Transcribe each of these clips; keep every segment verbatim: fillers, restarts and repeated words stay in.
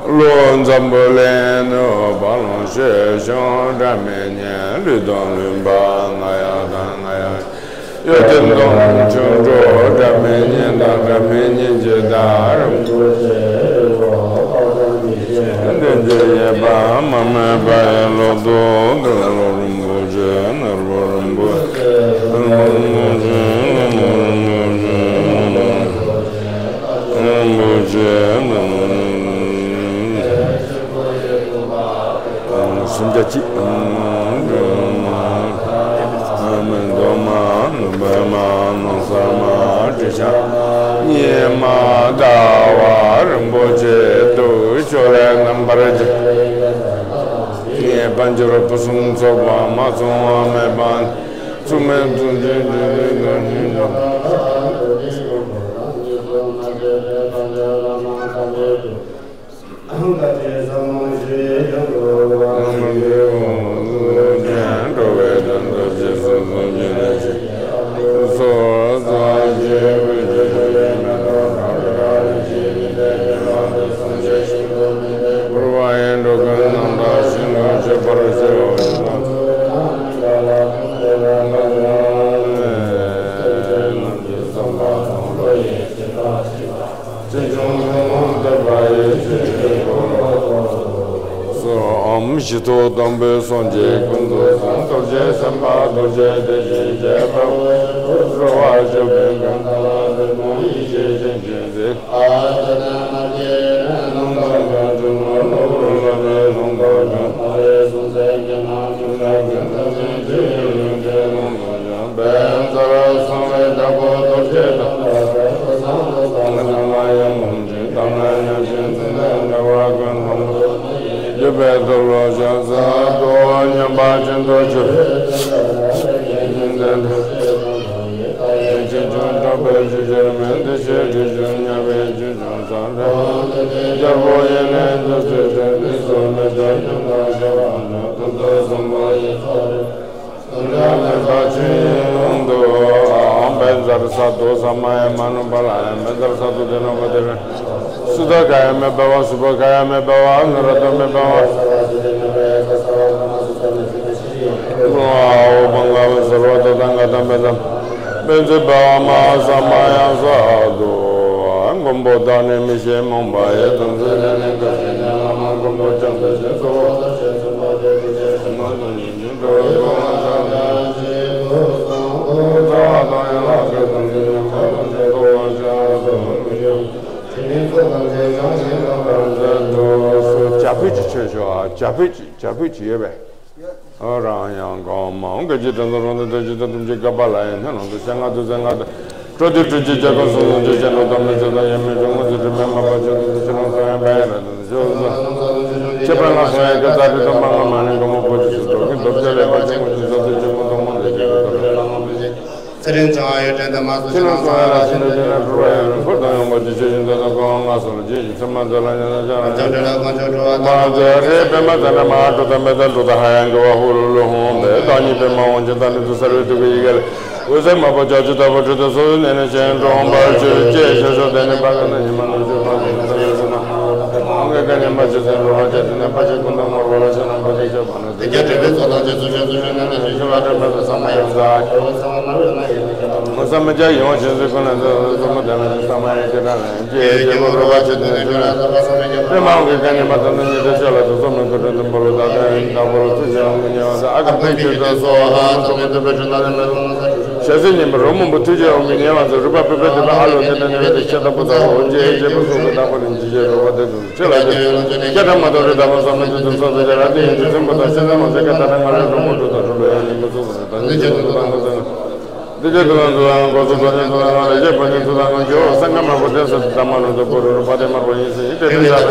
བློ་འཛམ་བུ་གླིང་ནུབ་བ་ལོང་ཤེས་བྱུང་སྒྲ་མི་སྙན། ལུས་དང་ལུས་འབའ་རྣ་ཡག་དང་རྣ་ཡག་གཡོ་ལྡན་དང་ཆུང་འགྲོ་སྒྲ་མི་སྙན་དང་སྒྲ་མི་སྙན་གྱི་བདག་རིན་པོ་ཆེ་འོ་དཔག་བསམ་གྱི་ཤེས་འདོད་ཀྱི་ཡེ་བ་མ་དམིགས་པ་ཡི་ལོག་རྟོག་གི་བློ་རིན་པོ་ཆེ་ནོར་བུ་རིན་པོ་ཆེ་རིན་པོ་ཆེ་རིན་པོ་ཆེ་རིན་པོ་ཆེ་རིན་པོ་ཆེ་སུམ་བརྒྱ་གཅིག་མེ་ཏོག་མ་ནུབ་པའི་མ་ནོར་སར་མ་དྲི་ཤ་ཉི་མ་ཟླ་བ་རིན་པོ་ཆེ་དུ་ཤོར་རྣམ་པར་བྱང་། ངེས་པར་འགྱུར་བ་ཕུན་སུམ་ཚོགས་པ་མ་ཚང་བ་མེད་པ་ཚུགས་མེད་ཚུགས་ཀྱི་འདུ་འདུ་འདུ་འདུ། འགྲོ་བའི་དོན་དུ་རྗེས་སུ་བཟུང་གི་ལས་བྱེད་སོ་སོ་བྱེད་པའི་ཆོས་ཀྱི་མེ་ཏོག་གང་དུ་བཀྲ་ལ་ཞིག་ནི་དེ་ཉིད་ལ་དུ་སངས་རྒྱས་ཤིང་ཏུ་མི་འདའ་བར་བ་ཡི་འགྲོ་ཀུན་རྣམ་དག་ཞིང་ལུས་སྤྱོད་པར་བྱའོ་ཞེས་དང་། ཅེས་བསམ་པ་དང་བློ་ཡི་བྱེ་བྲག་ཅི་བྱུང་ཡོངས་སུ་བསྟོད་པ་ཡི་ཆོས་ཀྱི་འཁོར་ལོ་བསྐོར་སོ། ཨོཾ་ཞི་ཁྲོ་དམ་པའི་སངས་རྒྱས་ཀུན་ཏུ་བཟང་། རྡོ་རྗེ་སེམས་དཔའ་རྡོ་རྗེ་གདན་བཞི་བཅས་པ་འོད་དུ་འཕྲོ་བ་བཅུ་པའི་མགོན་ཏཱ་ལ་ལྷ་མོ་ཡེ་ཤེས་ཅན་གྱི་མཛད། ཨ་ཏི་ནཱ་མ་ཏི་ནཱ་ནམ་མཁའ་དང་ཆུ་ནང་གློ་བུར་ལ་ནི་ལྷུང་པ་དང་། ཨ་རེ་སུམ་ཚན་གྱི་ནང་ཆུ་ནག་གི་མཐའ་ཀུན་ཆུ་ཡི་ལུས་ཀྱི་ལོངས་སུ་བྱུང་། བཛྲ་གསང་བའི་བདག་པོ་རྡོ་རྗེ་དང་། བཛྲ་གསང་བདག་པོ་ཡང་མོན་གྱི་དང་ལ་ཡང་ཤིང་ཙི་ནའི་འདྲ་བ་ཀུན་ལྷུན་པོ་ཡིས་བསྡུས་པའི་རྡོ་ལོ་ཞགས་སུ་རྡོ་མཉམ་པ་ཅན་དུ་གྱུར། ཡིན་ཏེ། ཡིད་ཆེས་བྱུང་གྲགས་པའི་ཆུ་ཞལ་མེ། འདི་ཕྱིར་དྲི་བཅུད་མྱང་བའི་ཆུ་བྱུང་ས་འདྲ། རྒྱལ་པོ་ཡིན་ནས་འདི་ཚེ་ཚེ་འདི་སོགས་མི་འདའ་ཁྱོད་དང་ཞི་བ་འདྲ། དུས་ཚོད་གསུམ་པོ་ཡི་ཚོགས་རེ། དུ་འདྲ་མེད་པ་ཆོས་དབྱིངས་དུ། ཨོཾ་བཛྲ་སཏྭ་ས་མ་ཡ་མ་ནུ་པཱ་ལ་ཡ། བཛྲ་སཏྭ་ཏེ་ནོ་ག་ཏེ་ར། སུ་ཏ་ག་ཡ་མེ་བྷ་ཝ། སུ་པ་ག་ཡ་མེ་བྷ་ཝ། ཨ་ནུ་ར་ཏ་མེ་བྷ་ཝ། ཨོ་བྷ་ག་ཝ་སརྦ་ཏ་ཐཱ་ག་ཏ་བཛྲ། བཛྲ་བྷ་ཝ་མ་ཧཱ་ས་མ་ཡ་སྭ་དྷུ། མགོན་པོ་དག་ནི་མི་ཤེས་རྨོངས་པ་ཡི། དམ་ཚིག་ལས་ནི་འགལ་ཞིང་ནི། བླ་མ་མགོན་པོ་བྱང་ཆུབ་སེམས་སུ་འོ་ཐབས་ཤེས་ཚུལ་མ་དེ་དེ་ཅན་ཞིག་མ་དོན་ཉིད་ཀྱང་གྲོལ་བའི་གོ་འཕང་ཐམས་ཅད་ཀྱི་རྗེས་སུ་བཟུང་། རྩ་བ་དང་ཡན་ལག་གི་དམ་ཚིག་ཉམས་པ་ཐམས་ཅད་རྟོགས་པར་བྱ་སྟོན་པའི་ཡང་། དེ་ནས་ཚོགས་ཐམས་ཅད་བྱང་ཞིང་དག་པར་མཛད་དུ་གསོལ། བྱ་ཕོད་ཀྱི་ཆོས་ཞུ་ཨ། བྱ་ཕོད་ཀྱི་བྱ་ཕོད་ཀྱི་ཡོད་པས། ཨ་རང་ཡང་གང་མང་གི་ཅི་དྲན་ཚོགས་རང་དང་དོན་ཅི་དང་དུམ་ཅི་ག་པ་ལ་ཡང་སྣེ་ལོང་དུ་སྤྱན་སྔ་དུ་སྤྱན་སྔ་དུ་སྤྲོ་བསྡུ་སྤྲོ་སྐྱིད་སྐྱེ་དགོས་གསུང་གསུང་ཆོས་ཅན་ལོ་དམ་ལ་ཆོས་དང་ཡེ་མི་འབྱུང་ངོ་ཚུལ་དྲི་མེད་མ་པ་ཆོས་དུ་ཆོས་ལོང་སོང་ཡང་བས་ར་དུ་ཆོས་སོང་ཁྱེད་པ་ང་སོང་ཡང་སྐད་རྩ་དྲི་དང་མ་ང་མ་ནི་གོ་མོ་པོ་ཅི་སུ་འགྲོ་གི་འདོར་ཆ་ལས་པ་ཆེན་མོ་ཅི་ས་དུ་ཆེན་མོ་གཏོང་མོ་དེ་ཆེན་མོ་དུ་རེ་ལ་མ་པོ་ཅི། ཚེ་རིང་ཚེ་དབང་ཡོད་དྲན་དང་མ་སུ་ཕྱི་ནང་སོང་ཡ་ལ་ཕྱི་འདྲ་ཅན་ན་གྲུབ་པ་ཡོད་རུང་འཁོར་དང་ཡོང་པ་ཅི་ཆོས་ཡིན་ད་དང་གོ་ང་སོང་ལ་ཅི་ཡིན་ཚེ་མ་ཚེ་ལ་ཉ་ན་ཅང་ལ་ཅང་འདྲ་ལ་གང་ཆོག་གྲུབ་པ་དང་མ་ཚེ་རེ་པད་མ་ཚེ་ན་མ་གྲུབ་དང་མེད་དང་གྲུབ་དང་ཧ་ཡང་གི་བ་ཧུ་ལུ་ལུ་ཧོང་པའི་བདག་ཉིད་པད་མ་འོང་ཅན་ད་ནི་དུ་སར་བའི་དུ་གི་ཡི་གེ་ལ་འོད་ཟེར་མ་པོ་ཅག་ཅུ་ད་པོ་ཁྲི་དང་སོ་སོའི་གནས་ནས་ཅན་གྲོང་པར་ཆོས་ཅེས་ཤོ་ཤོ་དེ་ནི་པ་ག་ན་ཉི་མ་ནུ་ཆོས་པ་གི་ན་ས་ཡོད་ན་ཧ་ང་གི་ཀ་ཉི་མ་ཅི་ཟེར་རུ་ཧ་ཅེ་དེ་ནས་པ་ཅེ་ཀུན་ཏང་མ་རོ་ལ་ཤ་ན་པ་ཏེ་ཅེ་པ་ན། དེ་རྒྱ་བྲལ་བའི་ཚོགས་དང་རྗེས་སུ་བྱོན་ཚུལ་བྱོན་ནས་ནི་ཞིང་ལ་དྲན་པ་དང་ས་མ་ཡ་ས། ས་མ་ཡ་ཡོང་ཞིང་སུ་ཀུན་ལ་འདི་ས་མ་ཡ་ཀྱི་ར་ལ་ཡང་སྐྱེ་སྐྱེ་བོ་རོ་བ་ཆེ་དེ་ནས་ཞིང་ལ་པད་མ་འོང་གི་ཀ་ཉི་མ་དང་ནི་ཉི་ཟེར་ཤ་ལ་དུ་སོ་མི་ཀུ་ཀྲི་དུ་འབོ་ལོ་ད་ཀ་ཡིན་ད་འབོ་ལོ་ཚུ་ཞིང་འོང་གི་ཉེ་བ་ས་ཨ་ཀ་ཕེ་ཁྱེར་དུ་སོ་ཧ་ཚོ་མི་དུ་པེ་ཁྲི་ན་ནི་མེ་ལོ་ན་ས་ཞ་སི་ཉིན་པ་རོ་མང་པོ་ཐུགས་རྗེ་འོང་གི་ཉེ་བ་ཚོ་རུ་པ་པེ་པེ་དུ་པ་ཧ་ལོ་དེ་ནས་ནི་བེ་དེ་ཤ་ད་པོ་ད་འོ་ཅེ་ཅེ་པོ་སོ་གི་ད་པོ་ནི་ཇི་ཅེ་རོ་བ་དེ་དུ། ཆེ་ལ་ཆེ། སྐད་གྲགས་མ་གཏོགས་རི་དྭགས་མ་བསམ་མི་དུས་དུས་སོ་སོ་ཅེ་ར་དེ་ཡིན་དུས་ཚེ་མ་དང་ཤེས་ཚེ་མ་ཟེར་སྐད་ད་ན་ང་རེ་རོ་མོ་འགྲོ་དང་འགྲོ་ལོ་ཡང་ཡིན་པ་སོ་སོ་ད་འདི་ཆེ་དུ་དང་ང་ཚང་འདི་ཆེ་དུ་དང་དུ་དང་གོ་སོ་དོ་ནི་དུ་དང་ང་ལས་ཆེ་པོ་ནི་དུ་དང་ང་ཇོ་སང་ཀ་མ་པོ་དེ་སོ་དུ་དང་མ་རུ་དུ་པོ་རུ་རུ་པ་དེ་མ་པོ་ཡིན་སི་ཡིན་དེ་དུ་ཡ་ལས་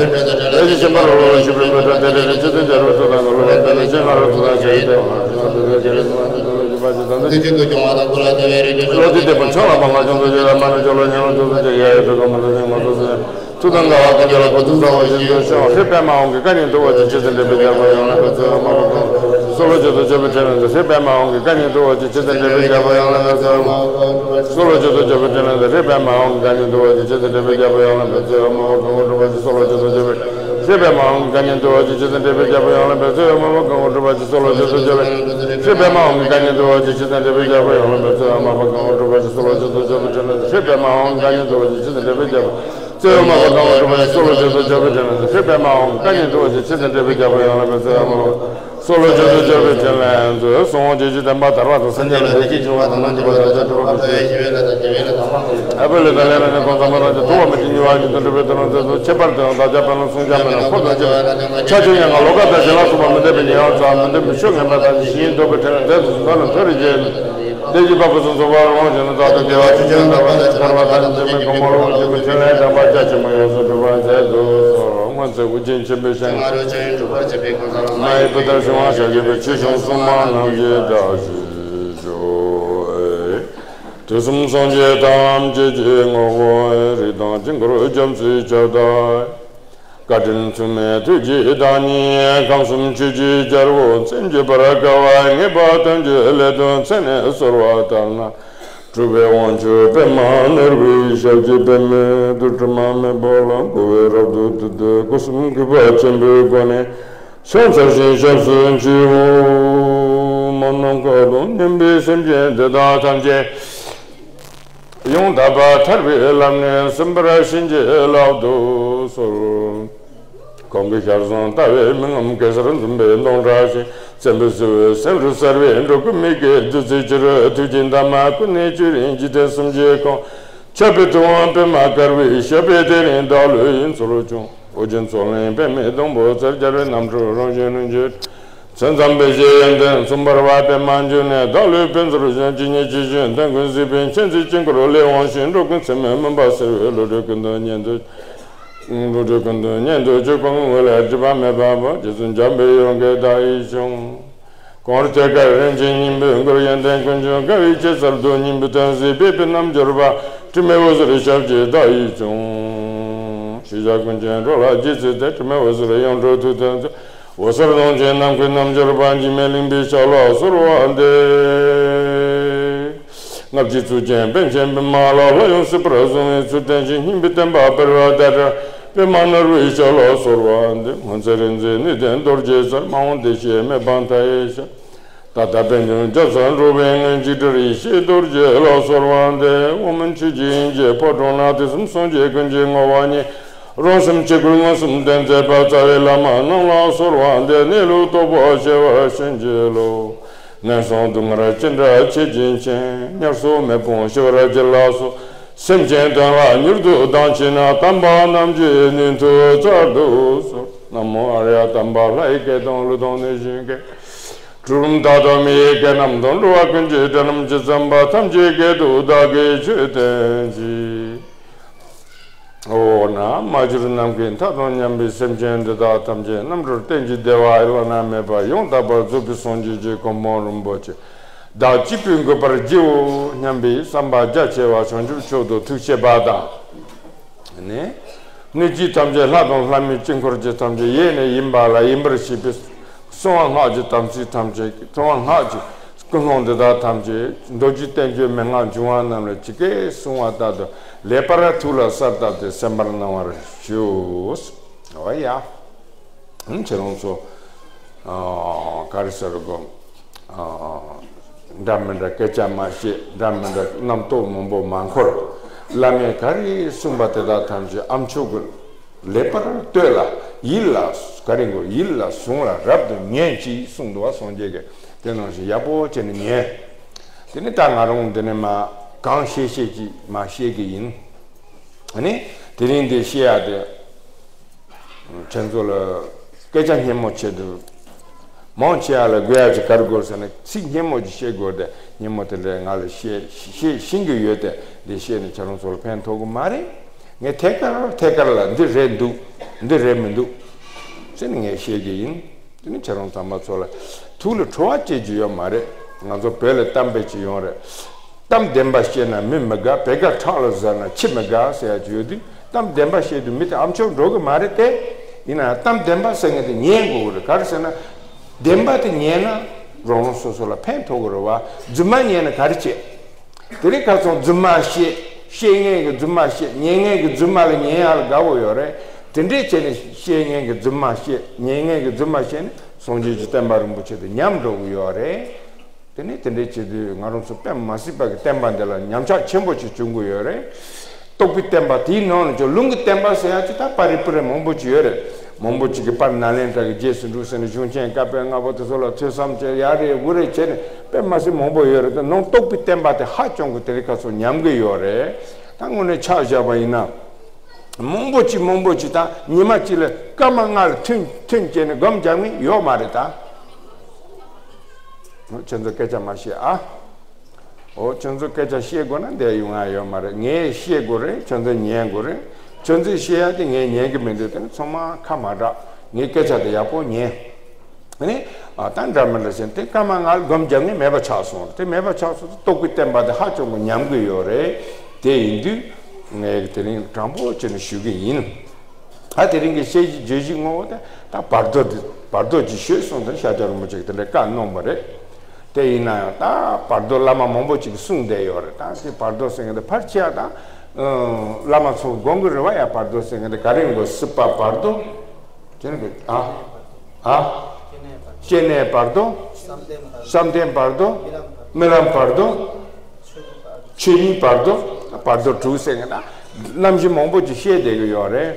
ཀྱི་ཤེས་པ་རོ་རོ་ཞུ་པའི་པོ་ད་དེ་རེ་རེ་ཆེ་དུ་ཇ་རུ་དུ་དང་གོ་ལོ་ཡང་དེ་ནི་ཆེ་ང་རུ་དུ་དང་ཆེ་ཡི་དེ་བ་དུ་དང་དུ་དེ་ཆེ་རེ་དུ་དང་དུ་དུ་ཞུ་པ་ཅི་དང་དུ་དེ་ཆེ་དུ་ཀྱང་བ་དང་ཀུ་ལ་དེ་བའི་རེ་ཀྱི་ལོ་དེ་དེ་པོ་ཆང་ལ་པང་ང་ཅུང་དུ་ཇ་ར་མ་ནི་ཇོ་ལོ་ཉ་ལོ་ཅུང་དུ་ཇ་ཡ་ཡ་དུ་ག་མ་དུ་ཟིང་མ་དུ་ཟིང་། ཐུགས་དམ་དགའ་བ་ཀུན་ཀྱང་ལ་གོ་ཚུལ་ཚ་བ་བཞིན་དུ་ཤོག་ཧྲཱིཿ་པདྨ་འོང་གི་ཀ་ནི་འདུ་བ་ཅི་ཆེ་ཟིན་འདྲེན་པའི་རྒྱལ་པོ་ཡང་ན་ག་ཚོད་མ་བ་གོ། སོ་ལོ་ཅི་ཏུ་ཅོ་པི་ཏྲི་ནན་ཏུ་ཧྲཱིཿ་པདྨ་འོང་གི་ཀ་ནི་འདུ་བ་ཅི་ཆེ་ཟིན་འདྲེན་པའི་རྒྱལ་པོ་ཡང་ན་ག་ཚོད་མ་བ་གོ། སོ་ལོ་ཅི་ཏུ་ཅོ་པི་ཏྲི་ནན་ཏུ་ཧྲཱིཿ་པདྨ་འོང་གི་ཀ་ནི་འདུ་བ་ཅི་ཆེ་ཟིན་འདྲེན་པའི་རྒྱལ་པོ་ཡང་ན་ག་ཚོད་མ་བ་གོ། སོ་ལོ་ཅི་ཏུ་ཅོ་པི། ཧྲཱིཿ་པདྨ་ཧཱུྃ་གི་བཀའ་ཉིད་འདུལ་བ་ཅན། ཇི་ལྟར་འདྲེན་པའི་རྒྱལ་པོ་ཡོངས་ལ་ཕན། གཙོ་བོ་དམག་དཔོན་གང་བོ་འགྲུབ་པར་བྱེད། གསོལ་ལོ་རྒྱ་མཚོར་སྦྱར་བའི། ཧྲཱིཿ་པདྨ་ཧཱུྃ་གི་བཀའ་ཉིད་འདུལ་བ་ཅན། ཇི་ལྟར་འདྲེན་པའི་རྒྱལ་པོ་ཡོངས་ལ་ཕན། གཙོ་བོ་དམག་དཔོན་གང་བོ་འགྲུབ་པར་བྱེད། གསོལ་ལོ་རྒྱ་མཚོར་སྦྱར་བའི། ཕྲིན་ལས་མཛོད། ཧྲཱིཿ་པདྨ་ཧཱུྃ་གི་བཀའ་ཉིད་འདུལ་བ་ཅན། ཇི་ལྟར་འདྲེན་པའི་རྒྱལ་པོ། གཙོ་བོ་དམག་དཔོན་གང་བོ་འགྲུབ་པར་བྱེད། གསོལ་ལོ་རྒྱ་མཚོར་སྦྱར་བའི། ཕྲིན་ལས་མཛོད། ཧྲཱིཿ་པདྨ་ཧཱུྃ་གི་བཀའ་ཉིད་འདུལ་བ་ཅན། ཇི་ལྟར་འདྲེན་པའི་རྒྱལ་པོ་ཡོངས་ལ་ཕན། གཙོ་བོ་དམག་དཔོན། གསོལ་ལོ་རྒྱ་མཚོར་སྦྱར་བའི། ཕྲིན་ལས་མཛོད། གསུང་ངོ་། རྗེ་བཙུན་དམ་པ་དར་བ་དང་། སེམས་ཅན་ལ་བདེ་སྐྱིད་འབྱུང་བ་དང་། ནམ་མཁའ་ལ་བདག་ཅག་སྤྲུལ་པ་དང་། ཨ་བུ་ལེགས་དང་ལེགས་རང་ཉིད་གང་ཚང་མ་རང་གི་ཐུགས་དབང་མི་གཅིག་ཉེ་བར་གྱུར་ཏེ་འགྲུབ་པའི་དོན་རྣམས་མཛད་དོ། ཁྱད་པར་དུ་ཡང་བདག་ཅག་དཔོན་སློབ་སྲུང་སྐྱོབ་མི་རྣམས་འཁོར་དང་བཅས་པ། ཕྱག་ཆེན་ཡན་ལག་ལོ་ཀ་དང་ཞལ་ལག་གསུམ་པ་མི་འདོད་པའི་ཉེ་བར་འཛག་མི་འདོད་པའི་ཕྱོགས་ངན་པ་དག་གི་ཞིང་ཡིན་འདོད་པའི་ཕྲིན་ལས་མཛད་དུ་གསུངས་ན། མཐོ་རིས་རྒྱལ་ནི་བདེ་སྐྱིད་དཔལ་གྱི་གཟུངས་སུ་བར་འོང་ཞིང་ནི། བདག་ཏུ་དགེ་བ་ཆོས་ཅན་དང་བ་དང་ཐར་པ་དང་འབྲལ་མེད་གོ་འཕང་རོ་ཅན་གྱི་ཕྲིན་ལས་དམ་པ་རྒྱ་ཆེན་པོ་ཡོངས་སུ་འགྲུབ་པར་མཛད་དུ་གསོལ། སྔོན་ཚེ་ཨོ་རྒྱན་ཆེན་པོའི་ཞལ་སྔ་རོལ་ཅན་འགྲུབ་པར་བྱེད་པའི་གང་ཟག་ལ། མ་ཡི་བུ་ལྟར་བྱུང་བ་ཞལ་བཞེས་པའི། ཆོས་སྐྱོང་སྲུང་མ་རྣམས་ཀྱིས་བདག་གཞུ་བྱོས། དུས་གསུམ་སངས་རྒྱས་ཐམས་ཅད་ཀྱི་ངོ་བོ། རིགས་དང་དཀྱིལ་འཁོར་རྒྱ་མཚོའི་ཁྱབ་བདག། བཀའ་དྲིན་མཚུངས་མེད་ཐུགས་རྗེའི་བདག་ཉིད། ཁམས་གསུམ་ཆོས་ཀྱི་རྒྱལ་པོ། མཚན་བརྗོད་པར་དཀའ་བ་ངེས་པ་ཐམས་ཅད་ལས་དོན་མཚན་ནས་གསོལ་བ་ལྟར་ན། སྤྲུལ་པའི་དབང་ཕྱུག་པདྨ་ནོར་བུའི་ཞབས་ཀྱི་པདྨོའི་རྡུལ། དྲི་མ་མེད་པ་ལ་མགོ་བོས་རབ་ཏུ་བཏུད་དེ། སྒོ་གསུམ་གུས་པ་ཆེན་པོའི་སྒོ་ནས་ཕྱག་འཚལ་ཞིང་སྐྱབས་སུ་མཆིའོ། མ་ནམ་མཁའ་དང་མཉམ་པའི་སེམས་ཅན་དེ་དག་ཐམས་ཅད་ཡང་དག་པར་ཐར་པའི་ལམ་ནས་ཟིན་པར་བྱིན་གྱིས་བརླབ་ཏུ་གསོལ། གང་གི་ཞལ་བཟང་ལྟ་བས་མི་ངོམས། གེ་སར་འཛུམ་པའི་མདངས་བཀྲ་ཞིང་། བཙན་པོའི་སྲིད་པའི་སེང་འབྲུག་གསར་པའི་འགྲོ་ཀུན་མི་སྐྱེ་བདུད་རྩིའི་བྱུ་རུ། ཐུགས་ཀྱི་འདབ་མ་ཀུན་ནས་བསྐྱོད་རིང་། འཇིག་རྟེན་གསུམ་གྱི་ཁམས། ཁྱབ་པའི་ཐུབ་དབང་པདྨ་དཀར་པོའི་ཞབས་པད་དེ་རིང་བདག་བློའི་ཡུལ་ཚུལ་བྱུང་། ཨོ་རྒྱན་མཚོ་གླིང་པདྨའི་སྡོང་པོ་རྩེར། རྒྱལ་བའི་རྣམ་འཕྲུལ་རང་བཞིན་གྱིས། མཚན་ཙམ་པའི་གཞལ་ཡས་འདི་མཚུངས་པར་བ་པདྨ་འབྱུང་གནས་བདག་བློའི་དཔལ་མཚོར་བྱོན། ཇི་སྙེད་ཅི་བཞིན་མཐུན་ཀུན་གཟིགས་པའི་མཁྱེན་བརྩེ་དཀྱིལ་འཁོར་ལས་དབང་ཞིང་། འགྲོ་ཀུན་ཚད་མེད་མུན་པ་སེལ་བའི་བློ་གྲོས་ཀུན་ཏུ་བརྙེས་འདོད། བློ་གྲོས་ཀུན་ཏུ་བརྙེས་འདོད་ཅོད་པན་འོད་ལ་སྒྲིབ་པ་མེད་པ་འབར། རྗེ་བཙུན་འཇམ་པའི་དབྱངས་ཀྱིས་བདག་ཡིད་སྐྱོང་། གངས་རི་ཐོད་དཀར་རིན་ཆེན་སྙིང་པོས་མགུལ། ཡོན་ཏན་ཀུན་འབྱུང་དགའ་བའི་སྐྱེད་ཚལ་དུ། སྙིང་པོའི་དོན་གཟིགས་པའི་པདྨ་འབྱོར་པ། དྲི་མེད་འོད་ཟེར་ཞབས་ཀྱིས་བདག་ཡིད་སྐྱོང་། ཤེས་བྱ་ཀུན་གྱི་འགྲོ་ལ་རྗེས་བརྩེ་སྟེ། དྲི་མེད་འོད་ཟེར་ཡོངས་གྲོལ་ཐུགས་བརྟན་མཛོད། འོད་ཟེར་དང་ལྡན་ནམ་མཁའི་རྣམ་འབྱོར་པ། འཇིགས་མེད་གླིང་པའི་ཞབས་ལ་གསོལ་བ་འདེབས། ལྔ་བཅུའི་གཙུག་རྒྱན་པཎ་ཆེན་པདྨ་ལ། ལྷ་ཡང་སྲིད་པར་བཟུང་བའི་ཚུལ་བསྟན་ཅིང་། སྙིང་པོའི་བསྟན་པ་སྤེལ་བར་ཟླ་གྲགས་པདྨ་ནོར་བུའི་ཞབས་ལ་གསོལ་བ་འདེབས། སྔོན་ཚེ་རིག་འཛིན་ནུས་ལྡན་རྡོ་རྗེའི་རྩལ། མ་འོངས་བདེ་གཤེགས་མི་ཕམ་མཐའ་ཡས་ཞབས། ད་ལྟ་པད་འབྱུང་རྒྱ་མཚོར་འགྲོ་བའི་མངོན། འཇིགས་བྲལ་ཡེ་ཤེས་རྡོ་རྗེ་ལ་གསོལ་བ་འདེབས། འོག་མིན་ཆོས་ཀྱི་དབྱིངས་ཀྱི་ཕོ་བྲང་ན། དུས་གསུམ་སངས་རྒྱས་ཀུན་གྱི་ངོ་བོ་ཉིད། རང་སེམས་ཆོས་སྐུར་མངོན་སུམ་སྟོན་མཛད་པ། རྩ་བའི་བླ་མ་རྣམས་ལ་གསོལ་བ་འདེབས། གནས་ལུགས་རྟོགས་པ་ཤེས་པར་བྱིན་གྱིས་རློབས། ངན་སོང་སྡུག་བསྔལ་ཅི་འདྲ་ཆེ་ཆུང་ཆེ། དམྱལ་སོགས་མེ་དཔུང་ཤི་བར་གྱུར་ལ་སོགས། སེམས་ཅན་དོན་ལ་མྱུར་དུ་སྡང་བྱེད་ན། དམ་པ་རྣམས་ཀྱི་ནུས་མཐུ་སྩལ་དུ་གསོལ། ན་མོ་ཨཱརྱ་དམ་པ་ལྷ་ཡི་སྐད་དང་ཀླུ་དང་གནོད་སྦྱིན་སྐད། གྲུལ་བུམ་དག་དང་མི་ཡི་སྐད་རྣམས་དང་། འགྲོ་བ་ཀུན་གྱི་སྒྲ་རྣམས་ཇི་ཙམ་པ། ཐམས་ཅད་སྐད་དུ་བདག་གིས་ཆོས་བསྟན་ཅིང་། འོ་ན་མ་གྱུར་ནམ་མཁའི་མཐའ་དང་མཉམ་པའི་སེམས་ཅན་འདི་དག་ཐམས་ཅད་རྣམ་གྲོལ་གཏན་གྱི་བདེ་བ་བླ་ན་མེད་པ་ཡང་དག་པར་རྫོགས་པའི་སངས་རྒྱས་ཀྱི་གོ་འཕང་རིན་པོ་ཆེ་བདག་གཅིག་པུས་འགོད་པར་བགྱིའོ་སྙམ་པའི་བསམ་པ་རྒྱ་ཆེ་བ་བྱང་ཆུབ་མཆོག་ཏུ་ཐུགས་བསྐྱེད་པ་དང་། ནི། སྣོད་བཅུད་ཐམས་ཅད་ལྷ་དང་ལྷ་མིན་དཀྱིལ་འཁོར་གྱི་ཐམས་ཅད་ཡེ་ནས་ཡིན་པ་ལ་ཡིན་པར་བྱེད་པའི་གསང་བ་སྔགས་ཀྱི་དམ་ཚིག་ཐམས་ཅད། གསང་བ་སྔགས་ཀྱི་ཀུན་སློང་འདི་དག་ཐམས་ཅད་མདོ་རྒྱུད་བསྟན་བཅོས་མན་ངག་འབྱུང་བ་རྣམས་ལ་ཇི་སྐད་གསུངས་པ་ལྟར་དུ་ལེགས་པར་ཐུགས་ལ་གསལ་བཏབ་སྟེ་གསན་པར་གནང་བར་ཞུ། འོ་ཡ། ཁྱེད་རང་ཚོ། ཨ། ག་རེ་ཟེར་དགོས། ཨ། འདྲ་མི་འདྲ་སྐད་ཆ་མ་བཤད། འདྲ་མི་འདྲ་རྣམ་རྟོག་མང་པོ་མ་འཁོར། བླ་མས་ག་རེ་གསུངས་པ་དེ་དག་ཐམས་ཅད་ཨ་མཆོག་གི་ལེགས་པར་ལྟོས་ལ། ཡིད་ལ་ག་རེ་དགོས། ཡིད་ལ་ཟུང་ལ་རབ་ཏུ་ཉོན་ཅིག་གསུངས་འདུག་བ། སངས་རྒྱས་ཀྱིས་དེ་ནང་བཞིན་ཡག་པོ་བྱས་ནས་ཉོན། དེ་ནས་ད་ང་རང་འདི་ནས་མ་གང་བཤད་བཤད་ཀྱིས་མ་བཤད་ཀྱི་ཡིན། ཨ་ནི་དེ་རིང་འདི་བཤད་ཡ་དེ། ཁྱེད་ཚོ་ལ་སྐད་ཆ་སྙན་མོ་བྱེད་དུ། མང་ཆེ་བ་ལ་དགོས་ཡ་ཅིག་ག་རེ་དགོས་ཟེར་ན། ཚིག་སྙན་མོ་ཅིག་བཤད་དགོས་ཏེ། སྙན་མོ་དེ་འདྲ་ང་ལ་བཤད་བཤད་ཤེས་ཀྱི་ཡོད་དེ། འདི་བཤད་ནས་ཁྱེད་རང་ཚོ་ལ་ཕན་ཐོགས་ཀྱི་མ་རེད། ངས་ཐད་ཀར་ཐད་ཀར་ལ་འདི་རེད་འདུག་འདི་རེད་མི་འདུག་ཟེར་ནས་ངས་བཤད་ཀྱི་ཡིན། དེ་ནི་ཁྱེད་རང་ཚང་མ་ཚོ་ལ་ཐུགས་ལ་ཁྲོ་བ་སྐྱེ་རྒྱུ་ཡོད་མ་རེད། ང་ཚོ་བོད་ལ་གཏམ་དཔེ་ཅིག་ཡོད་རེད། གཏམ་བདེན་པ་བཤད་ན་མི་མི་དགའ། བེར་ཀ་ཁྲག་ལ་བཟོས་ན་ཁྱི་མི་དགའ་ཟེར་ཡ་ཅིག་ཡོད་དུས། གཏམ་བདེན་པ་བཤད་དུས་མི་དེ་ཨ་མཆོག་འགྲོ་གི་མ་རེད་དེ། ཡིན་ན་གཏམ་བདེན་པ་ཟེར་མཁན་དེ་ཉན་དགོས་གི་རེད། ག་རེ་ཟེར་ན། བདེན་པ་དེ་ཉན་ན་རང་རང་སོ་སོ་ལ་ཕན་ཐོགས་གི་རེད་བ། རྫུན་མ་ཉན་ན་ག་རེ་བྱེད། དེ་རིང་ཁ་སང་རྫུན་མ་བཤད། བཤད་མཁན་གྱི་རྫུན་མ་བཤད། ཉན་མཁན་གྱི་རྫུན་མ་ལ་ཉན་ཡ་ལ་དགའ་བོ་ཡོད་རེད། དེ་འདྲས་བྱས་ནས་བཤད་མཁན་གྱི་རྫུན་མ་བཤད། ཉན་མཁན་གྱི་རྫུན་མ་བཤད་ནས་སངས་རྒྱས་ཀྱི་བསྟན་པ་རིན་པོ་ཆེ་དེ་ཉམས་འགྲོ་གི་ཡོད་རེད། དེ་ནས་དེ་འདྲས་བྱེད་དུས་ང་རང་ཚོ་དཔེ་མ་སྲིད་པ་གི་བསྟན་པ་འདི་ལ་ཉམས་ཆག་ཆེན་པོ་ཞིག་བྱུང་གི་ཡོད་རེད། རྟོགས་པའི་བསྟན་པ་དེའི་ནང་ནས་ཀྱང་ལུང་གི་བསྟན་པ་ཟེར་ཡ་ཅིག་ད་པར་རིས་པུ་རིས་མང་པོ་ཅིག་ཡོད་རེད། མང་པོ་ཅིག་གིས་པར་ནཱ་ལེནྡྲ་གི་རྗེས་སུ་འགྲོ་ཟེར་ནས་གཞུང་ཆེན་བཀའ་པོད་ལྔ་པོ་དེ་ཚོ་ལ་ཐོས་བསམ་བྱས་ཡ་རེད་འུ་རེད་བྱས་ནས་དཔེ་མ་སྲིད་མང་པོ་ཡོད་རེད། ད་ནང་རྟོགས་པའི་བསྟན་པ་དེ་ཧ་ཅང་གི་དེ་རིང་ཁ་སང་ཉམས་ཀྱི་ཡོད་རེད། ད་དངོས་གནས་ཆ་བཞག་པ་ཡིན་ན། མང་པོ་ཅིག་མང་པོ་ཅིག་ད་ཉི་མ་གཅིག་ལ་སྐར་མ་ལྔ་ལ་ཐུན་ཐུན་བྱས་ནས་སྒོམ་རྒྱག་མཁན་ཡོད་མ་རེད་ད། ཁྱོད་ཚོ་སྐད་ཆ་མ་བཤད་ཨ། འོ་ཁྱོད་ཚོ་སྐད་ཆ་བཤད་དགོས་ན་འདིར་ཡོང་ཡ་ཡོད་མ་རེད། ངས་བཤད་དགོས་རེད། ཁྱོད་ཚོས་ཉན་དགོས་རེད། ཁྱོད་ཚོས་བཤད་ཡ་དེ་ངས་ཉན་གི་མི་འདུག་དེ་ནི་ཚང་མ་ཁ་མ་གྲག་ངའི་སྐད་ཆ་དེ་ཡག་པོ་ཉན། ཨ་ནི། ཨ་ད་འདྲ་མི་འདྲ་བྱས་དེ་སྐར་མ་ལྔ་ལ་སྒོམ་རྒྱག་མཁན་མེད་པ་ཆགས་སོང་། དེ་མེད་པ་ཆགས་སོང་དུས་རྟོགས་པའི་བསྟན་པ་དེ་ཧ་ཅང་གི་ཉམས་ཀྱི་ཡོད་རེད། དེ་ཡིན་དུས་ངས་དེ་རིང་དྲང་པོ་བྱས་ནས་ཞུ་གི་ཡིན། ད་དེ་རིང་གི་བཤད་གཞི་བརྗོད་གཞི་དངོས་པོ་དེ་ད་བར་དོ་དེ་བར་དོ་ཅིག་ཤོད་གསུངས་དེ་ཤཱཀྱ་རིན་པོ་ཆེ་གིས་དེ་འདྲའི་བཀའ་གནང་བ་རེད། དེ་ཡིན་ན་ཡང་ད་བར་དོ་བླ་མ་མང་པོ་ཅིག་གིས་གསུངས་བསྡད་ཡོད་རེད། ད་དེ་བར་དོ་ཟེར་མཁན་དེ་ཕལ་ཆེ་བ་ད་བླ་མ་ཚོ་དགོངས་ཀྱི་རེད་བ་ཡ། བར་དོ་ཟེར་མཁན་དེ་ག་རེ་ཡིན་དགོས། སྲིད་པ་བར་དོ། དེ་ནི་ཨ། ཨ། སྐྱེ་གནས་བར་དོ། བསམ་གཏན་བར་དོ། རྨི་ལམ་བར་དོ། ཆོས་ཉིད་བར་དོ། བར་དོ་དྲུག་ཟེར་མཁན་ད་རྣམ་བཞི་མང་པོ་ཅིག་བཤད་བསྡད་ཀྱི་ཡོད་རེད།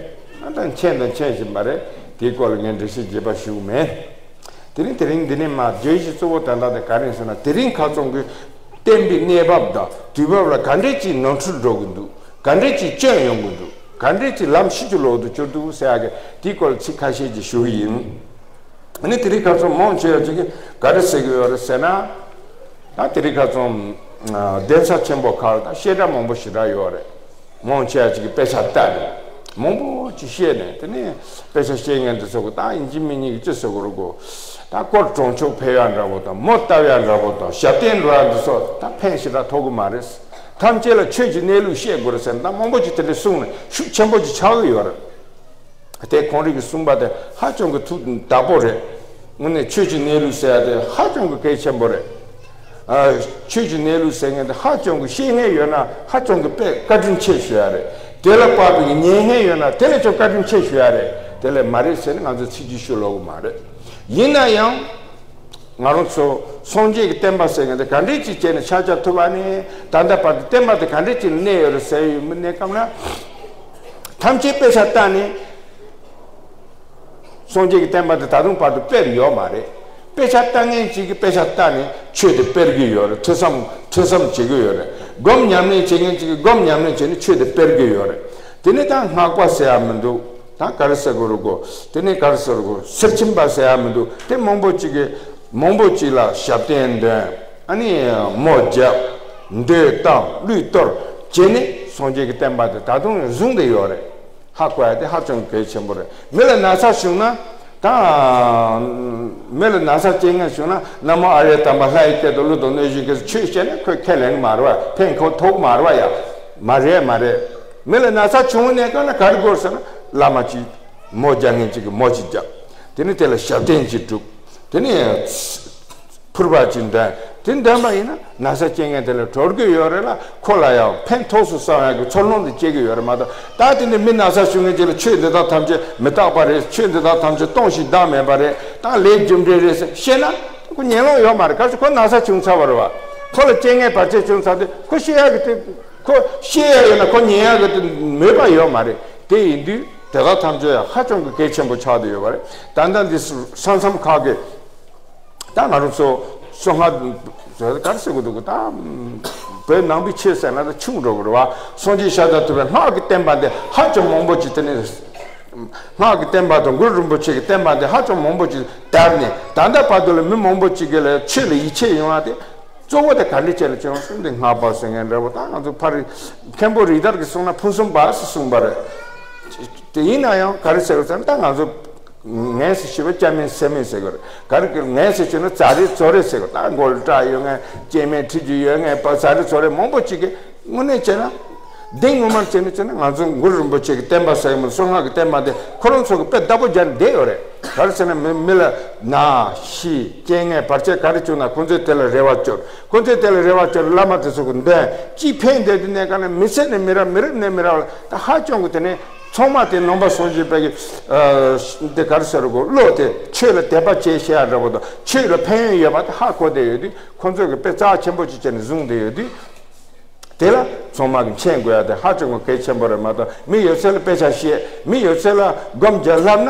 ད་མཁྱེན་དང་མཁྱེན་བཞིན་པ་རེད། དེའི་སྐོར་ལ་ངས་འགྲེལ་བཤད་རྒྱས་པ་ཞུ་གི་མེད། དེ་རིང་དེ་རིང་འདི་ནས་མ་བརྗོད་གཞི་གཙོ་བོ་ད་ལྟ་དེ་ག་རེ་ཡིན་ཟེར་ན། དེ་རིང་ཁ་སང་གི་བསྟན་པའི་གནས་བབ་དང་དུས་བབ་ལ་ག་འདྲས་ཀྱིས་ནོར་འཁྲུལ་འགྲོ་གི་འདུག་ག་འདྲས་ཀྱིས་སྐྱོན་ཡོང་གི་འདུག་ག་འདྲས་ཀྱིས་ལམ་ཤེས་རྒྱུ་ལོག་ཏུ་གྱུར་འདུག་ཟེར་ཡ་གི་དེའི་སྐོར་ལ་ཚིག་ཁ་ཤས་ཅིག་ཞུ་གི་ཡིན། ཨ་ནི་དེ་རིང་ཁ་སང་མང་ཆེ་བ་ཅིག་གིས་ག་རེ་ཟེར་གི་ཡོད་རེད་ཟེར་ན། ད་དེ་རིང་ཁ་སང་གདན་ས་ཆེན་པོ་ཁག་ལ་ད་བཤད་གྲྭ་མང་པོ་ཞེ་དྲག་ཡོད་རེད། མང་ཆེ་བ་ཅིག་གིས་དཔེ་ཆ་ལྟ་ནས་མང་པོ་ཅིག་བཤད་ནས། དེ་ནས་དཔེ་ཆ་བཤད་མཁན་དེ་ཚོ་གིས་ད་ཡིན་གཅིག་མིན་གཉིས་ཀྱིས་ཅི་ཟེར་གི་རེད་གོ། ད་སྐོར་གྲོང་ཆོག་ཕེབས་ཡ་འདྲ་པོ་དང་མོ་བཏབ་ཡ་འདྲ་པོ་དང་ཞབས་བརྟན་འགྲོ་ཡ་འདི་ཚོ་ད་ཕན་ཞེ་དྲག་ཐོགས་གི་མ་རེད། ཐམས་ཅད་ལ་ཆོས་ཀྱི་གནས་ལུགས་བཤད་དགོས་རེད་ཟེར་ན་ད་མང་པོ་ཅིག་དེ་འདྲ་གསུངས་ནས་ཤུགས་ཆེན་པོ་ཅིག་ཆགས་ཀྱི་ཡོད་རེད། དེ་ཁོང་རང་གིས་གསུངས་པ་དེ་ཧ་ཅང་གི་ཐུགས་བདག་པོ་རེད། དངོས་གནས་ཆོས་ཀྱི་གནས་ལུགས་ཟེར་ཡ་དེ་ཧ་ཅང་གི་གལ་ཆེན་པོ་རེད། ཨ། ཆོས་ཀྱི་གནས་ལུགས་ཟེར་མཁན་དེ་ཧ་ཅང་གི་ཤེས་མཁན་ཡོད་ན་ཧ་ཅང་གི་དཔེ་བཀའ་དྲིན་ཆེ་ཞུ་ཡ་རེད། དེ་ལ་དཔག་པའི་ཉན་མཁན་ཡོད་ན་དེ་ལས་ཀྱང་བཀའ་དྲིན་ཆེ་ཞུ་ཡ་རེད། དེ་ལས་མ་རེད་ཟེར་ནས་ང་ཚོས་ཚིག་གཅིག་ཞུ་ལོག་གི་མ་རེད། ཡིན་ན་ཡང་། ང་རང་ཚོ་སངས་རྒྱས་ཀྱི་བསྟན་པ་ཟེར་མཁན་དེ་ག་འདྲས་ཅིག་བྱས་ནས་ཆགས་ཆགས་ཐུབ་པ་ནས་ད་ལྟ་བར་དུ་བསྟན་པ་དེ་ག་འདྲས་ཅིག་གནས་ཡོད་རེད་ཟེར་ཡོད་མི་གནས་སྐབས་ན། ཐམས་ཅད་དཔེ་ཆ་ལྟ་ནས། སངས་རྒྱས་ཀྱི་བསྟན་པ་དེ་ད་དུང་བར་དུ་སྤེལ་ཡོད་མ་རེད། དཔེ་ཆ་ལྟ་མཁན་ཅིག་གིས་དཔེ་ཆ་ལྟ་ནས་ཆོས་དེ་སྤེལ་གྱི་ཡོད་རེད། ཐོས་བསམ་ཐོས་བསམ་བྱེད་ཀྱི་ཡོད་རེད། སྒོམ་ཉམས་ལེན་བྱེད་མཁན་ཅིག་གིས་སྒོམ་ཉམས་ལེན་བྱས་ནས་ཆོས་དེ་སྤེལ་གྱི་ཡོད་རེད། དེ་ནས་ད་སྔགས་པ་ཟེར་ཡ་མི་འདུག་ད་ག་རེ་ཟེར་དགོས་རེད་གོ། དེ་ནས་ག་རེ་ཟེར་དགོས། གསེར་ཁྱིམ་པ་ཟེར་ཡ་མི་འདུག་དེ་མང་པོ་ཅིག་གིས་མང་པོ་ཅིག་ལ་ཞབས་བརྟན་འདོན། ཨ་ནི་མོ་རྒྱབ། མདོས་བཏང་གླུད་གཏོར་བྱས་ནས་སངས་རྒྱས་ཀྱི་བསྟན་པ་དེ་ད་དུང་བཟུང་བསྡད་ཡོད་རེད། ཧ་གོ་ཡ་དེ་ཧ་ཅང་གལ་ཆེན་པོ་རེད། མི་ལ་ན་ཚ་བྱུང་ན། ད་མི་ལ་ན་ཚ་སྐྱེ་མཁན་བྱུང་ན་ན་མོ་ཨཱརྱ་དམ་པ་ལྷ་ཡི་སྐད་དུ་གླུ་དང་གནོད་སྦྱིན་སྐད་དུ་ཆོས་བཤད་ན་ཁོས་ཁས་ལེན་གི་མ་རེད་བ། ཕན་ཁོ་ཐོགས་མ་རེད་བ་ཡ། མ་རེད་མ་རེད། མི་ལ་ན་ཚ་བྱུང་ནས་ག་ན་ག་རེ་དགོས་ཟེར་ན་བླ་མ་གཅིག་མོ་རྒྱག་མཁན་གཅིག་གིས་མོ་གཅིག་རྒྱབ། དེ་ནས་དེ་ལ་ཞབས་བརྟན་གཅིག་སྒྲུབ། དེ་ནས་ཕུར་པ་གཅིག་འདོན། དེ་འདོན་པ་ཡིན་ན་ན་ཚ་སྐྱེ་མཁན་དེ་ལ་གྲོལ་གི་ཡོད་རེད་ལ། ཁོ་ལ་ཡང་ཕན་ཐོགས་སུ་བསམ་ཡག་གི་ཚོར་སྣང་དེ་སྐྱེ་གི་ཡོད་རེད་མ་གཏོགས། ད་དེ་ནས་མི་ན་ཚ་བྱུང་མཁན་ཅིག་ལ་ཆོས་འདི་དག་ཐམས་ཅད་མི་རྟག་པ་རེད། ཆོས་འདི་དག་ཐམས་ཅད་སྟོང་ཞིང་བདག་མེད་པ་རེད། ད་ལས་རྒྱུ་འབྲས་རེད་ཟེར་བཤད་ན་ཁོ་ཉན་ལོང་ཡོད་མ་རེད། ག་ཚོད་ཁོ་ན་ཚ་བྱུང་ཚར་བ་རེད་བ། ཁོ་ལ་རྐྱེན་ངན་བར་ཆད་བྱུང་ཚར་དུས་ཁོ་བཤད་ཡག་གི་དེ། ཁོ་བཤད་ཡ་ཡོད་ན་ཁོ་ཉན་ཡ་གི་དེ་མོས་པ་ཡོད་མ་རེད། དེ་ཡིན་དུས་དེ་དག་ཐམས་ཅད་ཡང་ཧ་ཅང་གི་གལ་ཆེན་པོ་ཆགས་བསྡད་ཡོད་པ་རེད། ད་ལྟ་འདི་ས་མཚམས་ཁག་གི་ད་ང་རང་ཚོ་གསང་སྔགས་ག་རེ་ཟེར་དགོས་འདུག་གི། ད་བོད་ནང་པའི་ཆོས་ཟེར་ན་ད་ཆུང་འགྲོ་གི་རེད་བ། སངས་རྒྱས་ཤཱཀྱ་ཐུབ་པའི་སྔགས་ཀྱི་བསྟན་པ་འདི་ཧ་ཅང་མང་པོ་ཅིག་དེ་ནས་སྔགས་ཀྱི་བསྟན་པ་དང་གུ་རུ་རིན་པོ་ཆེ་གི་བསྟན་པ་འདི་ཧ་ཅང་མང་པོ་ཅིག་དར་ནས་ད་ལྟ་བར་དུ་ལ་མི་མང་པོ་ཅིག་གི་ལ་ཆོས་ལ་ཡིད་ཆེས་ཡོང་བ་དེ། གཙོ་བོ་དེ་ག་འདྲ་བྱས་ལ་བྱུང་སོང་། འདི་སྔགས་པ་ཟེར་མཁན་འདྲ་པོ། ད་ང་ཚོ་ཕ་རི་མཁན་པོ་རིགས་དར་གྱིས་གསུངས་ན་ཕུན་སུམ་པ་ཟེར་གསུངས་པ་རེད། དེ་ཡིན་ན་ཡང་ག་རེ་ཟེར་བ་ཟེར་ན་ད་ང་ཚོ་ངན་ཟེར་ཞུ་བ་སྐྱ་མིན་སེར་མིན་ཟེར་དགོས་རེད། ག་རེ་གི་ངན་ཟེར་ཞུ་ན་ཛ་རེ་ཛོ་རེ་ཟེར་དགོས་རེད། ད་མགོ་ལ་སྐྲ་ཡོད་མཁན་སྐྱེ་དམན་ཁྲི་རྒྱུ་ཡོད་མཁན་པ་ཛ་རེ་ཛོ་རེ་མང་པོ་ཅིག་གིས་དངོས་གནས་བྱས་ན། འདི་ངོ་མར་བྱས་ནས་བྱས་ན་ང་ཚོ་གུ་རུ་རིན་པོ་ཆེ་གི་བསྟན་པ་ཟེར་གི་མི་གསང་སྔགས་ཀྱི་བསྟན་པ་འདི་ཁོ་རང་ཚོ་གི་དཔེ་བདག་པོ་རྒྱག་ནས་བསྡད་ཡོད་རེད། ག་རེ་ཟེར་ན་མི་མི་ལ་ན་ཤི་རྐྱེན་ངན་བར་ཆད་ག་རེ་བྱུང་ན་ཁོ་ཚོས་དེ་ལ་རེ་བ་བཅོལ། ཁོ་ཚོས་དེ་ལ་རེ་བ་བཅོལ། བླ་མ་དེ་ཚོ་གི་འདོན་ཅིག་ཕན་བདེ་དུས་གནས་ག་ན་མི་ཚེ་ནས་མི་རབས་མི་རབས་ནས་མི་རབས་ལ་ད་ཧ་ཅང་གི་དེ་ནས། ཚང་མ་དེ་ནང་པ་སངས་རྒྱས་པའི་གི་ཨ་འདི་ག་རེ་ཟེར་དགོས། བློ་དེ་ཆོས་ལ་དད་པ་བྱེད་ཤེས་ཡ་འདྲ་པོ་དང་ཆོས་ལ་ཕན་ཡོན་ཡོད་པ་དེ་ཧ་གོ་བསྡད་ཡོད་དུས། ཁོང་ཚོས་གི་དཔེ་རྩ་ཆེན་པོ་ཅིག་བྱས་ནས་བཟུང་བསྡད་ཡོད་དུས། དེ་ལ་ཚང་མ་གི་མཁྱེན་དགོས་ཡ་དེ་ཧ་ཅང་གི་གལ་ཆེན་པོ་རེད་མ་གཏོགས། མི་ཡོད་ཚད་ལ་དཔེ་ཆ་བཤད། མི་ཡོད་ཚད་ལ་སྒོམ་རྒྱག་ལབ་ན་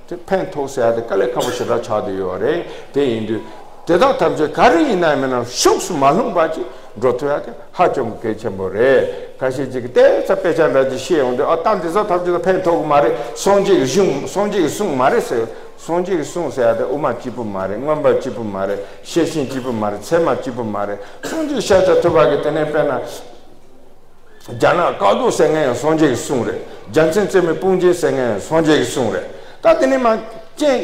དེ་ཕན་ཐོགས་ཟེར་ཡ་དེ་དཀའ་ལས་ཁག་པོ་ཞེ་དྲག་ཆགས་བསྡད་ཡོད་རེད། དེ་ཡིན་དུས་དེ་དག་ཐམས་ཅད་ག་རེ་ཡིན་ན་མིན་ན་ཕྱོགས་སུ་མ་ལྷུང་བ་ཅིག་འགྲོ་ཐུབ་ཡ་དེ་ཧ་ཅང་གི་གལ་ཆེན་པོ་རེད། ཁ་ཤས་ཅིག་གིས་དེ་ཚ་དཔེ་ཆ་འདྲ་ཅིག་བཤད་ཡོང་དུས། ཨ་ད་འདི་ཚོ་ཐམས་ཅད་ལ་ཕན་ཐོགས་གི་མ་རེད། སངས་རྒྱས་ཀྱི་གཞུང་སངས་རྒྱས་ཀྱི་གསུང་མ་རེད་ཟེར། སངས་རྒྱས་ཀྱི་གསུང་ཟེར་ཡ་དེ་དབུ་མ་གཅིག་པུ་མ་རེད། མངོན་པ་གཅིག་པུ་མ་རེད། ཤེར་ཕྱིན་གཅིག་པུ་མ་རེད། ཚད་མ་གཅིག་པུ་མ་རེད། སངས་རྒྱས་ཤཱཀྱ་ཐུབ་པ་གིས་དེ་ནས་དཔེར་ན། རྒྱ་ནག་བཀའ་བསྡུ་ཟེར་མཁན་ཡང་སངས་རྒྱས་ཀྱི་གསུང་རེད། རྒྱལ་མཚན་རྩེ་མོའི་དཔུང་རྒྱན་ཟེར་མཁན་ཡང་སངས་རྒྱས་ཀྱི་གསུང་རེད། ད་དེ་ནས་མ་རྐྱེན་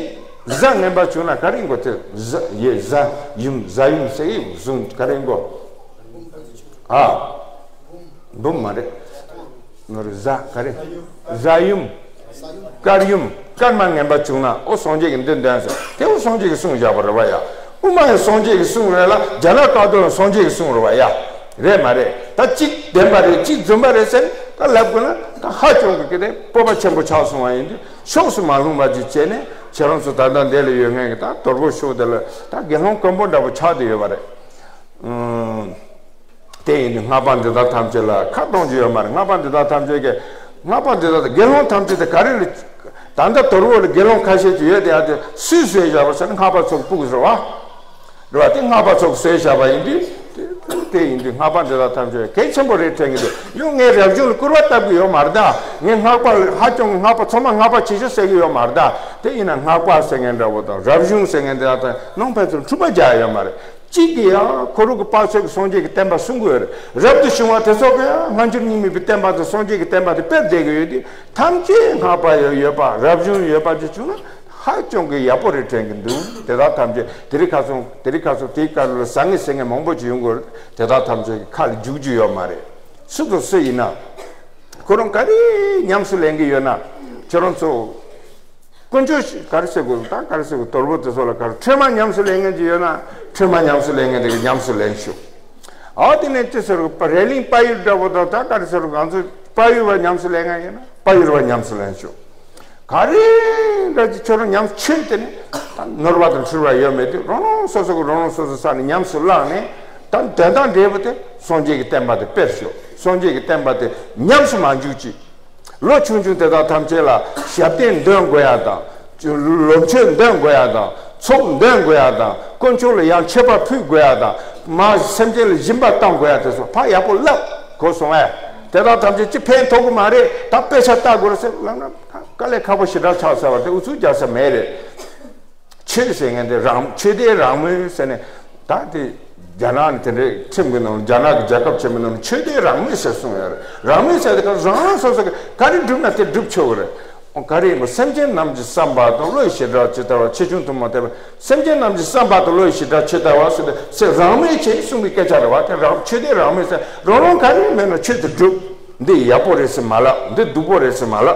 གཟའ་ངན་པ་བྱུང་ན་ག་རེ་དགོས། དེ་གཟའ་ཡེ་གཟའ་ཡུམ་གཟའ་ཡུམ་ཟེར་གི་གསུང་ག་རེ་དགོས། ཨ། འབུམ་མ་རེད། ནོར་གཟའ་ག་རེ། གཟའ་ཡུམ། སྐར་ཡུམ། སྐར་མ་ངན་པ་བྱུང་ན་ཨོ་སངས་རྒྱས་ཀྱི་འདི་འདོན་ཟེར། དེ་ཨོ་སངས་རྒྱས་ཀྱི་གསུང་བཞག་པ་རེད་བ་ཡ། དབུ་མ་ཡང་སངས་རྒྱས་ཀྱི་གསུང་རེད་ལ། རྒྱ་ནག་བཀའ་བསྡུ་ཡང་སངས་རྒྱས་ཀྱི་གསུང་རེད་བ་ཡ། རེད་མ་རེད། ད་གཅིག་བདེན་པ་རེད། གཅིག་རྫུན་པ་རེད་ཟེར་ནས་ད་ལབ་དགོས་ན་ད་ཧ་ཅང་གི་གི་དེ་སྤོབས་པ་ཆེན་པོ་ཆགས་སོང་བ་ཡིན་དུས། ཕྱོགས་སུ་མ་ལྷུང་བ་ཅིག་བྱས་ནས་ཁྱེད་རང་ཚོ་ད་ལྟ་འདི་ལ་ཡོད་མཁན་གྱི་ད་དོལ་པོ་ཤོག་དེ་ལ་ད་དགེ་སློང་དཀོན་པོ་འདྲ་པོ་ཆགས་བསྡད་ཡོད་པ་རེད། ཨང་། དེ་ཡིན་དུས་སྔགས་པ་འདི་དག་ཐམས་ཅད་ལ་ཁ་གཏོང་རྒྱུ་ཡོད་མ་རེད། སྔགས་པ་འདི་དག་ཐམས་ཅད་ཀྱིས་སྔགས་པ་འདི་དག་དང་དགེ་སློང་ཐམས་ཅད་དེ་ག་རེ་ལ། ད་ལྟ་དོལ་པོ་ལ་དགེ་སློང་ཁ་ཤས་ཅིག་ཡོད་དེ། ཡ་དེ་སུས་བཟོས་བཞག་པ་ཟེར་ན་སྔགས་པ་ཚོ་གི་ཕྲུ་གུ་རེད་བ། རེད་བ། དེ་སྔགས་པ་ཚོ་གི་བཟོས་བཞག་པ་ཡིན་དུས། དེ་དེ་ཡིན་དུས་སྔགས་པ་འདི་དག་ཐམས་ཅད་གལ་ཆེན་པོ་རེད་དྲན་གྱི་འདུག་ཡང་ངས་རབ་བྱུང་ལ་སྐུར་བ་བཏབ་ཀྱི་ཡོད་མ་རེད་ད། ངས་སྔགས་པ་ཧ་ཅང་གི་སྔགས་པ་ཚང་མ་སྔགས་པ་བྱེད་ཤོག་ཟེར་གྱི་ཡོད་མ་རེད་ད། དེ་ཡིན་ན་སྔགས་པ་ཟེར་མཁན་འདྲ་པོ་དང་རབ་བྱུང་ཟེར་མཁན་འདི་དག་དང་ནང་ཕན་ཚུན་འཁྲུག་པ་རྒྱག་ཡོད་མ་རེད། གཅིག་གིས་ཡང་ཁོ་རང་གི་དཔག་ཚད་ཀྱི་སངས་རྒྱས་ཀྱི་བསྟན་པ་སྲུང་གི་ཡོད་རེད། རབ་ཏུ་བྱུང་བ་དེ་ཚོ་གིས་ཡང་སྔ་འགྱུར་རྙིང་མའི་བསྟན་པ་དང་སངས་རྒྱས་ཀྱི་བསྟན་པ་དེ་སྤེལ་བསྡད་ཀྱི་ཡོད་དུས། ཐམས་ཅད་སྔགས་པ་ཡོད་ཡོད་པ། རབ་བྱུང་ཡོད་པ་ཅིག་བྱུང་ན་ཧ་ཅང་གི་ཡག་པོ་རེད་དྲན་གྱི་འདུག་དེ་དག་ཐམས་ཅད་དེ་རིང་ཁ་སང་དེ་རིང་ཁ་སང་དེའི་སྐབས་ལ་ཟ་ངེ་ཟ་ངེ་མང་པོ་ཅིག་ཡོང་གི་ཡོད་རེད། དེ་དག་ཐམས་ཅད་ཀྱི་ཁ་ལ་འཇུག་རྒྱུ་ཡོད་མ་རེད། སུ་དང་སུ་ཡིན་ན། ཁོ་རང་ག་རེ་ཉམས་སུ་ལེན་གྱི་ཡོད་ན། ཁྱེད་རང་ཚོ། དཀོན་མཆོག་ག་རེ་ཟེར་དགོས། ད་ག་རེ་ཟེར་དགོས། དོལ་པོ་དེ་ཚོ་ལ་ག་རེ། ཁྲོས་མ་ཉམས་སུ་ལེན་མཁན་ཅིག་ཡོད་ན། ཁྲོས་མ་ཉམས་སུ་ལེན་མཁན་དེ་གིས་ཉམས་སུ་ལེན་ཤོག་ཨ་དེ་ནས་ཅི་ཟེར་དགོས། རེ་གླིང་དཔལ་ཡུལ་འདྲ་པོ་དང་ད་ག་རེ་ཟེར་དགོས། ང་ཚོ་དཔལ་ཡུལ་བ་ཉམས་སུ་ལེན་མཁན་ཡོད་ན་དཔལ་ཡུལ་བ་ཉམས་སུ་ལེན་ཤོག་ག་རེ་འདྲ་ཅིག་ཁྱོད་རང་ཉམས་ཆོས་དེ་ནི་ད་ནོར་བ་དང་འཁྲུལ་བ་ཡོད་མེད་དེ་རང་རང་སོ་སོ་གི་རང་རང་སོ་སོ་ས་ནས་ཉམས་སུ་བླངས་ནས། ད་དོན་དང་འབྲས་བུ་དེ་སངས་རྒྱས་ཀྱི་བསྟན་པ་དེ་སྤེལ་ཤོག་སངས་རྒྱས་ཀྱི་བསྟན་པ་དེ་ཉམས་སུ་མ་འཇུག་ཅིག་ལོ་ཆུང་ཆུང་དེ་དག་ཐམས་ཅད་ལ་ཞབས་བརྟན་འདོན་དགོས་ཡ་དང་། ལོ་མཆོད་འདོན་དགོས་ཡ་དང་། ཚོགས་འདོན་དགོས་ཡ་དང་། དཀོན་མཆོག་ལ་ཡང་མཆོད་པ་ཕུལ་དགོས་ཡ་དང་། མ་སེམས་ཅན་ལ་སྦྱིན་པ་བཏང་དགོས་ཡ་དེ་ཚོ་ཕར་ཡག་པོ་བསླབ་གོ་སོང་ཨེ། དེ་དག་ཐམས་ཅད་ཅི་ཕན་ཐོགས་ཀྱི་མ་རེད། ད་དཔེ་ཆ་ལྟ་དགོས་རེད་ཟེར་ལབ་ན་དཀའ་ལས་ཁག་པོ་ཞེ་དྲག་ཆགས་ཚར་བ་དེ་ཨུ་ཚུགས་རྒྱག་ས་མེད་རེད། ཆོས་ཟེར་མཁན་དེ་རང་ཆོས་དད་རང་མོས་ཟེར་ནས་ད་དེ་རྒྱ་ནག་ནས་དེ་འདྲའི་ཁྲིམས་ཀྱི་ནང་རྒྱ་ནག་གི་རྒྱལ་ཁབ་ཆེན་པོའི་ནང་ཆོས་དད་རང་མོས་ཟེར་གསུངས་ཡོད་རེད། རང་མོས་ཟེར་དེ་ག་རང་རང་སོ་སོ་གི་ག་རེ་སྒྲུབ་ན་དེ་སྒྲུབ་ཆོག་གི་རེད། ཨོ་ག་རེ་ཡིན་པ་སེམས་ཅན་རྣམས་ཀྱི་བསམ་པ་དང་བློ་ཡི་བྱེ་བྲག་ཇི་ལྟ་བ་ཆེ་ཆུང་དུ་མ་ལྟོས་པར་སེམས་ཅན་རྣམས་ཀྱི་བསམ་པ་དང་བློ་ཡི་བྱེ་བྲག་ཇི་ལྟ་བ་ཟེར་ཏེ་ཟེར་རང་མོས་བྱས་གསུངས་པའི་སྐད་ཆ་རེད་བ། དེ་རང་ཆོས་དད་རང་མོས་ཟེར་རང་རང་ག་རེ་མེད་ན་ཆོས་དེ་སྒྲུབ། འདི་ཡག་པོ་རེད་ཟེར་མ་ལབ། འདི་སྡུག་པོ་རེད་ཟེར་མ་ལབ།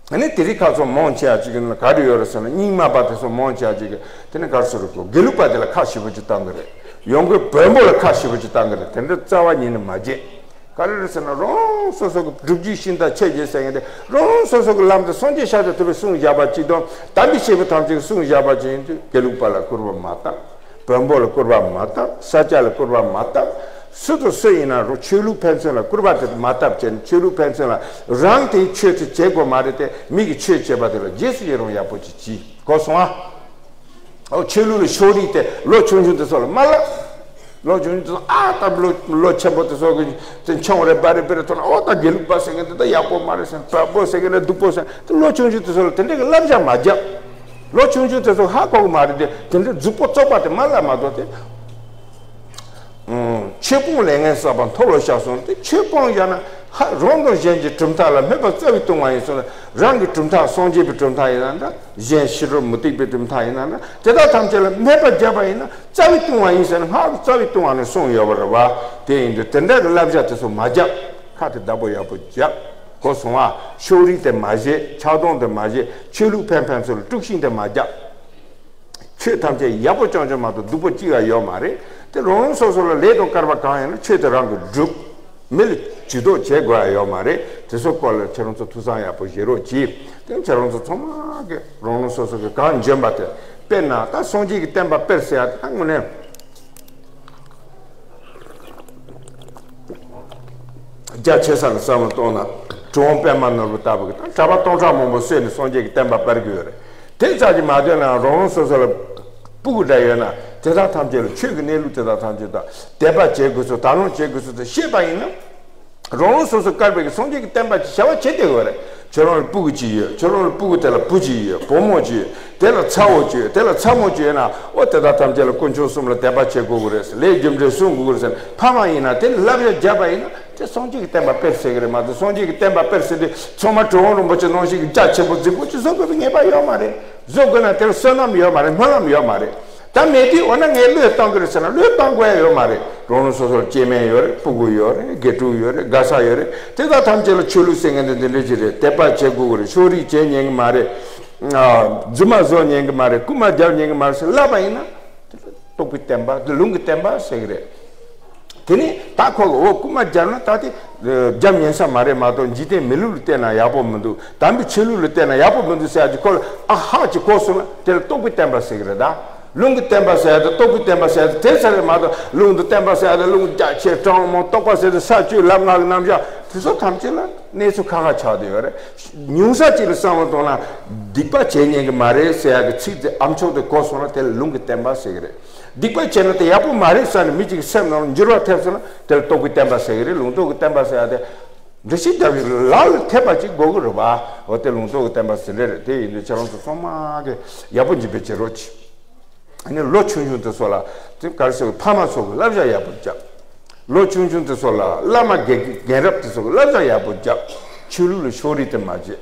ཨ་ནི་དེ་རིང་ཁ་སང་མང་ཆེ་བ་ཅིག་གི་ནང་ག་རེ་ཡོད་རེད་ཟེར་ན། རྙིང་མ་པ་དེ་ཚོ་མང་ཆེ་བ་ཅིག་གིས་དེ་ནི་ག་རེ་ཟེར་དགོས། དགེ་ལུགས་པ་དེ་ལ་ཁག་ཞེ་པོ་ཅིག་བཏང་གི་རེད། ཡང་སྒོས་བོན་པོ་ལ་ཁག་ཞེ་པོ་ཅིག་བཏང་གི་རེད། དེ་འདྲ་རྩ་བ་ཉིད་ནས་མ་བྱེད། ག་རེ་རེད་ཟེར་ན་རང་སོ་སོ་གི་སྒྲུབ་བརྒྱུད་ཤིང་རྟ་ཆོས་བརྒྱུད་ཟེར་མཁན་དེ་རང་སོ་སོ་གི་ལམ་དུ་སངས་རྒྱས་ཤཱཀྱ་ཐུབ་པས་གསུངས་བཞག་པ་ཅིག་དང་། དམ་པའི་སྐྱེས་བུ་ཐམས་ཅད་ཀྱིས་གསུངས་བཞག་པ་ཅིག་ཡིན་དུས་དགེ་ལུགས་པ་ལ་སྐུར་པ་མ་བཏབ། བོན་པོ་ལ་སྐུར་པ་མ་བཏབ། ས་སྐྱ་ལ་སྐུར་པ་མ་བཏབ། སུ་དང་སུ་ཡིན་ན་རུང་ཆོས་ལུགས་ཕན་ཚུན་ལ་སྐུར་པ་དེ་མ་བཏབ་བྱས་ནས་ཆོས་ལུགས་ཕན་ཚུན་ལ་རང་དེའི་ཆོས་དེ་བྱེད་དགོས་མ་རེད་དེ། མི་གི་ཆོས་བྱེད་པ་དེ་ལ་རྗེས་སུ་ཡི་རང་ཡག་པོ་ཅིག་གྱིས་གོ་སོང་ཨ། ཨོ་ཆོས་ལུགས་ལ་ཕྱོགས་རིས་དེ་ལོ་ཆུང་ཆུང་དེ་ཚོ་ལ་མ་ལབ། ལོ་ཆུང་ཆུང་དེ་ཚོ་ཨ་ད་ལོ་ལོ་ཆེན་པོ་དེ་ཚོ་གི་དེ་ཆང་རེ་བ་རེ་བེ་རེ་ཐོག་ན་ཨོ་ད་དགེ་ལུགས་པ་ཟེར་མཁན་དེ་ད་ཡག་པོ་མ་རེད་ཟེར། བོན་པོ་ཟེར་མཁན་དེ་སྡུག་པོ་ཟེར། དེ་ལོ་ཆུང་ཆུང་དེ་ཚོ་ལ་དེ་འདྲའི་གི་བསླབ་བྱ་མ་རྒྱབ། ལོ་ཆུང་ཆུང་དེ་ཚོ་ཧ་གོ་གི་མ་རེད་དེ། དེ་འདྲའི་རྫུ་བོ་བཙོག་པ་དེ་མ་ལབ་མ་གཏོགས་དེ། ཨང་། ཆོས་སྤོང་ལས་ངན་བསགས་པ་མཐོལ་ལོ་བཤགས་སོང་དེ། ཆོས་སྤོང་བཞག་ན་ཧ་རང་དང་གཞན་གྱི་གྲུབ་མཐའ་ལ་སྨོད་པ་རྩ་བའི་ལྟུང་བ་ཡིན་སོང་ན། རང་གི་གྲུབ་མཐའ་སངས་རྒྱས་པའི་གྲུབ་མཐའ་ཡིན་ན་འདྲ། གཞན་ཕྱི་རོལ་མུ་སྟེགས་པའི་གྲུབ་མཐའ་ཡིན་ན་འདྲ། དེ་དག་ཐམས་ཅད་ལ་སྨོད་པ་བརྒྱབ་པ་ཡིན་ན་རྩ་བའི་ལྟུང་བ་ཡིན་ཟེར་ནས་སྔགས་ཀྱི་རྩ་བའི་ལྟུང་བ་ནས་གསུངས་ཡོད་པ་རེད་བ། དེ་ཡིན་དུས་དེ་འདྲ་གི་བསླབ་བྱ་དེ་ཚོ་མ་རྒྱབ། ཁ་དེ་བདག་པོ་ཡག་པོ་རྒྱབ། གོ་སོང་ཨ། ཕྱོགས་རིས་དེ་མ་བྱེད། ཆགས་སྡང་དེ་མ་བྱེད། ཆོས་ལུགས་ཕན་ཕན་ཚུན་ལ་དཀྲུག་ཤིང་དེ་མ་རྒྱབ། ཆོས་ཐམས་ཅད་ཡག་པོ་རྐྱང་རྐྱང་མ་གཏོགས་སྡུག་པོ་གཅིག་ཡང་ཡོད་མ་རེད། དེ་རང་རང་སོ་སོ་ལ་ལས་དང་སྐལ་པ་གང་ཡིན་ན་ཆོས་དེ་རང་གིས་སྒྲུབ། མི་ལ་ ཇུས་གཏོགས་བྱེད་དགོས་ཡ་ཡོད་མ་རེད། དེ་ཚོ་སྐོར་ལ་ཁྱེད་རང་ཚོ་ཐུགས་བསམ་ཡག་པོ་བཞེས་རོགས་གྱིས། དེ་ཁྱེད་རང་ཚོ་ཚང་མ་གི་རང་རང་སོ་སོ་གི་གང་འཇོན་པ་དེ། དཔེར་ན་ད་སངས་རྒྱས་ཀྱི་བསྟན་པ་སྤེལ་ཟེར་ཡ་དེ་ད་དངོས་གནས། རྒྱ་ཆེ་ས་ལ་བསམ་བློ་གཏོང་ན། གྲུབ་དབང་པདྨ་ནོར་བུ་ལྟ་བུ་གི་ད་གྲྭ་པ་སྟོང་ཕྲག་མང་པོ་བསད་ནས་སངས་རྒྱས་ཀྱི་བསྟན་པ་སྤེལ་གི་ཡོད་རེད། དེ་ཙམ་གྱིས་མ་དོན་ན་རང་རང་སོ་སོ་ལ་སྤུ་གུ་འདྲ་ཡོད་ན་དེ་དག་ཐམས་ཅད་ལ་ཆོས་ཀྱི་གནས་ལུགས་དེ་དག་ཐམས་ཅད་དང་དད་པ་བྱེད་དགོས་ཚུལ་དག་སློང་བྱེད་དགོས་ཚུལ་དེ་ཤེས་པ་ཡིན་ན། རང་རང་སོ་སོ་བསྐལ་པའི་གི་སངས་རྒྱས་ཀྱི་བསྟན་པ་ཅིག་བྱ་བ་བྱེད་བསྡད་ཡོད་རེད། ཁྱོད་རང་ལ་སྤུ་གུ་ཅིག་ཡོད། ཁྱོད་རང་ལ་སྤུ་གུ་དེ་ལ་བུ་ཅིག་ཡོད། བུ་མོ་ཅིག་ཡོད། དེ་ལ་ཚ་བོ་ཅིག་ཡོད། དེ་ལ་ཚ་མོ་ཅིག་ཡོད་ན། ཨོ་དེ་དག་ཐམས་ཅད་ལ་དཀོན་མཆོག་གསུམ་ལ་དད་པ་བྱེད་དགོས་ཀྱི་རེད་ཟེར། ལས་རྒྱུ་འབྲས་སྲུང་དགོས་ཀྱི་རེད་ཟེར། ཕ་མ་ཡིན་ན་དེ་ལ་བསླབ་བྱ་བརྒྱབ་པ་ཡིན་ན་དེ་སངས་རྒྱས་ཀྱི་བསྟན་པ་སྤེལ་ཟེར་གི་རེད་མ་གཏོགས། སངས་རྒྱས་ཀྱི་བསྟན་པ་སྤེལ་ཟེར་དུས་ཚང་མ་གྲུབ་དབང་རིན་པོ་ཆེ་ནང་བཞིན་གྱི་རྒྱ་ཆེན་པོ་རྫིག་པོ་ཅིག་བཟོ་དགོས་ངེས་པ་ཡོད་མ་རེད། བཟོ་དགོས་ན་དེར་བསོད་ནམས་ཡོད་མ་རེད། སྨོན་ལམ་ཡོད་མ་རེད། ད་མེད་དུས་འོ་ན་ངས་བློས་གཏོང་གི་རེད་ཟེར་ན་བློས་གཏོང་དགོས་ཡ་ཡོད་མ་རེད། རང་རང་སོ་སོར་སྐྱེ་དམན་ཡོད་རེད། སྤུ་གུ་ཡོད་རེད། དགེ་ཕྲུག་ཡོད་རེད། དགའ་ས་ཡོད་རེད། དེ་དག་ཐམས་ཅད་ལ་ཆོས་ལུགས་ཟེར་མཁན་དེ་འདི་འདྲ་ཅིག་རེད། དད་པ་བྱེད་དགོས་ཀྱི་རེད། ཕྱོགས་རིས་བྱེད་ཉན་གི་མ་རེད། ཨ། རྫུན་མ་བཟོ་ཉན་གི་མ་རེད། རྐུན་མ་རྒྱབ་ཉན་གི་མ་རེད་ཟེར་ལབ་པ་ཡིན་ན། དེ་ལ་རྟོགས་པའི་བསྟན་པ། དེ་ལུང་གི་བསྟན་པ་ཟེར་གི་རེད། དེ་ནས་ད་ཁོ་གི་འོ་རྐུན་མ་རྒྱབ་ན་ད་དེ་རྒྱབ་ཉན་ས་མ་རེད་མ་གཏོགས། འཇིག་རྟེན་མི་ལུགས་ལ་བལྟས་ན་ཡག་པོ་མི་འདུག། དམ་པའི་ཆོས་ལུགས་ལ་བལྟས་ན་ཡག་པོ་མི་འདུག་ཟེར་ཡ་ཅིག་ཁོ་ལ་ཨ་ཧ་ཅིག་གོ་སོང་ན་དེ་ལ་རྟོགས་པའི་བསྟན་པ་ཟེར་གི་རེད་ད། ལུང་གི་བསྟན་པ་ཟེར་ཡ་དེ་རྟོགས་པའི་བསྟན་པ་ཟེར་ཡ་དེ་དེ་ཚོ་རེད་མ་གཏོགས། ལུང་དང་བསྟན་པ་ཟེར་ཡ་དེ་ལུང་རྒྱ་ཆེ་གྲངས་མང་རྟོགས་པ་ཟེར་དེ་ས་བཅུ་ལམ་ལྔ་གི་རྣམ་གཞག་དེ་ཚོ་ཐམས་ཅད་ལ་གནས་ཚུལ་ཁ་ཁ་ཆགས་བསྡད་ཡོད་རེད། ཉུང་ས་ཅིག་ལ་བསམ་བློ་གཏོང་ན་སྡིག་པ་བྱེད་ཉན་གི་མ་རེད་ཟེར་ཡ་གི་ཚིག་དེ་ཨ་མཆོག་དེ་གོ་སོང་ན་དེ་ལ་ལུང་གི་བསྟན་པ་ཟེར་གི་རེད། སྡིག་པ་བྱས་ན་དེ་ཡག་པོ་མ་རེད་བསམ་ནས་མི་གཅིག་གི་སེམས་ནང་ལ་འགྱུར་བ་ཐེབས་སོང་ན་དེ་ལ་རྟོགས་པའི་བསྟན་པ་ཟེར་གི་རེད། ལུང་རྟོགས་ཀྱི་བསྟན་པ་ཟེར་ཡ་དེ་འགྲེལ་བཤད་རྒྱབ་ཡོད་ལ་ལ་འཐད་པ་ཅིག་དགོས་ཀྱི་རེད་པ། འོ་དེ་ལུང་རྟོགས་ཀྱི་བསྟན་པ་ཟེར་འདྲ་རེད། དེ་ཡིན་དུས་ཁྱེད་རང་ཚོ་ཚང་མ་གི་ཡག་པོ་འཇིགས་པའི་བྱེད་རོགས་གྱིས། ཨ་ནི་ལོ་ཆུང་ཆུང་དེ་ཚོ་ལ་དེ་ག་རེ་ཟེར་ཕ་མ་ཚོ་གི་བསླབ་བྱ་ཡག་པོ་རྒྱབ། ལོ་ཆུང་ཆུང་དེ་ཚོ་ལ་བླ་མ་རྒན་རྒན་རབས་དེ་ཚོ་གི་བསླབ་བྱ་ཡག་པོ་རྒྱབ། ཆོས་ལུགས་ལ་ཕྱོགས་རིས་དེ་མ་བྱེད།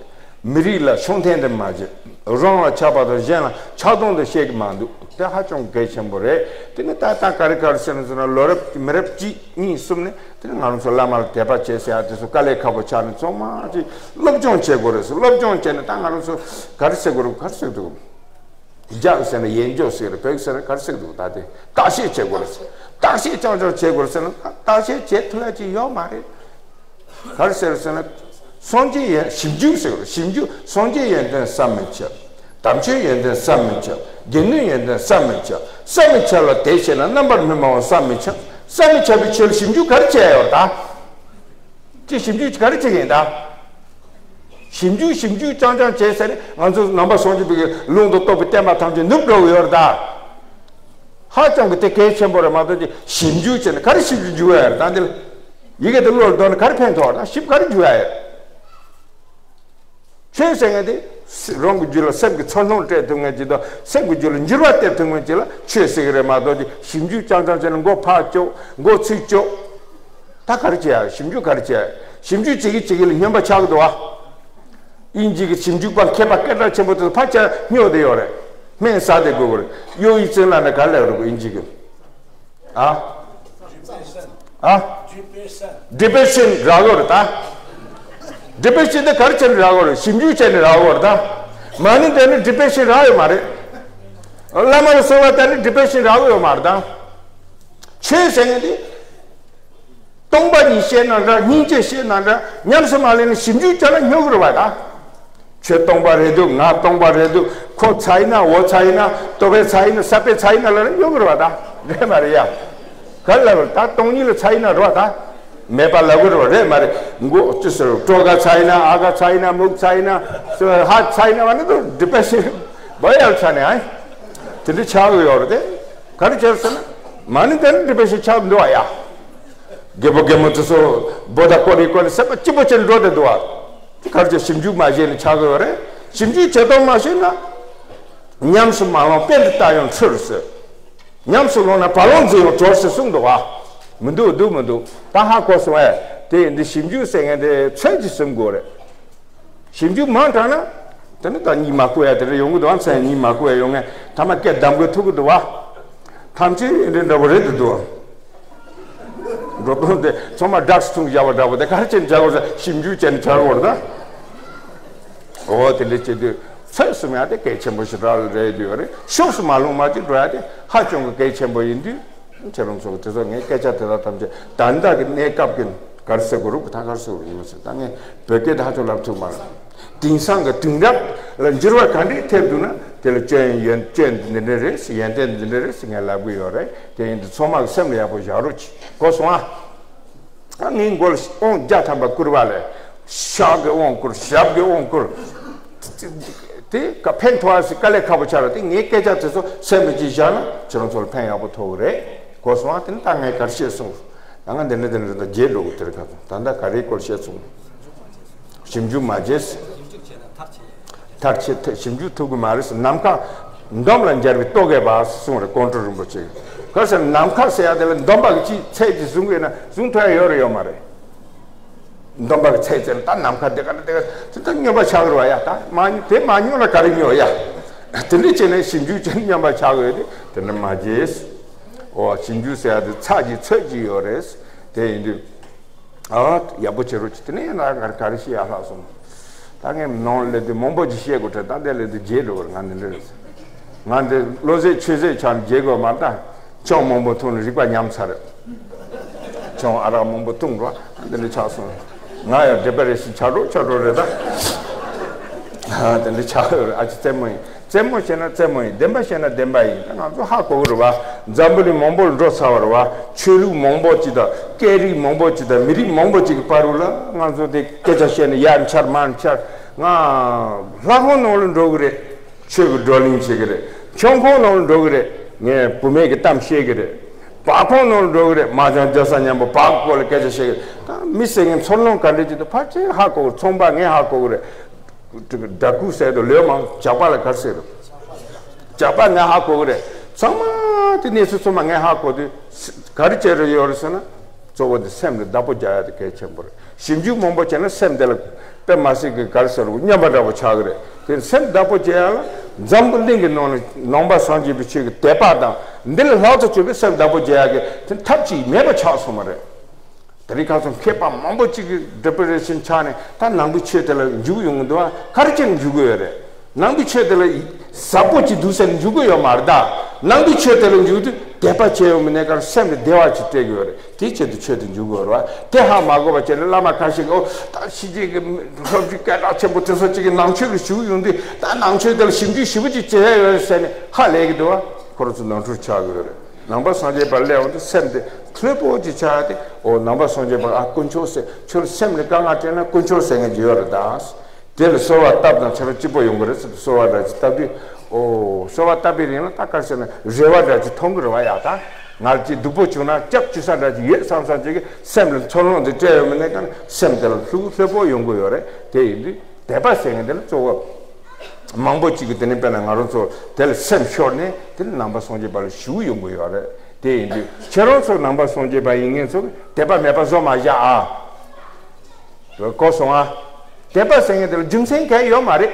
མི་རིགས་ལ་ཕྱོགས་འཐེན་དེ་མ་བྱེད། རང་ལ་ཆགས་པ་དང་གཞན་ལ་ཆགས་སྡང་དེ་བཤད་གི་མ་འདུག། དེ་ཧ་ཅང་གལ་ཆེན་པོ་རེད། དེ་ནི་ད་ལྟ་ག་རེ་ག་རེ་ཟེར་ན་ཟེར་ན་ལོ་རབས་མི་རབས་གཅིག་གཉིས་གསུམ་ནས་དེ་ནི་ང་རང་ཚོ་བླ་མ་ལ་དད་པ་བྱེད་ཟེར་ཡ་དེ་ཚོ་དཀའ་ལས་ཁག་པོ་ཆགས་ནས་ཚང་མ་ཅིག་སློབ་སྦྱོང་བྱེད་དགོས་རེད་ཟེར། སློབ་སྦྱོང་བྱས་ནས་ད་ང་རང་ཚོ་ག་རེ་ཟེར་དགོས་རེད། ག་རེ་ཟེར་འདུག། རྒྱག་ཟེར་ན་ཡན་འཇོག་ཟེར་རེད། བོད་ཟེར་ན་ག་རེ་ཟེར་འདུག། ད་དེ་བརྟག་དཔྱད་བྱེད་དགོས་རེད་ཟེར། བརྟག་དཔྱད་རྐྱང་རྐྱང་བྱེད་དགོས་རེད་ཟེར་ན་བརྟག་དཔྱད་བྱེད་ཐུབ་ཡ་ཅིག་ཡོད་མ་རེད། ག་རེ་ཟེར་ཟེར་ན། སངས་རྒྱས་ཡོན་ཞིབ་འཇུག་ཟེར་བ། ཞིབ་འཇུག་སངས་རྒྱས་ཡོན་ཏན་བསམ་མི་ཁྱབ། དམ་ཆོས་ཡོན་ཏན་བསམ་མི་ཁྱབ། དགེ་འདུན་ཡོན་ཏན་བསམ་མི་ཁྱབ། བསམ་མི་ཁྱབ་ལ་དེ་བྱས་ན་རྣམ་པར་མི་སྨྲ་བ་བསམ་མི་ཁྱབ། བསམ་མི་ཁྱབ་པའི་ཆོས་ལ་ཞིབ་འཇུག་ག་རེ་བྱས་ཡོད་ད། ཅི་ཞིབ་འཇུག་ག་རེ་བྱེད་ཀྱི་ཡིན་ད། ཞིབ་འཇུག་ཞིབ་འཇུག་རྐྱང་རྐྱང་བྱས་ཟེར་ནས་ང་ཚོ་ནང་པ་སངས་རྒྱས་པའི་ལུང་དང་རྟོགས་པའི་བསྟན་པ་ཐམས་ཅད་ནུབ་འགྲོ་གི་ཡོད་རེད་ད། ཧ་ཅང་གི་དེ་གལ་ཆེན་པོ་རེད་མ་གཏོགས་ཅི་ཞིབ་འཇུག་བྱས་ནས་ག་རེ་ཞིབ་འཇུག་འཇུག་ཡ་རེད་ད། འདི་ལ་ཡི་གེ་དེ་བློ་ལ་འདོན་ནས་ག་རེ་ཕན་ཐོགས་རེད་ད། ཞིབ་ག་རེ་འཇུག་ཡ་ཡོད། ཆོས་ཟེར་མཁན་དེ་རང་གི་རྒྱུད་ལ་སེམས་ཀྱི་ཚོར་སྣང་སྤྲད་ཐུབ་མཁན་ཅིག་དང་སེམས་ཀྱི་རྒྱུད་ལ་འགྱུར་བ་སྟེར་ཐུབ་མཁན་ཅིག་ལ་ཆོས་ཟེར་གི་རེད་མ་གཏོགས་ཅི་ཞིབ་འཇུག་རྐྱང་རྐྱང་བྱས་ནས་མགོ་ཕར་བཅོག་མགོ་ཚུར་བཅོག། ད་ག་རེ་བྱེད་ཡ། ཞིབ་འཇུག་ག་རེ་བྱེད་ཡ། ཞིབ་འཇུག་བྱེད་ཀྱི་བྱེད་ཀྱི་ལ་སྨྱོན་པ་ཆགས་ཀྱི་འདུག་བ། དབྱིན་ཇི་གི་ཞིབ་འཇུག་པ་མཁས་པ་སྐད་གྲགས་ཆེན་པོ་དེ་ཚོ་ཕར་ཆ་སྨྱོ་བསྡད་ཡོད་རེད། སྨན་ཟ་བསྡད་དགོས་རེད། གཡོ་ཡི་བཙན་ལ་ནི་ག་རེ་ལབ་རེད་དབྱིན་ཇི་གི། ཨ། ཨ། depression་རག་གི་རེད་ད། depression་དེ་ག་རེ་བྱས་ནས་རག་གི་རེད། ཞིབ་འཇུག་བྱས་ནས་རག་གི་རེད་ད། མ་ཎི་འདོན་ནས་depression་རག་ཡོད་མ་རེད། བླ་མ་ལ་གསོལ་བ་བཏབ་ནས་depression་རག་གི་ཡོད་མ་རེད་ད། ཆོས་ཟེར་མཁན་དེ། སྟོང་པ་ཉིད་བཤད་ན་འདྲ། སྙིང་རྗེ་བཤད་ན་འདྲ། ཉམས་སུ་མ་ལེན་ན་ཞིབ་འཇུག་བྱས་ན་སྨྱོ་གི་རེད་བ་ད། ཁྱོད་སྟོང་པ་རེད་འདུག། ང་སྟོང་པ་རེད་འདུག། ཁོ་ཚ་ཡིན་ན་འོ་ཚ་ཡིན་ན་སྟོད་པའི་ཚ་ཡིན་ན་ས་པའི་ཚ་ཡིན་ན་ལབ་ན་སྨྱོ་གི་རེད་བ་ད། རེད་མ་རེད་ཡ། ག་རེ་ལབ་རེད་ད། སྟོང་ཉིད་ལ་ཚ་ཡིན་ན་རེད་བ་ད། མེད་པ་ལབ་གི་རེད་བ། རེད་མ་རེད། མགོ་ཅི་ཟེར་གྲོད་ཁ་ཚ་ཡིན་ན་ཨ་ཁ་ཚ་ཡིན་ན་མིག་ཚ་ཡིན་ན་ཧ་ཚ་ཡིན་ན་བ་ནི་ད་depression་བ་ཡར་ཚ་ནས་ཨ། དེ་འདྲ་ཆགས་གི་ཡོད་རེད་དེ། ག་རེ་བྱས་ཟེར་ན། མ་ཎི་འདོན་ན་depression་ཆགས་འདུག་བ་ཡ། རྒད་པོ་རྒན་མོ་དེ་ཚོ་བོ་ད་ཀོ་རི་ཀོ་རི་སེམས་པ་སྐྱིད་པོ་བྱས་འགྲོ་བསྡད་འདུག་བ། ག་རེ་བྱས་ཞིབ་འཇུག་མ་བྱས་ནས་ཆགས་ཀྱི་ཡོད་རེད། ཞིབ་འཇུག་བྱེད་སྟངས་མ་ཤེས་ན། ཉམས་སུ་མ་བླངས་པས་འདི་ལྟ་ཡང་འཁྲུལ་ཟེར། ཉམས་སུ་བླངས་ན་བ་ལང་འཛིན་ཡང་གྲོལ་ཟེར་གསུངས་འདུག་བ། མི་འདུག་འདུག་མི་འདུག། ད་ཧ་གོ་སོང་ཨེ། དེ་འདི་ཞིབ་འཇུག་ཟེར་མཁན་དེ་ཚད་ཅིག་ཟིན་དགོས་རེད། ཞིབ་འཇུག་མང་དྲགས་ན། དེ་ནི་ད་གཉིད་མ་ཁུག་ཡ་དེ་འདྲ་ཡོང་གི་འདུག་ཨ། མཚན་གཉིད་མ་ཁུག་ཡ་ཡོང་ངས་ཐ་མ་སྐད་བསྡམ་དགོས་ཐུག་གི་འདུག་བ། ཐམས་ཅད་འདི་འདྲ་བོ་རེད་དུ་འདུག་ཨ། འགྲོ་དོན་དེ་ཚང་མ་ཌག་སི་འཐུང་བཞག་པ་འདྲ་བོ་དེ་ག་རེ་བྱས་ནས་བྱ་དགོས་ཟེར་ཞིབ་འཇུག་བྱས་ནས་བྱ་དགོས་རེད་ད། འོ་དེ་འདྲ་བྱེད་དུས་ཚོད་གསུམ་ཡ་དེ་གལ་ཆེན་པོ་ཞེ་དྲག་རེད་འདུག་རེད། ཕྱོགས་སུ་མ་ལྷུང་མ་ཅིག་འགྲོ་ཡ་དེ་ཧ་ཅང་གི་གལ་ཆེན་པོ་ཡིན་དུས། ཁྱེད་རང་ཚོ་གི་དེ་ཚོ་ངའི་སྐད་ཆ་དེ་དག་ཐམས་ཅད་ད་ལྟ་གི་གནས་སྐབས་ཀྱི་ ག་རེ་ཟེར་དགོས་རུང་ད་ག་རེ་ཟེར་དགོས་རུང་ཡིན་མ་ཟེར། ད་ངས་བོད་སྐད་དེ་ཧ་ཅང་ལབ་ཐུབ་མ་རེད། དེང་སང་གི་དེང་རབས་ལ་འགྱུར་བ་ག་འདྲས་ཐེབས་འདུག་ན། དེ་ལ་སྐྱོན་ཡོན་སྐྱོན་འདི་འདྲ་རེད། ཡོན་ཏན་འདི་འདྲ་རེད་ཟེར་ངས་ལབ་གི་ཡོད་རེད། དེ་ཡིན་དུས་ཚང་མ་གི་སེམས་ལ་ཡག་པོ་བཞག་རོགས་གྱིས། གོ་སོང་ཨ། ད་ངའི་མགོ་ལ་དབང་བརྒྱ་ཐམ་པ་བསྐུར་བ་ལས། ཤག་གི་དབང་བསྐུར། ཞབས་ཀྱི་དབང་བསྐུར། དེ་ག་ཕན་ཐོགས་ཨ་ཟེར་དཀའ་ལས་ཁག་པོ་ཆགས་ར། དེ་ངའི་སྐད་ཆ་དེ་ཚོ་སེམས་ལ་ཅིག་བཞག་ན་ཁྱེད་རང་ཚོ་ལ་ཕན་ཡག་པོ་ཐོགས་གི་རེད། གོ་སོང་ཨ། དེ་ནི་ད་ངས་ག་རེ་བཤད་སོང་། ད་ང་འདི་འདྲ་འདི་འདྲ་ད་རྗེས་འགྲོ་གི། དེར་ཁ་ད་ད་ལྟ་ག་རེའི་སྐོར་བཤད་སོང་། ཞིབ་འཇུག་མ་བྱས། མཐར་ཕྱིན་ཐ་ཞིབ་འཇུག་ཐུབ་གི་མ་རེད། ནམ་མཁའ་འདོམ་ལ་འབྱར་བའི་རྟོག་གེ་བ་གསུངས་རེད། ཀོང་སྤྲུལ་རིན་པོ་ཆེ་གིས། ག་ཟེར་ན་ནམ་མཁའ་ཟེར་ཡ་དེ་ལ་འདོམ་པ་གི་ཅིག་ཚད་ཅིག་བཟུང་གི་ཡོད་ན་བཟུང་ཐུབ་ཡ་ཡོད་རེད་ཡོད་མ་རེད། འདོམ་པ་གི་ཚད་ཅིག་ལ་ད་ནམ་མཁའ་དེ་ག་ན་དེ་ག་དེ་ད་སྨྱོན་པ་ཆགས་གི་རེད་བ་ཡ། ད་མ་དེ་མ་སྨྱོན་ལ་ག་རེ་སྨྱོ་ཡ། དེ་འདྲ་བྱས་ནས་ཞིབ་འཇུག་བྱས་ནས་སྨྱོན་པ་ཆགས་གི་ཡོད་དེ་དེ་འདྲ་མ་བྱེད། འོ་ཞིབ་འཇུག་ཟེར་ཡ་དེ་ཚད་ཅིག་ཚོད་ཅིག་ཡོད་རེད། དེ་ཡིན་དུས། ཨ། ཡག་པོ་བྱེད་རོགས་གྱིས། དེ་ནས་ཡང་ན་ག་རེ་ཤེས་ཡག་ལྷག་སོང་། ད་ངས་ནང་སླེབས་དུས་མང་པོ་ཅིག་བཤད་དགོས་དྲན། ད་འདི་སླེབས་དུས་བརྗེད་འགྲོ་བར་ང་འདི་འདྲ་རེད། ང་འདི་བློ་ཟད་ཆོས་ཟད་ཆགས་ནས་བརྗེད་དགོས་མ་རེད། ད་ཆང་མང་པོ་འཐུང་ནས་རིག་པ་ཉམས་ཚར་རེད། ཆང་ཨ་རག་མང་པོ་འཐུང་རོགས། ད་འདི་འདྲ་ཆགས་སོང་། ང་ཡང་འདྲེ་པ་རེ་ཞིག་ཆགས་འགྲོ་ཆགས་འགྲོ་རེད་ད། ཨ་དེ་འདྲ་ཆགས་ཡོད་རེད། ཨ་ཅེ་རྩེད་མོ་ཡིན། རྩེད་མོ་བྱས་ན་རྩེད་མོ་ཡིན། བདེན་པ་བྱས་ན་བདེན་པ་ཡིན། ད་ང་ཚོ་ཧ་གོ་གི་རེད་བ། འཛམ་བུ་གླིང་མང་པོར་འགྲོ་ཚར་བ་རེད་བ། ཆོས་ལུགས་མང་པོ་ཅིག་དང་སྐད་རིགས་མང་པོ་ཅིག་དང་མི་རིགས་མང་པོ་ཅིག་གི་བར་རུ་ལ་ང་ཚོ་དེ་སྐད་ཆ་བཤད་ནས་ཡར་འཕྱར་མར་འཕྱར། ང་ལྷ་ཁང་ནང་ལ་འགྲོ་གི་རེད། ཆོས་ཀྱི་བགྲོ་གླེང་བྱེད་ཀྱི་རེད། ཆང་ཁང་ནང་ལ་འགྲོ་གི་རེད། ངས་བུད་མེད་ཀྱི་གཏམ་བཤད་ཀྱི་རེད། སྦག་ཁང་ནང་ལ་འགྲོ་གི་རེད། མ་ཅང་རྒྱག་ས་མཉམ་པོ་སྦག་སྐོར་ལ་སྐད་ཆ་བཤད་ཀྱི་རེད། ད་མི་ཟེར་མཁན་ཚོར་སྣང་ག་འདྲ་ཅིག་འདུག་ཕལ་ཆེར་ཧ་གོ་གི་རེད། ཚོང་པ་ངས་ཧ་གོ་གི་རེད། སྦྲ་ཁུག་ཟེར་དུས་ལོས་མང་ཇག་པ་ལ་ག་རེ་ཟེར་རེད། ཇག་པ་ངས་ཧ་གོ་གི་རེད། ཚང་མ་དེ་གནས་ཚུལ་ཚང་མ་ངས་ཧ་གོ་དུས་ག་རེ་བྱེད་རེ་ཡོད་རེད་ཟེར་ན། གཙོ་བོ་དེ་སེམས་ལ་བདག་པོ་རྒྱག་ཡ་དེ་གལ་ཆེན་པོ་རེད། ཞིབ་འཇུག་མང་པོ་བྱས་ན་སེམས་དེ་ལ་དཔེ་མ་སྲིད་ཀྱི་ག་རེ་ཟེར་རུང་སྨྱོན་པ་འདྲ་པོ་ཆགས་ཀྱི་རེད། དེ་སེམས་བདག་པོ་བྱེད་ཡ་ལ་འཛམ་བུ་གླིང་གི་ནང་ནས་ནང་པ་སངས་རྒྱས་པའི་ཆོས་ཀྱི་དད་པ་དང་འདི་ལས་ལྷག་ཏུ་གྱུར་པའི་སེམས་བདག་པོ་བྱེད་ཡ་གི་དེ་ཐབས་ཅིག་མེད་པ་ཆགས་སོང་བ་རེད། དེ་རིང་ཁ་སང་མཁས་པ་མང་པོ་གཅིག་གིས་ཌི་པི་རེ་ཤན་ཆགས་ནས་ད་ནང་པའི་ཆོས་དེ་ལ་འཇུག་ཡོང་གི་འདུག་བ། ག་རེ་བྱས་ནས་འཇུག་གི་ཡོད་རེད། ནང་པའི་ཆོས་དེ་ལ་ཟབ་པོ་ཅིག་འདུག་ཟེར་ནས་འཇུག་གི་ཡོད་མ་རེད་ད། ནང་པའི་ཆོས་དེ་ལ་འཇུག་དུས་དད་པ་བྱས་ཡོང་མི་གནས་ཀར་སེམས་ལ་བདེ་བ་ཅིག་སྤྲད་ཀྱི་ཡོད་རེད། དེའི་ཆེད་དུ་ཆོས་དེ་འཇུག་གི་ཡོད་རེད་བ། དེ་ཧ་མ་གོ་བ་བྱས་ནས་བླ་མ་ཁ་ཤས་ཀྱིས་ཨོ་ད་ཕྱི་རྒྱལ་གྱི་སློབ་ཕྲུག་སྐད་གྲགས་ཆེན་པོ་དེ་ཚོ་གཅིག་གིས་ནང་ཆོས་ལ་ཞུགས་ཡོང་དུས་ད་ནང་ཆོས་དེ་ལ་ཞིབ་འཇུག་ཞིབ་པོ་ཅིག་བྱས་ཡོད་རེད་ཟེར་ནས་ཧ་ལས་ཀྱི་འདུག་བ། ཁོ་རང་ཚོ་ནོར་འཁྲུལ་ཆགས་ཀྱི་ཡོད་རེད། ནང་པ་སངས་རྒྱས་པ་སླེབས་འོང་དུས་སེམས་དེ་ལྷོད་པོ་ཅིག་ཆགས་ཏེ་ཨོ་ནང་པ་སངས་རྒྱས་པ་ཨ་དཀོན་མཆོག་ཟེར། ཁྱོད་ལ་སེམས་ལ་དཀའ་ངལ་སྤྲད་ན་དཀོན་མཆོག་ཟེར་མཁན་ཅིག་ཡོད་རེད་ད། དེ་ལ་གསོལ་བ་བཏབ་དང་ཁྱེད་རང་སྐྱིད་པོ་ཡོང་གི་རེད་ཟེར་ཏེ་གསོལ་བ་འདྲ་ཅིག་བཏབ་དུས་ཨོ་གསོལ་བ་བཏབ་པའི་རིང་ལ་ད་ག་རེ་ཟེར་ན་རེ་བ་འདྲ་ཅིག་མཐོང་གི་རེད་བ། ཡ་ད་ང་ལ་ཅིག་སྡུག་པོ་བྱུང་ན་སྐྱབས་བཅོལ་ས་འདྲ་ཅིག་ཡོད་བསམ་བསམ་ཅིག་གི་སེམས་ལ་ཚོར་སྣང་དེ་སྤྲད་ཡོང་མི་གནས་ཀ་ན་སེམས་དེ་ལ་ལྷོད་ལྷོད་པོ་ཡོང་གི་ཡོད་རེད། དེ་ཡིན་དུས་དད་པ་ཟེར་མཁན་དེ་ལ་གཙོ་བོ། མང་པོ་གཅིག་གིས་དེ་ནས་དཔེར་ན་ང་རང་ཚོ་དེ་ལ་སེམས་ཤོར་ནས་དེ་ནས་ནང་པ་སངས་རྒྱས་པ་ལ་ཞུགས་ཡོང་གི་ཡོད་རེད། དེ་ཡིན་དུས་ཁྱེད་རང་ཚོ་ནང་པ་སངས་རྒྱས་པ་ཡིན་མཁན་ཚོ་དད་པ་མེད་པ་བཟོ་མ་བཞག་ཨ། གོ་སོང་ཨ། དད་པ་ཟེར་མཁན་དེ་ལ་རྒྱུ་མཚན་གང་ཡོད་མ་རེད།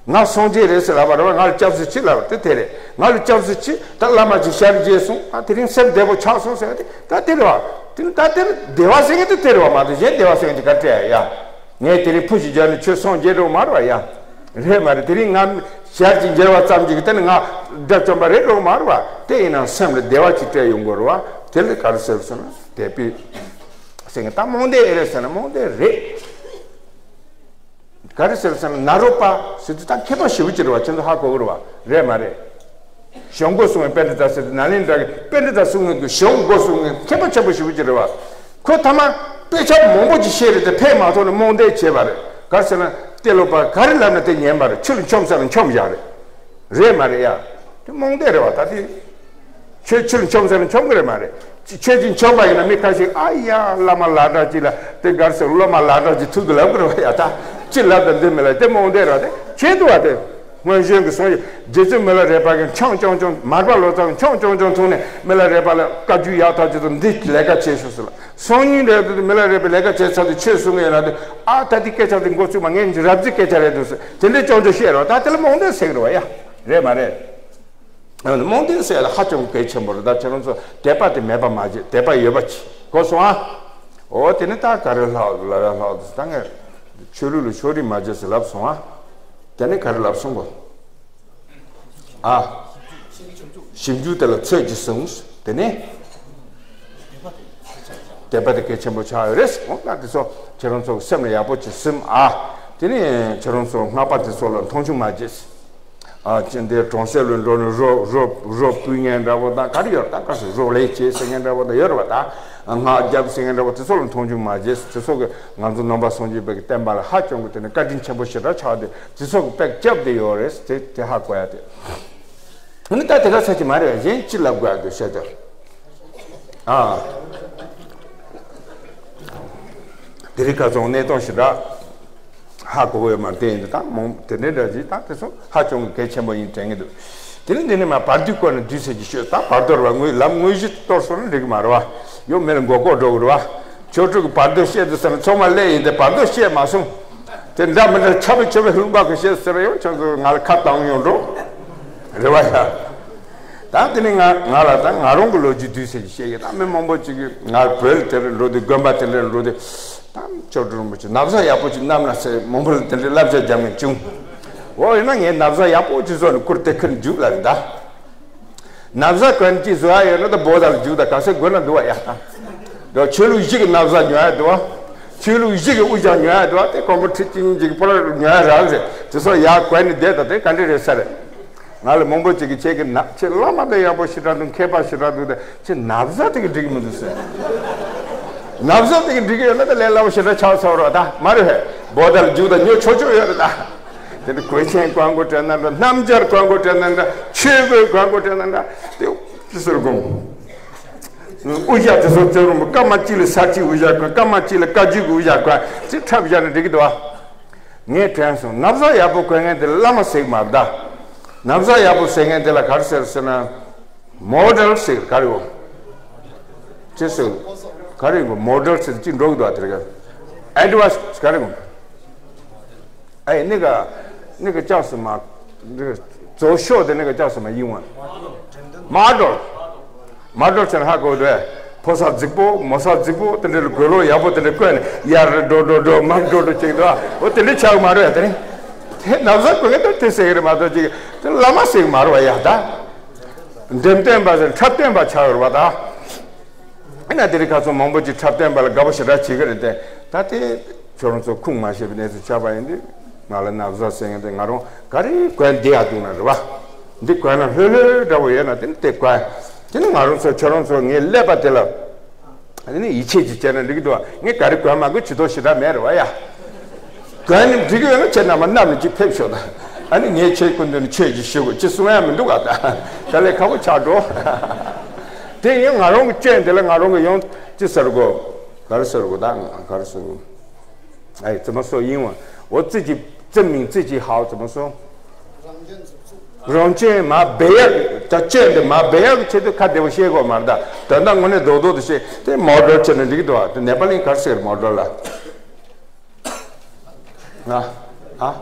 ང་སངས་རྒྱས་རེད་ཟེར་ལབ་པ་རེད་བ། ང་ལ་སྐྱབས་སུ་མཆི་ལབ་པ་དེ་དེ་རེད། ང་ལ་སྐྱབས་སུ་མཆི་ད་བླ་མ་ཅིག་ཞལ་མཇལ་སོང་ཨ། དེ་རིང་སེམས་བདེ་པོ་ཆགས་སོང་ཟེར་བ་དེ་ད་དེ་རེད་བ། དེ་ད་དེ་བདེ་བ་ཟེར་མཁན་དེ་དེ་རེད་བ། མ་གཏོགས་གཞན་བདེ་བ་ཟེར་མཁན་དེ་ག་རེ་ཡ། ངས་དེ་རིང་ཕུ་ཞིག་སྦྱར་ནས་ཁྱོད་སངས་རྒྱས་འགྲོ་མ་རེད་བ་ཡ། རེད་མ་རེད། དེ་རིང་ང་ཞལ་གཅིག་མཇལ་བ་ཙམ་གྱིས་དེ་ནི་ང་དགྲ་བཅོམ་པ་རེད་འགྲོ་མ་རེད་བ། དེ་ཡིན་ན་སེམས་ལ་བདེ་བ་ཅིག་སྤྲད་ཡོང་དགོས་རེད་བ། དེ་ལ་ག་རེ་ཟེར་ཟེར་ན་དད་པའི་ཟེར་མཁན་ད་རྨོངས་དད་ཨེ་རེད་ཟེར་ན་རྨོངས་དད་རེད། ག་རེ་ཟེར་ཟེར་ན་ནཱ་རོ་པ་ཟེར་དུས་ད་མཁས་པ་ཞེ་པོ་ཅིག་རེད་བ། ཁྱེད་ཚོ་ཧ་གོ་གི་རེད་བ། རེད་མ་རེད། ཞང་མགོ་གསུམ་པའི་པཎྜི་ཏ་ཟེར་དུས་ནཱ་ལེནྡྲ་གི་པཎྜི་ཏ་གསུམ་གྱི་ཞང་མགོ་གསུམ་གྱི་མཁས་པ་ཆེན་པོ་ཞེ་པོ་ཅིག་རེད་བ། ཁོས་ཐ་མ་དཔེ་ཆ་མང་པོ་ཅིག་བཤད་རེད་དེ་ཕན་མ་ཐོགས་ནས་རྨོངས་དད་བྱས་པ་རེད། ག་རེ་ཟེར་ན་ཏེ་ལོ་པ་ག་རེ་ལབ་ན་དེ་ཉན་པ་རེད། ཆུ་ལ་མཆོངས་ས་ལ་མཆོངས་བཞག་རེད། རེད་མ་རེད་ཡ། དེ་རྨོངས་དད་རེད་བ། ད་དེ་ཁྱོད་ཆུ་ལ་མཆོངས་ཟེར་ན་མཆོངས་གི་རེད་མ་རེད། ཁྱོད་ཀྱིས་མཆོངས་པ་ཡིན་ན་མི་ཁ་ཤས་ཨ་ཡ་བླ་མ་ལག་འདྲ་ཅིག་ལ་དེ་གར་སོང་སློབ་མ་ལག་འདྲ་ཅིག་ཐུག་གི་ལབ་གི་རེད་བ་ཡ། ད་ཅི་ལབ་དང་འདི་མི་ལ་དེ་རྨོངས་དད་རེད་བ། དེ་ཁྱད་དུ་བ་དེ། སྔོན་བྱོན་གྱི་སངས་རྒྱས་རྗེ་བཙུན་མི་ལ་རས་པ་གིས་མཆོངས་མཆོངས་མཆོངས་མར་པ་ལོ་ཙཱ་གིས་མཆོངས་མཆོངས་མཆོངས་ཐུག་ནས་མི་ལ་རས་པ་ལ་བཀའ་བརྒྱུད་ཡག་ཐག་ཆོད་དུ་འདི་ལས་ཀ་བྱེད་ཤོག་ཟེར་ལ། སང་ཉིན་རེད་དུ་མི་ལ་རས་པའི་ལས་ཀ་བྱེད་ཚར་དུས་ཆོས་གསུང་གི་ཡོད་ན་དུ་ཨ་ད་འདི་སྐད་ཆ་དེ་འགོ་བཙུགས་མ་ངས་རབ་རྫི་སྐད་ཆ་རེད་འདུག་ཟེར་དེ་འདྲའི་ཅོང་ཅོ་བཤད་རོགས། ད་དེ་ལ་རྨོངས་དད་ཟེར་གི་རེད་བ་ཡ། རེད་མ་རེད། རྨོངས་དད་ཟེར་ཡ་ལ་ཧ་ཅང་གལ་ཆེན་པོ་རེད། ད་ཁྱེད་རང་ཚོ་དད་པ་དེ་མེད་པ་མ་བྱེད། དད་པ་ཡོད་པ་གྱིས། གོ་སོང་ཨ། འོ་དེ་ནི་ད་ག་རེ་ལྷག་ལབ་ཡ་ལྷག་ད་ངས་ཆོས་ལུགས་ལ་ཕྱོགས་རིས་མ་བྱེད་ཟེར་ལབ་སོང་ཨ། དེ་ནི་ག་རེ་ལབ་སོང་གོ། ཨ། ཞིབ་འཇུག་དེ་ལ་ཚོད་ཀྱིས་ཟུངས། དེ་ནི་དད་ དད་པ་དེ་གལ་ཆེན་པོ་ཆགས་ཡོད་རེད། འོ་ད་དེ་ཚོ་ཁྱེད་རང་ཚོ་སེམས་ལ་ཡག་པོ་ཅིག་སིམ་ཨ། དེ་ནས་ཁྱེད་རང་ཚོ་སྔགས་པ་དེ་ཚོ་ལ་མཐོང་ཆུང་མ་བྱེད། ཨ་ཅི་འདི་གྲོང་གསེབ་ལ་འགྲོ་ནས་རོ་རོ་རོ་ཕུལ་མཁན་འདྲ་བོ་དང་ག་རེ་ཡོད་ད་ག་སེ་རོ་ལས་བྱེད་ཟེར་མཁན་འདྲ་བོ་དང་ཡོད་རེད་བ། ད་སྔགས་རྒྱབ་ཟེར་མཁན་འདྲ་བོ་དེ་ཚོ་ལ་མཐོང་ཆུང་མ་བྱེད། དེ་ཚོ་གི་ང་ཚོ་ནང་པ་སངས་རྒྱས་པའི་གི་བསྟན་པ་ལ་ཧ་ཅང་གི་དེ་ནས་བཀའ་དྲིན་ཆེན་པོ་ཞེ་དྲག་ཆགས་ཏེ་དེ་ཚོ་གི་དཔེ་རྒྱབ་བསྡད་ཡོད་རེད། དེ་དེ་ཧ་གོ་ཡ་དེ། ཨ་ནི་ད་དེ་ག་ཚད་ཅིག་མ་རེད་པས། གཞན་ཅི་ལབ་དགོས་ཡ་འདུག་བཤད་དོ། ཨ། དེ་རིང་ཁ་སང་གནས་སྟངས་ཞེ་དྲག་ཧ་གོ་གི་ཡོད་མ་རེད། དེ་ཡིན་དུས་ད་མང་དེ་འདྲའི་འདྲ་ཅིག་ད་དེ་ཚོ་ཧ་ཅང་གི་གལ་ཆེན་པོ་ཡིན་དྲན་གི་འདུག་དེ་ནི་འདི་ནི་མ་བར་དོའི་སྐོར་ནས་བསྡུས་ཟེར་གྱི་ཤོད། ད་བར་དོ་རེད་བ། དངོས་ལམ་དངོས་གཞི་གཏོར་སོང་ན་འགྲིག་གི་མ་རེད་བ། ཡང་མི་ལ་མགོ་སྐོར་འགྲོ་གི་རེད་བ། ཆོས་དྲུག་གི་བར་དོ་བཤད་དུས་ཙམ་ཚང་མ་སླེབས་ཡིན་ཏེ་བར་དོ་བཤད་མ་སོང་། དེ་འདྲ་མི་འདྲ་ཆགས་པའི་ཆོས་པའི་ལྷུང་བ་གི་བཤད་ཟེར་ཡང་ཁྱོད་ཚོ་ང་ལ་ཁ་བཏང་ཡོང་འགྲོ། རེད་བ་ཡ། ད་དེ་ནི་ང་ང་ལ་ད་ང་རང་གི་ལོ་རྒྱུས་བསྡུས་ཟེར་གྱི་བཤད་གི། ད་མི་མང་པོ་ཅིག་གིས་ང་བོད་དེར་འགྲོ་དུས་དགོན་པ་དེ་འདྲར་འགྲོ་དུས་ད་ཆོས་སྒྲོན་རིན་པོ་ཆེ་ན་བཟའ་ཡག་པོ་ཅིག་བསྣམས་ན་ཟེར་མང་པོ་ལ་དེ་འདྲའི་བསླབ་བྱ་རྒྱག་མཁན་བྱུང་། འོ་ཡིན་ན་ངས་ན་བཟའ་ཡག་པོ་ཅིག་བཟོས་ནས་བསྐུར་ཏེ་ཁུར་འཇུག་ལབ་ཡིན་ད། ན་བཟའ་གོན་ཅིག་བཟོ་ཡ་ཡོད་ན་ད་བོད་དང་རྒྱུག་དང་ག་ཚོད་དགོས་ན་འདུག་བ་ཡ་ད། ད་ཆོས་ལུགས་བཞི་གི་ན་བཟའ་ཉོ་ཡ་འདུག་བ། ཆོས་ལུགས་བཞི་གི་དབུ་ཞྭ་ཉོ་ཡ་འདུག་བ། དེ་ཀོང་པོ་ཁྲི་ཆིང་གཅིག་པོ་ཉོ་ཡ་རག་རེད། དེ་ཚོ་ཡར་གོན་ནས་བསྡད་དང་དེ་ག་འདྲ་རེད་ས་རེད། ང་ལ་མང་པོ་ཅིག་གིས་ཁྱེད་ཀྱི་ན་ཁྱེད་བླ་མ་དང་ཡག་པོ་ཞེ་དྲག་འདུག་མཁས་པ་ཞེ་དྲག་འདུག་དེ་ཁྱེད་ན་བཟའ་དེ་གི་འགྲིག་གི་མི་འདུག་ཟེར། ན་བཟའ་དེ་གི་འགྲིག་གི་ཡོད་ན་ད་ལས་སླ་པོ་ཞེ་དྲག་ཆགས་ཚར་བ་རེད་ད་མ་རེད་བས། བོད་དང་རྒྱུག་དང་ཉོ་ཆོག་ཆོག་ཡོད་རེད་ད། དེ་འདྲ་གོས་ཆེན་གོན་དགོས་དྲན་ན་འདྲ། སྣམ་སྦྱར་གོན་དགོས་དྲན་ན་འདྲ། ཆོས་གོས་གོན་དགོས་དྲན་ན་འདྲ། དེ་ཅི་ཟེར་དགོས། དབུ་ཞྭ་དེ་ཚོ་བཙོན་རུམ་སྐར་མ་གཅིག་ལ་ས་ཁྲིའི་དབུ་ཞྭ་གོན། སྐར་མ་གཅིག་ལ་བཀའ་བརྒྱུད་ཀྱི་དབུ་ཞྭ་གོན། ཅི་འཁྲབ་བཞག་ན་འགྲིག་གི་འདུག་བ། ངས་དྲན་སོང་། ན་བཟའ་ཡག་པོ་གོན་མཁན་དེ་བླ་མ་ཟེར་གི་མ་རེད་ད། ན་བཟའ་ཡག་པོ་ཟེར་མཁན་དེ་ལ་ག་རེ་ཟེར་ཟེར་ན། མོ་ཌེལ་ཟེར་ག་རེ་འོ། ཅི་ཟེར། ག་རེ་འོ། མོ་ཌེལ་ཟེར་ཅིག་འགྲོ་གི་འདུག་བ་དེ་རེད་ག་ཨེ་ཌི་ཝར་ཊི་ག་རེ་འོ། ཨེ་ནི་ག་ནི་ག་ཅག་སུ་མ། ཛོ་ཤོ་དེ་ནི་ག་ཅག་སུ་མ་ཡིན་བ། མོ་ཌེལ། མོ་ཌེལ་ཟེར་ན་ཧ་གོ་འདུག་ཕོ་གསར་རྫིག་པོ་མོ་གསར་རྫིག་པོ་དེ་འདྲ་ལ་གོས་ལོག་ཡག་པོ་དེ་འདྲ་བཀོན་ནས་ཡར་འགྲོ་འགྲོ་འགྲོ་མར་འགྲོ་འགྲོ་བྱེད་འདུག་འོ་དེ་འདྲ་ཆགས་མ་རེད་ཡ། དེ་ནི་དེ་ན་བཟའ་གོན་མཁན་དེ་དེ་ཟེར་གི་རེད་མ་གཏོགས་ཅིག་དེ་བླ་མ་ཟེར་གི་མ་རེད་བ་ཡ་ད། འགྲེམས་སྟོན་པ་ཟེར་འཁྲབ་སྟོན་པ་ཆགས་ཡོད་རེད་བ་ད། ཨ་ན་དེ་རིང་ཁ་སང་མང་པོ་ཅིག་འཁྲབ་སྟོན་པ་ལ་དགའ་པོ་ཞེ་དྲག་བྱེད་ཀྱི་རེད་དེ། ད་དེ་ཁྱོད་རང་ཚོ་ཁུངས་མ་ཤེས་པའི་གནས་ཚུལ་ཆགས་པ་ཡིན་དུས་ང་ལ་ན་བཟའ་ཟེར་མཁན་དེ་ང་རང་ག་རེ་གོན་བསྡད་ཡག་འདུག་ན་རེད་བ། འདི་གོན་ན་ལྷོད་ལྷོད་འདྲ་བོ་ཡོད་ན་དེ་ནི་དེ་གོན། དེ་ནི་ང་རང་ཚོ་ཁྱོད་རང་ཚོ་ངའི་ཀླད་པ་དེ་ལ་དེ་ནི་ཡིད་ཆེས་ཅིག་བྱས་ན་འགྲིག་གི་འདུག་བ། ངས་ག་རེ་གོན་མ་དགོས་ཇུས་གཏོགས་ཞེ་དྲག་མེད་རེད་བ་ཡ། གོན་ནས་འགྲིག་གི་ཡོད་ན་ཁྱེད་རྣམ་པ་མནའ་མི་གཅིག་ཕེབས་ཤོག་ད། ཨ་ནི་ངས་ཁྱེད་སྐུ་མདུན་ནས་ཆོས་ཅིག་ཞུ་དགོས་ཅི་གསུང་ཡ་མི་འདུག་ག་ད། དཀའ་ལས་ཁག་པོ་ཆགས་འགྲོ། དེ་ཡིན་ང་རང་གི་སྐྱོན་དེ་ལ་ང་རང་གི་ཡང་ཅི་ཟེར་དགོས། ག་རེ་ཟེར་དགོས་ད་ག་རེ་ཟེར་དགོས། ཨའི་ཙི་མ་སོ་ཡིན་བ། འོ་ཙི་ཅི་ཙི་མིང་ཙི་ཅི་ཧའོ་ཙི་མ་སོ། རང་སྐྱོན་མ་སྦས་ཡག་ད་སྐྱོན་དེ་མ་སྦས་ཡག་གི་ཆེད་དུ་ཁ་བདེ་པོ་བཤད་དགོས་མ་རེད་ད། དོན་དག་དངོས་གནས་རྡོག་རྡོག་ཏུ་བཤད་དེ་མོ་ཌེལ་བྱས་ན་འགྲིག་གི་འདུག་བ། དེ་ནེ་པ་ལིང་ག་རེ་ཟེར་མོ་ཌེལ་ལ། ང་ཨ།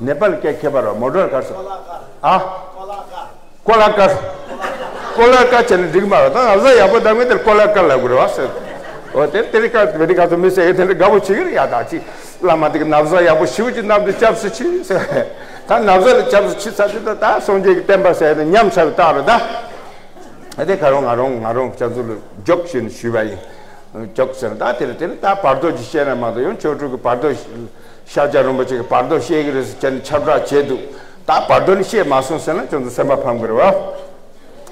ནེ་པ་ལི་སྐད་མཁས་པ་ར་མོ་ཌེལ་ག་རེ་ཟེར། ཨ། ཀོ་ལ་ཀར། ཀོ་ལ་ཀར་བྱས་ན་འགྲིག་མ་རེད་ད། ང་ཚོ་ཡག་པོ་འདང་མི་དེར་ཀོ་ལ་ཀར་ལབ་དགོས་རེད་བ་ཟེར། འོ་དེ་དེ་རིང་ཁ་བེ་རི་ཁ་ཚོ་མི་ཟེར་དེ་འདྲ་དགའ་པོ་བྱེད་ཀྱི་རེད་ཡ། ད་ཅི་བླ་མ་དེ་གི་ན་བཟའ་ཡག་པོ་ཞེ་པོ་ཅིག་བསྣམས་ཏེ་སྐྱབས་སུ་མཆི་ཟེར། ད་ན་བཟའ་ལ་སྐྱབས་སུ་མཆི་ཚར་དུས་ད་ད་སངས་རྒྱས་ཀྱི་བསྟན་པ་ཟེར་ཡ་དེ་ཉམས་ཚར་བའི་རྟགས་རེད་ད། ཨ་དེ་ཁ་རོང་ང་རོང་ང་རོང་སྐྱབས་འཛུགས་ལ་འཇོག་བྱས་ནས་ཞུས་པ་ཡིན། འཇོག་ཟེར་ད་དེ་རེད། དེ་ནི་ད་བར་དོ་ཅིག་བཤད་ན་མ་གཏོགས་ཡང་ཆོས་དྲུག་གི་བར་དོ་ཤཱཀྱ་རིན་པོ་ཆེ་གི་བར་དོ་བཤད་ཀྱི་རེད་ཟེར་བྱས་ནས་ཁྱབ་བསྒྲགས་བྱས་འདུག་ད་བར་དོ་ནི་བཤད་མ་སོང་ཟེར་ན་ཁྱོད་ཚོ་སེམས་པ་ཕམ་གི་རེད་བ།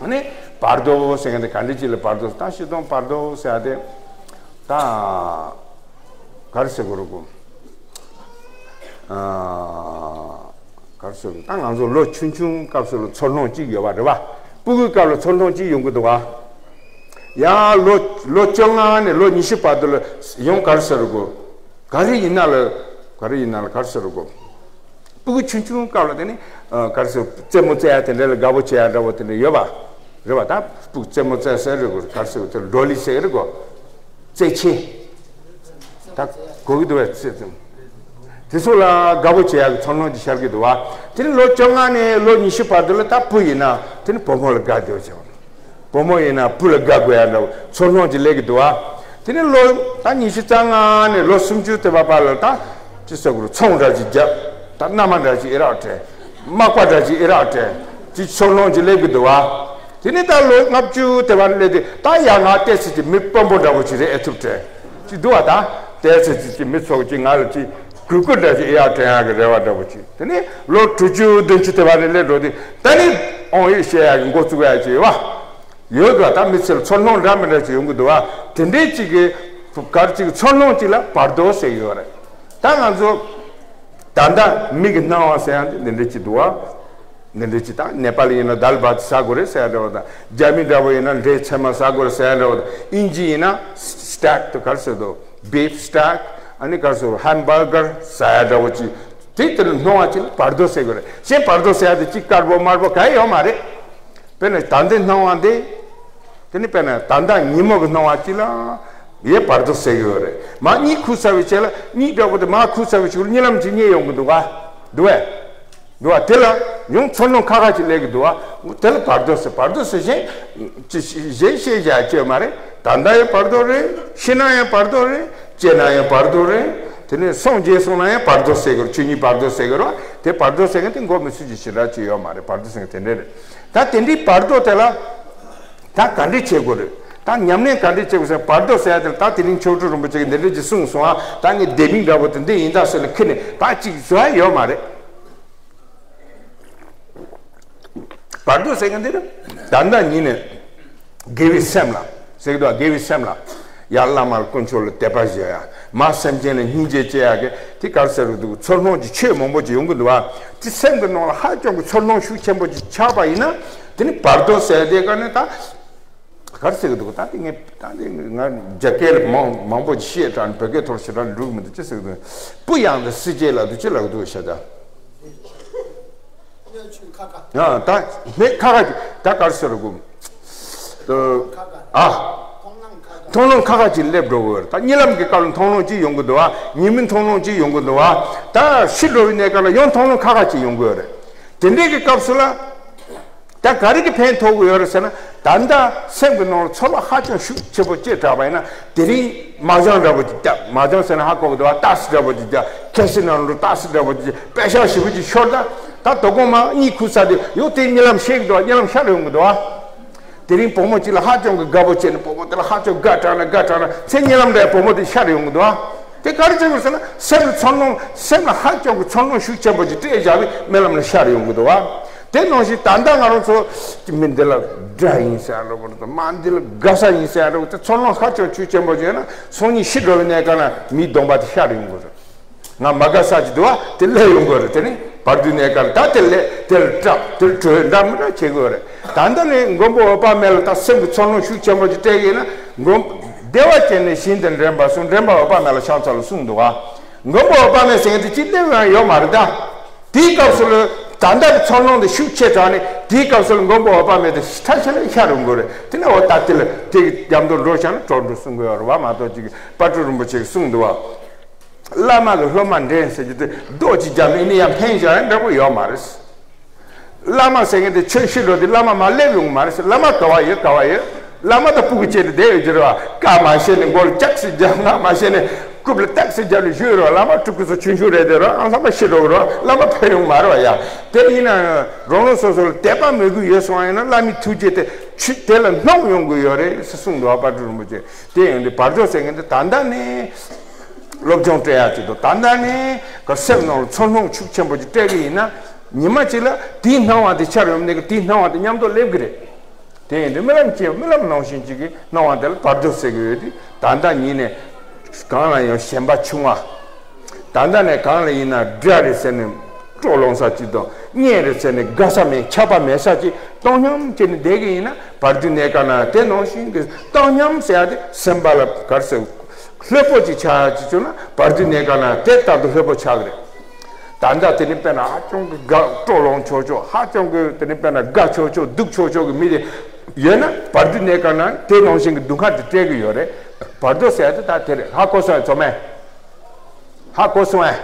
ཨ་ནི་བར་དོ་ཟེར་མཁན་དེ་ག་འདྲ་ཅིག་ལ་བར་དོ་ད་སྤྱིར་བཏང་བར་དོ་ཟེར་ཡ་དེ་ད་ག་རེ་ཟེར་དགོས་རེད་གོ། ཨ། ག་རེ་ཟེར་དགོས། ད་ང་ཚོ་ལོ་ཆུང་ཆུང་སྐབས་སུ་ལ་ཚོར་སྣང་གཅིག་ཡོད་པ་རེད་བ། སྤུ་གུའི་སྐབས་ལ་ཚོར་སྣང་གཅིག་ཡོང་གི་འདུག་བ། ཡང་ལོ་ལོ་བཅོ་ལྔ་ནས་ལོ་ཉི་ཤུ་བར་དུ་ལ་ཡང་ག་རེ་ཟེར་དགོས། ག་རེ་ཡིན་ན་ལ་ག་རེ་ཡིན་ན་ལ་ག་རེ་ཟེར་དགོས། སྤུ་གུ་ཆུང་ཆུང་སྐབས་ལ་དེ་ནི་ཨ་ག་རེ་ཟེར་རྩེད་མོ་རྩེ་ཡ་དེ་འདྲ་ལ་དགའ་པོ་བྱེད་ཡ་འདྲ་བོ་དེ་འདྲ་ཡོད་པ་རེད་བ། ད་སྤུ་གུ་རྩེད་མོ་རྩེ་ཟེར་རེད་གོ། ག་རེ་ཟེར་དགོས། དེ་ལ་བྲོ་གླེང་ཟེར་གི་རེད་གོ། རྩེད་ཆས། ད་གོ་གི་འདུག་བས། རྩེད་ཙམ། དེ་ཚོ་ལ་དགའ་པོ་བྱེད་ཡག་གི་ཚོར་སྣང་ཅིག་ཤར་གྱི་འདུག་བ། དེ་ནི་ལོ་བཅོ་ལྔ་ནས་ལོ་ཉི་ཤུ་བར་དུ་ལ་ད་བུ་ཡིན་ན་དེ་ནི་བུ་མོ་ལ་དགའ་འདོད་བྱུང་། བུ་མོ་ཡིན་ན་བུ་ལ་དགའ་དགོས་ཡ་འདྲ་བོ་ཚོར་སྣང་ཅིག་སླེབས་ཀྱི་འདུག་བ། དེ་ནི་ལོ་ད་ཉི་ཤུ་རྩ་ལྔ་ནས་ལོ་སུམ་ཅུ་དེ་བར་བར་ལ་ད་ཅི་ཟེར་དགོས་རེད། ཚོང་འདྲ་ཅིག་རྒྱབ། ད་མནའ་མ་འདྲ་ཅིག་ཨེ་རག་སྤྲད། མག་པ་འདྲ་ཅིག་ཨེ་རག་སྤྲད། ཅིག་ཚོར་སྣང་ཅིག་སླེབས་ཀྱི་འདུག་བ། དེ་ནས་ད་ལོ་ལྔ་བཅུ་དེ་བར་སླེབས་དུས་ད་ཡ་ང་བལྟས་ཚེ་ཅིག་མི་དཔོན་པོ་འདྲ་བོ་ཅིག་རེད་ཨེ་ཐུབ་དྲན་ཅིག་འདུག་བ། ད་བལྟས་ཚེ་ཅིག་ཅིག་མི་ཚོགས་ཅིག་ང་ལ་ཅིག་གུས་བཀུར་འདྲ་ཅིག་ཨེ་ཡ་དྲན་ཡག་གི་རེ་བ་འདྲ་བོ་ཅིག་དེ་ནས་ལོ་དྲུག་ཅུ་བདུན་ཅུ་དེ་བར་ནས་སླེབས་འགྲོ་དུས་ད་ནི་དབང་ཡོད་བཤད་ཡག་གི་འགོ་བཙུགས་ཡག་ཅིག་ཡོད་བ། ཡོད་དོ། ད་མི་ཚེ་ལ་ཚོར་སྣང་འདྲ་མི་འདྲ་ཅིག་ཡོང་གི་འདུག་བ། དེ་འདྲའི་ཅིག་གི་གར་ཅིག་ཚོར་སྣང་ཅིག་ལ་བར་དོ་ཟེར་གྱི་ཡོད་རེད། ད་ང་ཚོ་ད་ལྟ་མི་གི་སྣང་བ་ཟེར་ཡག་འདི་འདི་འདྲ་ཅིག་འདུག་བ། འདི་འདྲ་ཅིག་ད་ནེ་པ་ལི་ཡིན་ན་དཱལ་བྷ་ཏི་ཟ་དགོས་རེད་ཟེར་ཡག་འདྲ་བོ་དང་། རྒྱ་མི་འདྲ་བོ་ཡིན་ན་འབྲས་ཚལ་མ་ཟ་དགོས་རེད་ཟེར་ཡག་འདྲ་བོ་དང་། དབྱིན་ཇི་ཡིན་ན་སི་ཊེག་དུ་གར་ཟེར་དོ། བིཕ་སི་ཊེག་ཨ་ནི་གར་ཟེར་ཧམ་བར་གར་ཟ་ཡག་འདྲ་བོ་ཅིག་དེ་དེ་ལ་སྣང་བ་ཅིག་ལ་བར་དོ་ཟེར་དགོས་རེད། གཞན་བར་དོ་ཟེར་ཡག་དེ་ཅིག་དཀར་པོ་དམར་པོ་གང་ཡང་ཡོད་མ་རེད། དཔེར་ན་ད་ལྟའི་སྣང་བ་འདི། དེ་ནི་དཔེར་ན་ད་ལྟ་ཉིན་མོ་གི་སྣང་བ་གཅིག་ལ་ཡེ་བར་དོ་ཟེར་གྱི་ཡོད་རེད། མ་གཉིད་ཁུག་ཚར་བའི་རྗེས་ལ་གཉིད་དྲག་པོ་དེ་མ་ཁུག་ཚར་བའི་ཕྱི་ལ་གཉིད་ལམ་གཅིག་རྙེད་ཡོང་གི་འདུག་ག་འདུག་བས། འདུག་བ། དེ་ལ་ཡང་ཚོར་སྣང་ཁ་ཁ་ཅིག་སླེབས་ཀྱི་འདུག་བ། དེ་ལ་བར་དོ་ཟེར། བར་དོ་ཟེར་གཞན་ཅི་གཞན་ཤེས་བྱ་ཅི་ཡོད་མ་རེད། ད་ལྟ་ཡང་བར་དོ་རེད། ཤི་ན་ཡང་བར་དོ་རེད། སྐྱེ་ན་ཡང་བར་དོ་རེད། དེ་ནས་སངས་རྒྱས་སོང་ན་ཡང་བར་དོ་ཟེར་གྱི་རེད། ཆོས་ཉིད་བར་དོ་ཟེར་གྱི་རེད་བ། དེ་བར་དོ་ཟེར་མཁན་དེ་མགོ་མི་ཚོས་ཀྱི་ཞེ་དྲག་ཅིག་ཡོད་མ་རེད། བར་དོ་ཟེར་མཁན་དེ་འདྲ་རེད། ད་དེ་འདྲའི་བར་དོ་དེ་ལ་ད་ག་འདྲས་བྱེད་དགོས་རེད། ད་ཉམས་ལེན་ག་འདྲས་བྱེད་དགོས་ཟེར་བར་དོ་ཟེར་ཡ་དེ་ལ་ད་དེ་རིང་མཆོག་སྤྲུལ་རིན་པོ་ཆེ་གིས་འདི་འདྲས་ཅིག་གསུངས་སོང་ཨ། ད་ངས་ལྡེ་མིག་འདྲ་པོ་དེ་འདི་ཡིན་ད་ཟེར་ནས་ཁྱེར་ནས་ད་ཅིག་བཟོ་ཡ་ཡོད་མ་རེད། བར་དོ་ཟེར་མཁན་དེ་ནི་ད་ལྟ་ཉིད་ནས་དགེ་བའི་སེམས་ལ་ཟེར་གྱི་འདུག་དགེ་བའི་སེམས་ལ་ཡར་བླ་མ་དཀོན་མཆོག་ལ་དད་པ་བཞེས་ཡ། མར་སེམས་ཅན་ལ་སྙིང་རྗེ་སྐྱེ་ཡ་གི་དེ་ག་རེ་ཟེར་གྱི་འདུག་ཚོར་སྣང་གི་ཆོས་མང་པོ་ཅིག་ཡོང་གི་འདུག་བ། དེ་སེམས་ཀྱི་ནང་ལ་ཧ་ཅང་གི་ཚོར་སྣང་ཤུགས་ཆེན་པོ་ཅིག་ཆགས་པ་ཡིན་ན་དེ་ནི་བར་དོ་ཟེར་དེ་ག་ནི་ད། ག་རེ་ཟེར་གྱི་འདུག་ད་དེ་ངས་ད་དེ་ང་རྒྱ་སྐད་ལ་མང་མང་པོ་ཞིག་བཤད་དྲགས་ནས་བོད་སྐད་ཐོག་ཞེ་དྲག་འགྲིག་གི་མི་འདུག་ཅི་ཟེར་གྱི་འདུག་སྤུ་ཡངས་ཏེ་སྲིད་ཅེས་ལབ་འདུག་ཅི་ལབ་འདུག་ཤ་ད། ཡང་ད་མེད་ཁ་ཁ་ཅིག་ད་ག་རེ་ཟེར་དགོས། ཨ། མཐོང་ལམ་ཁ་ཁ་ཅིག་སླེབས་འགྲོ་གི་ཡོད་རེད། ད་གཉིད་ལམ་གྱི་སྐབས་ལ་མཐོང་ལམ་ཅིག་ཡོང་གི་འདུག་ཨ། ཉིན་མོའི་མཐོང་ལམ་ཅིག་ཡོང་གི་འདུག་ཨ། ད་ཤི་འགྲོ་བའི་གནས་སྐབས་ལ་ཡང་མཐོང་ལམ་ཁ་ཁ་ཅིག་ཡོང་གི་ཡོད་རེད། དེ་འདྲའི་གི་སྐབས་སུ་ལ། ད་ག་རེ་གི་ཕན་ཐོགས་ཀྱི་ཡོད་རེད་ཟེར་ན། ད་ལྟ་སེམས་ཀྱི་ནང་ལ་ཚོར་བ་ཧ་ཅང་ཤུགས་ཆེ་པོ་སྐྱེས་དྲགས་པ་ཡིན་ན་དེ་རིང་མ་ཅང་འདྲ་པོ་ཅིག་རྒྱག་མ་ཅང་ཟེར་ན་ཧ་གོ་གི་འདུག་བ། ཏག་སི་འདྲ་པོ་ཅིག་རྒྱག་ཁ་སི་ནང་ལ་ཏག་སི་འདྲ་པོ་ཅིག་པད་ཤག་ཞེ་པོ་ཅིག་ཤོར། ད་ད་དོ་དགོང་མ་གཉིད་ཁུག་ཚར་དུས་ཡང་དེ་གཉིད་ལམ་ཤེས་ཀྱི་འདུག་བ། གཉིད་ལམ་ཤར་ཡོང་གི་འདུག་བ། དེ་རིང་བུ་མོ་གཅིག་ལ་ཧ་ཅང་གི་དགའ་པོ་བྱས་ནས་བུ་མོ་དེ་ལ་ཧ་ཅང་དགའ་དྲགས་ན་དགའ་དྲགས་ན་ཚེ་གཉིད་ལམ་འདྲ་བུ་མོ་དེ་ཤར་ཡོང་གི་འདུག་བ། དེ་ག་རེ་བྱེད་དགོས་ཟེར་ན་སེམས་ལ་ཚོར་སྣང་སེམས་ལ་ཧ་ཅང་གི་ཚོར་སྣང་ཤུགས་ཆེན་པོ་ཅིག་སྤྲད་བཞག་པའི་རྨི་ལམ་ལ་ཤར་ཡོང་གི་འདུག་བ། དེ་ནང་བཞིན་ད་ལྟ་ང་རང་ཚོ་མི་འདི་ལ་དགྲ་ཡིན་ཟེར་ཡ་འདྲ་པོ་དང་མ་འདི་ལ་དགའ་ས་ཡིན་ཟེར་ཡ་འདྲ་པོ་དེ་ཚོར་སྣང་ཧ་ཅང་ཤུགས་ཆེན་པོ་ཅིག་ཡོད་ན་སང་ཉིན་ཤི་འགྲོ་བའི་གནས་སྐབས་ན་མིའི་གདོང་པ་དེ་ཤར་ཡོང་གི་རེད། ང་མ་དགའ་ས་ཅིག་འདུག་བ་དེ་སླེབས་ཡོང་གི་རེད། དེ་ནི་བར་དོའི་གནས་སྐབས་ད་དེ་སླེབས་དེར་སྐྲག་དེར་བྲོས་འདྲ་མི་འདྲ་བྱེད་དགོས་རེད། ད་ལྟ་ནི་མགོན་པོ་འོད་དཔག་མེད་ལ་ད་སེམས་ཀྱི་ཚོར་སྣང་ཤུགས་ཆེན་པོ་ཅིག་སྤྲད་ཀྱི་ཡིན་ན་མགོན་བདེ་བ་ཅན་ནི་ཞིང་དུ་འདྲེན་པར་གསུངས། འདྲེན་པ་འོད་དཔག་མེད་ལ་ཕྱག་འཚལ་ལོ་གསུངས་འདུག་བ། མགོན་པོ་འོད་དཔག་མེད་ཟེར་མཁན་དེ་ཅི་སླེབས་ཡང་ཡོད་མ་རེད་ད། དེའི་སྐབས་སུ་ལ་ད་ལྟ་གི་ཚོར་སྣང་དེ་ཤུགས་ཆེ་དྲགས་ནས་དེའི་སྐབས་སུ་ལ་མགོན་པོ་འོད་དཔག་མེད་དེ་ཐ་ཆད་ལ་ཤར་ཡོང་དགོས་རེད། དེ་ནས་འོ་ད་དེ་ལ་དེ་གི་རྒྱབ་མདོར་འགྲོ་བྱ་ན་གྲོགས་འགྲོ་གསུང་གི་ཡོད་རེད་བ་མ་གཏོགས་ཅིག་དཔལ་སྤྲུལ་རིན་པོ་ཆེ་གིས་གསུངས་འདུག་བ། བླ་མ་གི་སློབ་མ་འདྲེན་ཟེར་རྒྱུ་དེ་རྡོག་གཅིག་བརྒྱབ་ནས་ཨ་ནི་ཡང་འཕེན་བཞག་ཡ་འདྲ་པོ་ཡོད་མ་རེད། བླ་མ་ཟེར་མཁན་དེ་ཆོས་ཤེས་འགྲོ་དུས་བླ་མ་མར་སླེབས་ཡོང་གི་མ་རེད་ཟེར། བླ་མ་ག་བ་ཡོད་ག་བ་ཡོད། བླ་མ་དང་སྤུ་གུ་བཅས་ཏེ་བསྡད་ཡོད་ཀྱི་རེད་བ། བཀའ་མ་བཤད་ནས་མགོ་ལ་ལྕགས་སེ་རྒྱབ། ང་མ་བཤད་ནས་རྐུབ་ལ་ལྕགས་སེ་རྒྱབ་ནས་བཞུགས་ཡོད་རེད་བ། བླ་མ་ཕྲུ་གུ་ཚོ་ཆུང་ཆུང་རེད་དེ་རེད་བ། ཨང་ཚང་མ་ཤི་འགྲོ་གི་རེད་བ། བླ་མ་ཕེབས་ཡོང་མ་རེད་བ་ཡ། དེ་ཡིན་ན་རང་རང་སོ་སོ་ལ་དད་པ་མོས་གུས་ཡོད་སོང་བ་ཡིན་ན་བླ་མའི་ཐུགས་རྗེ་དེ་ཆུ་དེ་ལ་སྣང་ཡོང་གི་ཡོད་རེད་ཟེར་གསུངས་འདུག་བ་དཔལ་སྤྲུལ་རིན་པོ་ཆེ། དེ་ཡིན་དུས་བར་དོ་ཟེར་མཁན་དེ་ད་ལྟ་ནས་སློབ་སྦྱོང་སྤྲད་ཡག་ཅིག་འདུག་ད་ལྟ་ནས་ག་སེམས་ནང་ལ་ཚོར་སྣང་ཤུགས་ཆེན་པོ་ཅིག་སྤྲད་གི་ཡིན་ན་ཉི་མ་གཅིག་ལ་དེའི་སྣང་བ་དེ་འཆར་ཡོང་ནས་གི་དེའི་སྣང་བ་དེ་མཉམ་དུ་སླེབས་གི་རེད། དེ་ཡིན་དུས་རྨི་ལམ་སྐྱེས་རྨི་ལམ་ནང་བཞིན་ཅིག་གི་སྣང་བ་དེ་ལ་བར་དོ་ཟེར་གི་ཡོད་དུས་ད་ལྟ་ཉིད་ནས་གང་ལ་ཡང་ཞེན་པ་ཆུང་བ། ད་ལྟ་ནས་གང་ལ་ཡིན་ན་དགྲ་རེད་ཟེར་ནས་སྤྲོ་ལངས་ས་ཅིག་དང་གཉེན་རེད་ཟེར་ནས་དགའ་ས་མེད་ཆགས་པ་མེད་ས་ཅིག་བཏང་སྙོམས་བྱས་ནས་བསྡད་གི་ཡིན་ན་བར་དོའི་གནས་སྐབས་ན་དེ་ནང་བཞིན་གྱི་བཏང་སྙོམས་ཟེར་ཡ་དེ་སེམས་པ་ལ་ག་རེ་ཟེར་ལྷོད་པོ་ཅིག་ཆགས་ཡ་ཅིག་བྱུང་ན་བར་དོའི་གནས་སྐབས་ན་དེ་ལྟར་དུ་ལྷོད་པོ་ཆགས་གི་རེད། ད་ལྟ་དེ་ནི་དཔེར་ན་ཧ་ཅང་གི་དགའ་སྤྲོ་ལངས་ཆོག་ཆོག་ཧ་ཅང་གི་དེ་ནི་དཔེར་ན་དགའ་ཆོག་ཆོག་སྡུག་ཆོག་ཆོག་གི་མི་དེ་ཡོད་ན་བར་དོའི་གནས་སྐབས་ན་དེ་ནང་བཞིན་གྱི་སྡུག་བསྔལ་དེ་སྤྲད་གི་ཡོད་རེད། བར་དོ་ཟེར་ཡ་དེ་ད་དེ་རེད། ཧ་གོ་སོང་ངས་ཚོ་མས། ཧ་གོ་སོང་ངས།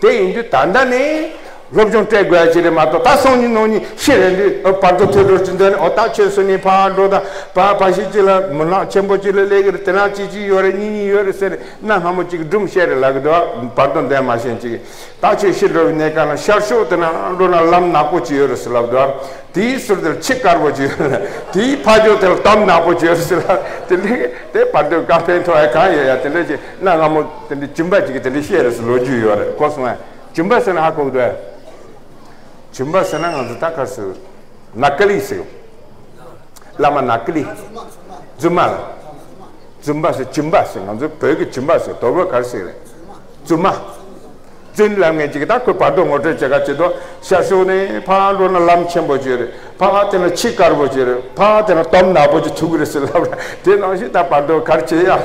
དེ་ཡིན་དུས་ད་ལྟ་ནས་ སློབ་སྦྱོང་སྤྲད་དགོས་ཡ་ཅིག་རེད་མ་གཏོགས། ད་སང་ཉིན་གནངས་ཉིན་ཤི་རན་དུས་བར་དོ་ཐོས་གྲོལ་གྱི་འདོད་ནས། འོ་ད་ཁྱོད་སུ་ནི་ཕར་འགྲོ་དང་། ཕ་ཕ་ཤི་ཅིག་ལ་མུན་ནག་ཆེན་པོ་ཅིག་ལ་སླེབས་ཀྱི་རེད། དེ་ན་ཅི་ཅི་ཡོད་རེད། གཉིས་གཉིས་ཡོད་རེད་ཟེར་ནས། གནའ་སྔ་མོ་ཅིག་སྒྲུང་བཤད་རེད་ལབ་ཀྱི་འདུག་བར་དོ་འདོན་མ་ཤེས་ཅིག་ད་ཁྱོད་ཤི་འགྲོ་བའི་གནས་སྐབས་ན་ཤར་ཕྱོགས་དེ་ན་འགྲོ་ན་ལམ་ནག་པོ་ཅིག་ཡོད་རེད་ཟེར་ལབ་འདུག་དེའི་ཟུར་དེར་ཁྱི་དཀར་པོ་ཅིག་ཡོད་རེད། དེའི་ཕ་ཕྱོགས་དེར་དོམ་ནག་པོ་ཅིག་ཡོད་རེད་ཟེར་ལབ། དེ་འདྲའི་དེ་བར་དོའི་བཀའ་ཕན་ཐོགས་ཡ་གང་ཡོད་ཡ། དེ་འདྲ་ཅིག་གནའ་སྔ་མོ་དེ་འདྲའི་སྦྱིན་པ་ཅིག་གིས་དེ་འདྲའི་བཤད་རེད་ཟེར་ལོ་རྒྱུས་ཡོད་རེད། གོ་སོང་ངས། སྦྱིན་པ་ཟེར་ན་ཧ་གོ་གི་འདུག་ཨ། སྦྱིན་པ་ཟེར་ན་ང་ཚོ་ད་ག་རེ་ཟེར། ནག་ཀ་ལི་ཟེར། བླ་མ་ནག་ཀ་ལི། རྫུན་མ་ལ། རྫུན་པ་ཟེར། སྦྱིན་པ་ཟེར། ང་ཚོ་བོད་ཀྱི་སྦྱིན་པ་ཟེར། དོ་བོད་ག་རེ་ཟེར་རེད། རྫུན་མ། རྫུན་ལབ་མཁན་ཅིག་ད་ཁོས་བར་དོ་ངོ་སྤྲོད་བྱེད་ག་བྱེད་དོ། ཤར་ཕྱོགས་ནས་ཕར་འགྲོ་ན་ལམ་ཆེན་པོ་ཅིག་རེད། ཕར་དེ་ན་ཁྱི་དཀར་པོ་ཅིག་རེད། ཕར་དེ་ན་དོམ་ནག་པོ་ཅིག་ཐུག་གི་རེད་ཟེར་ལབ་ར། དེ་ནང་བཞིན་ད་བར་དོ་ག་རེ་བྱེད་ཡ།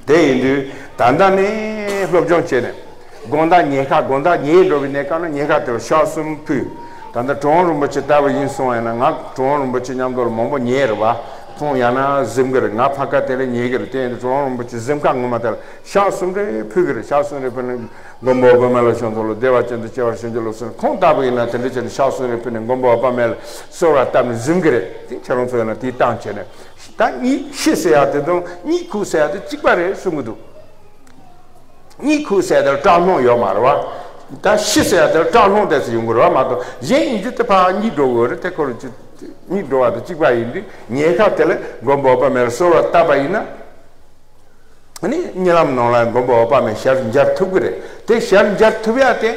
དེ་ཡིན་དུས་ད་ལྟ་ནས་སློབ་སྦྱོང་བྱས་ནས། དགོང་དག་ཉལ་ཁ། དགོང་དག་ཉལ་འགྲོ་བའི་གནས་སྐབས་ན་ཉལ་ཁ་དེར་ཕྱག་གསུམ་ཕུལ། ད་ལྟ་གྲུབ་དབང་རིན་པོ་ཆེ་ལྟ་བུ་ཡིན་སོང་ཡང་ན། ང་གྲུབ་དབང་རིན་པོ་ཆེ་མཉམ་དུ་ལ་མང་པོ་ཉལ་རེད་བ། ཁོང་ཡང་ན་གཟིམ་གི་རེད། ང་ཕ་ག་དེ་ལ་ཉལ་གི་རེད། དེ་ཡིན་དུས་གྲུབ་དབང་རིན་པོ་ཆེ་གཟིམ་ཁ་ངོ་མ་དེ་ལ་ཕྱག་གསུམ་རེ་ཕུལ་གི་རེད། ཕྱག་གསུམ་རེ་ཕུལ་ནས་མགོན་པོ་འོད་དཔག་མེད་ལ་ཕྱག་འཚལ་ལོ། བདེ་བ་ཅན་དུ་སྐྱེ་བར་ཤོག་ཅིག་ལོ་ཟེར། ཁོང་ལྟ་བུ་ཡིན་ན་དེ་འདྲ་བྱས་ནས་ཕྱག་གསུམ་རེ་ཕུལ་ནས་མགོན་པོ་འོད་དཔག་མེད་ལ་གསོལ་བ་བཏབ་ནས་གཟིམ་གི་རེད། དེ་ཁྱེད་རང་ཚོ་ཡིན་ན་དེའི་སྟངས་བྱས་ནས། ད་གཉིད་ཤི་ཟེར་ཡ་དེ་དང་གཉིད་ཁུག་ཟེར་ཡ་དེ་གཅིག་པ་རེད་གསུང་གི་འདུག་གཉིད་ཁུག་ཟེར་ཡ་དེར་སྐྲག་སྣང་ཡོད་མ་རེད་བ། ད་ཤི་ཟེར་ཡ་དེར་སྐྲག་སྣང་དེ་ཚོ་ཡོང་གི་རེད་བ་མ་གཏོགས། གཞན་ཡིན་རྒྱུ་དེ་ཕར་གཉིད་འགྲོ་གི་རེད། དེ་ཁོ་རང་གཉིད་འགྲོ་བ་དང་གཅིག་པ་ཡིན་དུས། ཉལ་ཁ་དེ་ལ་མགོན་པོ་འོད་དཔག་མེད་ལ་གསོལ་བ་བཏབ་པ་ཡིན་ན། ཨ་ནི་གཉིད་ལམ་ནང་ལ་མགོན་པོ་འོད་དཔག་མེད་ཞལ་མཇལ་ཐུབ་ཀྱི་རེད། དེ་ཞལ་མཇལ་ཐུབ་ཡ་དེ།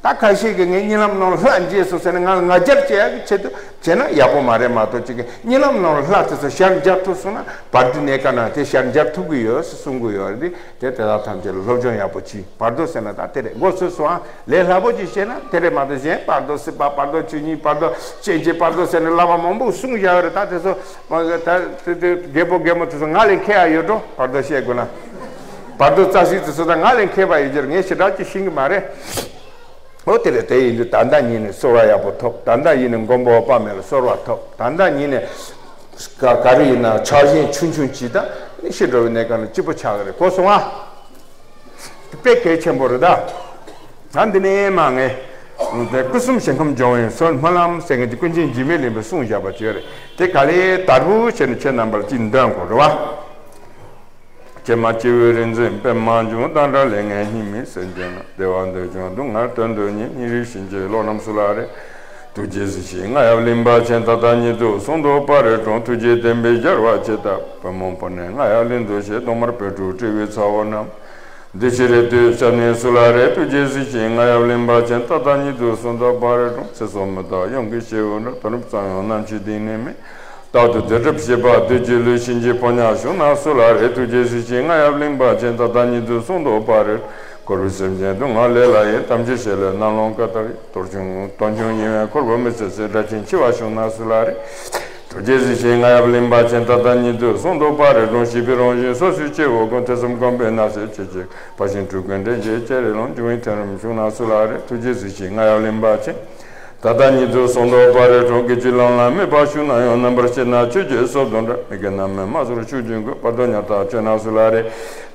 ད་ཁ་ཤས་ཀྱིས་ངས་གཉིད་ལམ་ནང་ལྷ་མཇལ་སོང་ཟེར་ནས་ང་ལ་ང་རྒྱལ་སྐྱེ་ཡག་གི་ཆེད་དུ་བྱས་ན་ཡག་པོ་མ་རེད་མ་གཏོགས། ཅིག་གིས་གཉིད་ལམ་ནང་ལ་ལྷ་དེ་ཚོ་ཞལ་མཇལ་ཐུབ་སོང་ན། བར་དོའི་གནས་སྐབས་ན་དེ་ཞལ་མཇལ་ཐུབ་ཀྱི་ཡོད་ཟེར་གསུང་གི་ཡོད་རེད། དེ་དེ་དག་ཐམས་ཅད་ལ་སློབ་སྦྱོང་ཡག་པོ་གྱིས། བར་དོ་ཟེར་ན་ད་དེ་རེད། མགོ་ཚོས་སོང་ཨ། ལས་སླ་པོ་ཅིག་བཤད་ན་དེ་རེད་མ་གཏོགས། གཞན་བར་དོ་སྲིད་པ། བར་དོ་ཆོས་ཉིད། བར་དོ་སྐྱེ་མཆེད། བར་དོ་ཟེར་ནས་བསླབ་པ་མང་པོ་གསུངས་བཞག་ཡོད་རེད། ད་དེ་ཚོ་མ་གི་ད་དེ་དེ་རྒད་པོ་རྒད་མོ་དེ་ཚོ་ང་ལས་མཁས་ཡ་ཡོད་འགྲོ། བར་དོ་བཤད་དགོས་ན། བར་དོ་རྩ་ཤེས་དེ་ཚོ་ད་ང་ལས་མཁས་པ་ཡོད་རྒྱུར་ངས་ཞེ་དྲག་ཅིག་ཤེས་ཀྱི་མ་རེད། འོ་དེ་རེད། དེ་ཡིན་དུས་ད་ལྟ་ཉིད་ནས་གསོལ་བ་ཡག་པོ་ཐོབ། ད་ལྟ་ཉིད་ནས་མགོན་པོ་འོད་དཔག་མེད་ལ་གསོལ་བ་ཐོབ། ད་ལྟ་ཉིད་ནས་ག་ག་རེ་ཡིན་ན་ཆགས་ཞེན་ཆུང་ཆུང་གྱིས་ད་ནི་ཤི་འགྲོ་བའི་གནས་སྐབས་ན་སྐྱིད་པོ་ཆགས་ཀྱི་རེད། གོ་སོང་ཨ། དཔེ་གལ་ཆེན་པོ་རེད་ད། ད་འདི་ནས་མ་ངས་དེ་སྐུ་གསུམ་ཞིང་ཁམས་སྦྱོང་བའི་སྲོལ་སྨོན་ལམ་ཟེར་མཁན་གྱི་ཀུན་མཁྱེན་འཇིགས་མེད་གླིང་པས་གསུངས་བཞག་པ་ཅིག་ཡོད་རེད། དེ་ག་ལེ་དལ་བུ་བྱས་ནས་ཁྱེད་རྣམ་པར་ཅིག་འདོན་དགོས་རེད་བ། ཀྱེ་མ་སྐྱེས་བུ་རིག་འཛིན་པདྨ་འབྱུང་། བདག་འདྲ་ལས་ངན་སྙིགས་མའི་སེམས་ཅན་རྣམས། བདེ་བ་འདོད་ཀྱང་སྡུག་བསྔལ་དོན་དུ་གཉེར། སྙིང་རུས་གཤིན་རྗེའི་གློ་རྣམས་སུ་ལ་རེ། ཐུགས་རྗེས་གཟིགས་ཤིག་རྔ་ཡབ་གླིང་པ་ཆེན། ད་ལྟ་ཉིད་དུ་གསུང་དོགས་པ་རེ་དྲོངས། ཐུགས་རྗེའི་བསྟན་པའི་རྒྱལ་བ་ཆེ། ད་བུ་མོ་བུ་ནས་རྔ་ཡབ་གླིང་དུ་གཤེགས། གདོང་དམར་སྤོས་འཁྲུགས་སྤྲེའུའི་ཚ་བོ་རྣམས། འདི་ཕྱི་རེ་ལྟོས་སྐྱབས་གནས་སུ་ལ་རེ། ཐུགས་རྗེས་གཟིགས་ཤིག་རྔ་ཡབ་གླིང་པ་ཆེན། ད་ལྟ་ཉིད་དུ་གསུང་དོགས་པ་རེ་དྲོངས། ཚེ་སྲོག་མི་རྟག་གཡང་གི་སྐྱེ་བོ་འདྲ། དུས་རབས་གཙང་ཡང་ནམ་འཆི་སྡིག་ནི་མེད། རྟག་ཏུ་སྡིག་སྒྲིབ་བྱེད་པ་བདུད་ཀྱི་ལུས། གཤིན་རྗེའི་ཕོ་ཉ་བྱུང་ན་སུ་ལ་རེ། ཐུགས་རྗེས་གཟིགས་ཤིག་རྔ་ཡབ་གླིང་པ་ཆེན། ད་ལྟ་ཉིད་དུ་གསུང་དོགས་པ་རེ། འཁོར་བའི་སེམས་ཅན་སྡུག་བསྔལ་ལས་ལ་ཡི། དམ་ཆོས་བཤད་ལས་རྣ་ལོང་དཀར་ལྟར་གཡོ། གཏོར་ཆུང་གཏོར་ཆུང་ཉེ་བའི་འཁོར་བུད་མེད་ཚེ་ཚེ། དགྲ་ཆེན་འཆི་བ་བྱུང་ན་སུ་ལ་རེ། ཐུགས་རྗེས་གཟིགས་ཤིག་རྔ་ཡབ་གླིང་པ་ཆེན། ད་ལྟ་ཉིད་དུ་གསུང་དོགས་པ་རེ་དྲོངས། ཤི་བའི་རང་བཞིན་སོ་སོའི་སྐྱེ་བོ་ཀུན། ཐེ་ཚོམ་སྐོམ་པའི་ན་ཚས་ཆེ་ཆེར་ཕ་ཤིང་འཁྲུ་ཀུན་འདྲེན་བྱེད་ཅེ་རེ་ལོང་། འབྱུང་བའི་ཐེ་རིམ་བྱུང་ན་སུ་ལ་རེ། ཐུགས་རྗེས་གཟིགས་ཤིག་རྔ་ཡབ་གླིང་པ་ཆེན། ད་ལྟ་ཉིད་དུ་གསུང་དོགས་པ་རེ་དྲོངས། སྐད་ཅིག་ལམ་ལ་དམིགས་པ་ཞུགས་ན་ཡང་། རྣམ་པར་ཤེས་ན་ཆོས་ཀྱི་སྲོལ་དང་འདྲ། མི་དགེ་རྣམ་སྨིན་མ་ཚོར་ཕྱོགས་བཅུའི་མགོན། བར་དོ་ཉག་ཐག་ཆོད་ན་སུ་ལ་རེ།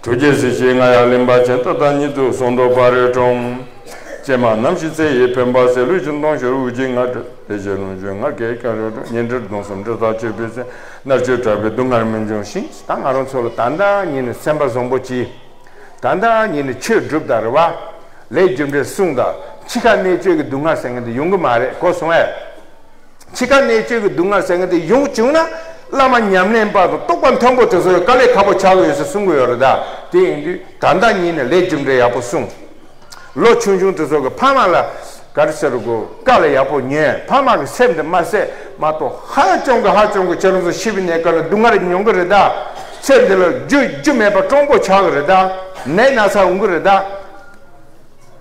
ཐུགས་རྗེས་གཟིགས་ཤིག་རྔ་ཡབ་གླིང་པ་ཆེན། ད་ལྟ་ཉིད་དུ་གསུང་དོགས་པ་རེ་དྲོངས། ཀྱེ་མ་ནམ་ཞིག་ཚེ་ཡི་འཕེན་པ་ཟད། ལུས་ཀྱི་སྟོང་ཤོར་དབུགས་ཀྱི་ངལ་འཕྲད། བདེ་གཤེགས་ལོངས་སྤྱོད་ངར་སྐད་ཀྱང་རེ་དྲོངས། ཉེ་འབྲེལ་སྡོམ་གསུམ་འབྲེལ་ཐག་ཆོད་པའི་ཚེ། མནར་གཅོད་དྲག་པའི་སྡུག་བསྔལ་མི་འབྱུང་ཞིང་། ད་ང་རང་ཚོ་ལ་ད་ལྟ་ཉིད་ནས་སེམས་པ་བཟང་པོ་གྱིས། ད་ལྟ་ཉིད་ནས་ཆོས་སྒྲུབ་དང་རེད་བ། ལས་རྒྱུ་འབྲས་བསྲུང་དང་། འཆི་ཁ་གནད་གཅོད་ཀྱི་སྡུག་བསྔལ་ཟེར་མཁན་དེ་ཡོང་གི་མ་རེད། གོ་སོང་ངས། འཆི་ཁ་གནད་གཅོད་ཀྱི་སྡུག་བསྔལ་ཟེར་མཁན་དེ་ཡོང་བྱུང་ན། བླ་མ་ཉམས་ལེན་པ་དང་རྟོགས་པ་མཐོན་པོ་དེ་ཚོ་ལ་དཀའ་ལས་ཁག་པོ་ཆགས་ཀྱི་ཡོད་ཟེར་གསུང་གི་ཡོད་རེད་ད། དེ་ཡིན་དུས་ད་ལྟ་ཉིད་ནས་ལས་རྒྱུ་འབྲས་ཡག་པོ་བསྲུང་། ལོ་ཆུང་ཆུང་དེ་ཚོ་གི་ཕ་མ་ལ་ག་རེ་ཟེར་དགོས། བཀའ་ལ་ཡག་པོ་ཉོན། ཕ་མ་གི་སེམས་དེ་མ་བསད་མ་གཏོགས། ཧ་ཅང་གི་ཧ་ཅང་གི་ཁྱེད་རང་ཚོ་ཤི་བའི་གནས་སྐབས་ལ་སྡུག་བསྔལ་མྱོང་གི་རེད་ད། ཚེ་འདི་ལ་རྒྱུ་རྒྱུ་མེད་པ་སྤྲང་པོ་ཆགས་ཀྱི་རེད་ད། ནད་ན་ཚ་འོང་གི་རེད་ད།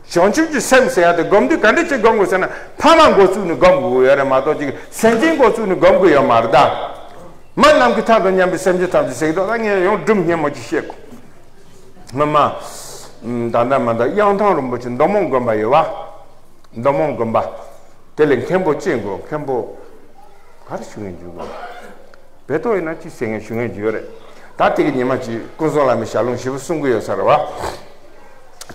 བྱང་ཆུབ་ཀྱི་སེམས་ཟེར་ཡ་དེ་སྒོམ་དུས་ག་འདྲ་ཅིག་སྒོམ་དགོས་ཟེར་ན། ཕ་མ་འགོ་བཙུགས་ནས་སྒོམ་དགོས་ཡོད་རེད་མ་གཏོགས་ཅིག་སེམས་ཅན་འགོ་བཙུགས་ནས་སྒོམ་དགོས་ཡོད་མ་རེད་ད། མ་ནམ་མཁའི་མཐའ་དང་མཉམ་པའི་སེམས་ཅན་ཐམས་ཅད་ཟེར་གི་འདུག་ད་ངས་ཡང་སྒྲུང་སྙན་མོ་ཅིག་བཤད་གོ། སྔོན་མ། ད་ལྟ་མ་ད་གཡང་ཐང་རིན་པོ་ཆེ་མདོ་སྨད་དགོན་པ་ཡོད་བ། མདོ་སྨད་དགོན་པ། དེ་ལས་མཁན་པོ་ཅིག་གོ། མཁན་པོ། ག་རེ་ཞུ་མཁན་ཅིག་གོ། བོད་ཐོག་ཡིན་ན་ཅི་ཟེར་མཁན་ཞུ་མཁན་ཅིག་ཡོད་རེད། ད་དེ་གི་ཉི་མ་ཅིག་ཀུན་བཟང་བླ་མའི་ཞལ་ལུང་ཞིབ་པོ་གསུང་གི་ཡོད་ས་རེད་བ།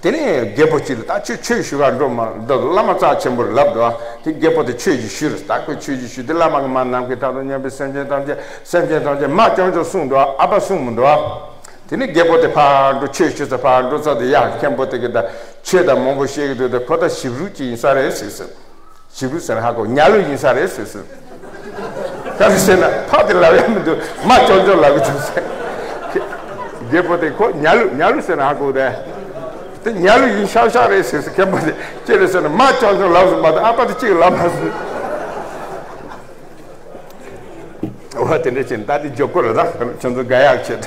དེ་ནས་རྒད་པོ་གཅིག་ལ་ད་ཁྱོད་ཆོས་ཞུ་གར་འགྲོ་མ་འདུག་བླ་མ་རྩ་ཆེན་པོར་ལབ་འདུག་དེ་རྒད་པོ་དེ་ཆོས་ཀྱི་ཞུ་རེད། ད་ཁོས་ཆོས་ཀྱི་ཞུ་དེ་བླ་མ་གི་མ་ནམ་མཁའི་མཐའ་དང་མཉམ་པའི་སེམས་ཅན་ཐམས་ཅད་སེམས་ཅན་ཐམས་ཅད་མ་ཅང་ཅང་གསུངས་འདུག་ཨ་ཕ་གསུངས་མི་འདུག་དེ་ནས་རྒད་པོ་དེ་ཕར་འགྲོ་ཆོས་ཞུ་ས་ཕར་འགྲོ་ས་དེ་ཡ་མཁན་པོ་དེ་གི་ད་ཆོས་ད་མང་པོ་བཤད་གི་འདུག་ད་ཁོ་ད་ཞིབ་རུས་ཅིག་ཡིན་ས་རེད་ཟེར་ཟེར། ཞིབ་རུས་ཟེར་ན་ཧ་གོ་ཉ་ལུ་ཡིན་ས་རེད་ཟེར་ཟེར། ག་རེ་ཟེར་ན་ཕ་དེ་ལབ་ཡ་མི་འདུག་མ་ཅོག་ཅོག་ལབ་གི་འདུག་ཟེར། རྒད་པོ་དེ་ཁོ་ཉ་ལུ་ཉ་ལུ་ཟེར་ན་ཧ་གོ་དེ། དེ་ཉ་ལུ་ཡིན་ཤག་ཤག་རེད་ཟེར་ཟེར། མཁན་པོ་དེ་ཅི་རེད་ཟེར་ན་མ་ཅོག་ཅོག་ལབ་སོང་མ་གཏོགས་ཨ་ཕ་དེ་གཅིག་ལབ་མ་སོང་། འོ་དེ་འདྲ་བྱས་ན་ད་དེ་འཇོག་གི་རེད། ད་ཁྱོད་ཚོ་དགའ་ཡག་བྱེད།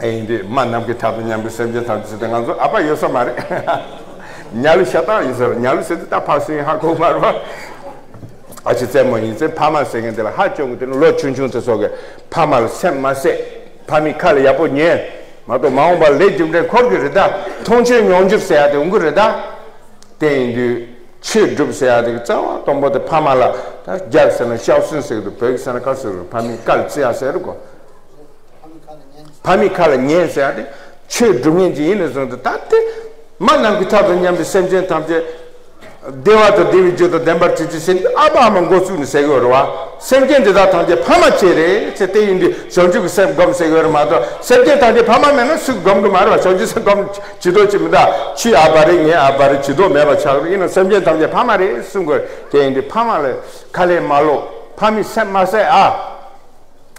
ཨེ་ཡིན་དུས་མ་ནམ་མཁའི་མཐའ་དང་མཉམ་པའི་སེམས་ཅན་ཐམས་ཅད་དེ་ང་ཚོ་ཨ་ཕ་ཡོད་ས་མ་རེད། ཉ་ལུ་ཤ་སྟག་ཡིན་ཟེར། ཉ་ལུ་ཟེར་དུས་ད་ཕ་སུ་ཡིན་ཧ་གོ་མ་རེད་པ། ཨ་ཅེ་རྩེད་མོ་ཡིན་ཚེ་ཕ་མ་ཟེར་མཁན་དེ་ལ་ཧ་ཅང་གི་དེ་ནི་ལོ་ཆུང་ཆུང་དེ་ཚོ་གི་ཕ་མ་ལ་སེམས་མ་བསད། ཕ་མའི་ཁ་ལ་ཡག་པོ་ཉན་མ་གཏོགས་མ་འོངས་པར་ལས་རྒྱུ་འབྲས་འཁོར་གི་རེད་ད། མཐོང་ཆོས་མྱོང་འགྱུར་ཟེར་ཡ་དེ་འོང་གི་རེད་ད། དེ་ཡིན་དུས་ཆོས་སྒྲུབ་ཟེར་ཡ་དེ་གི་རྩ་བ་དང་པོ་དེ་ཕ་མ་ལ་ད་རྒྱག་ཟེར་ན་ཤའོ་སུན་ཟེར་གི་འདུག་བོད་ཀྱི་ཟེར་ན་ག་ཟེར་གི་རེད། ཕ་མའི་བཀའ་ལ་བརྩི་ཡ་ཟེར་གི་ཕ་མའི་ཁ་ལ་ཉན་ཟེར་ཡ་དེ་ཆོས་སྒྲུབ་མཁན་ཅིག་ཡིན་ནས་བཟུང་སྟེ་ད་དེ་མ་ནམ་མཁའི་མཐའ་དང་མཉམ་པའི་སེམས་ཅན་ཐམས་ཅད་བདེ་བ་དང་བདེ་བའི་རྒྱུ་དང་ལྡན་པར་གྱུར་ཅིག་ཟེར་ནས་ཨ་ཕ་ཨ་མ་འགོ་བཙུགས་ནས་ཟེར་གི་ཡོད་རེད་བ། སེམས་ཅན་འདི་དག་ཐམས་ཅད་ཕ་མ་གཅིག་རེད་ཟེར། དེ་ཡིན་དུས་བྱང་ཆུབ་ཀྱི་སེམས་སྒོམ་ཟེར་གི་ཡོད་རེད་མ་གཏོགས་སེམས་ཅན་ཐམས་ཅད་ཕ་མ་མེད་ན་སུས་སྒོམ་གི་མ་རེད་བ། བྱང་ཆུབ་སེམས་སྒོམ་ཇུས་གཏོགས་ཅིག་མི་གདའ། ཁྱོད་ཨ་ཕ་རེད་ངའི་ཨ་ཕ་རེད་ཇུས་གཏོགས་མེད་པ་ཆགས་རེད། ཡིན་ན་སེམས་ཅན་ཐམས་ཅད་ཕ་མ་རེད་གསུང་དགོས། དེ་ཡིན་དུས་ཕ་མ་ལ་ཁ་ལས་མ་ལོག་ཕ་མའི་སེམས་མ་བསད་ཨ།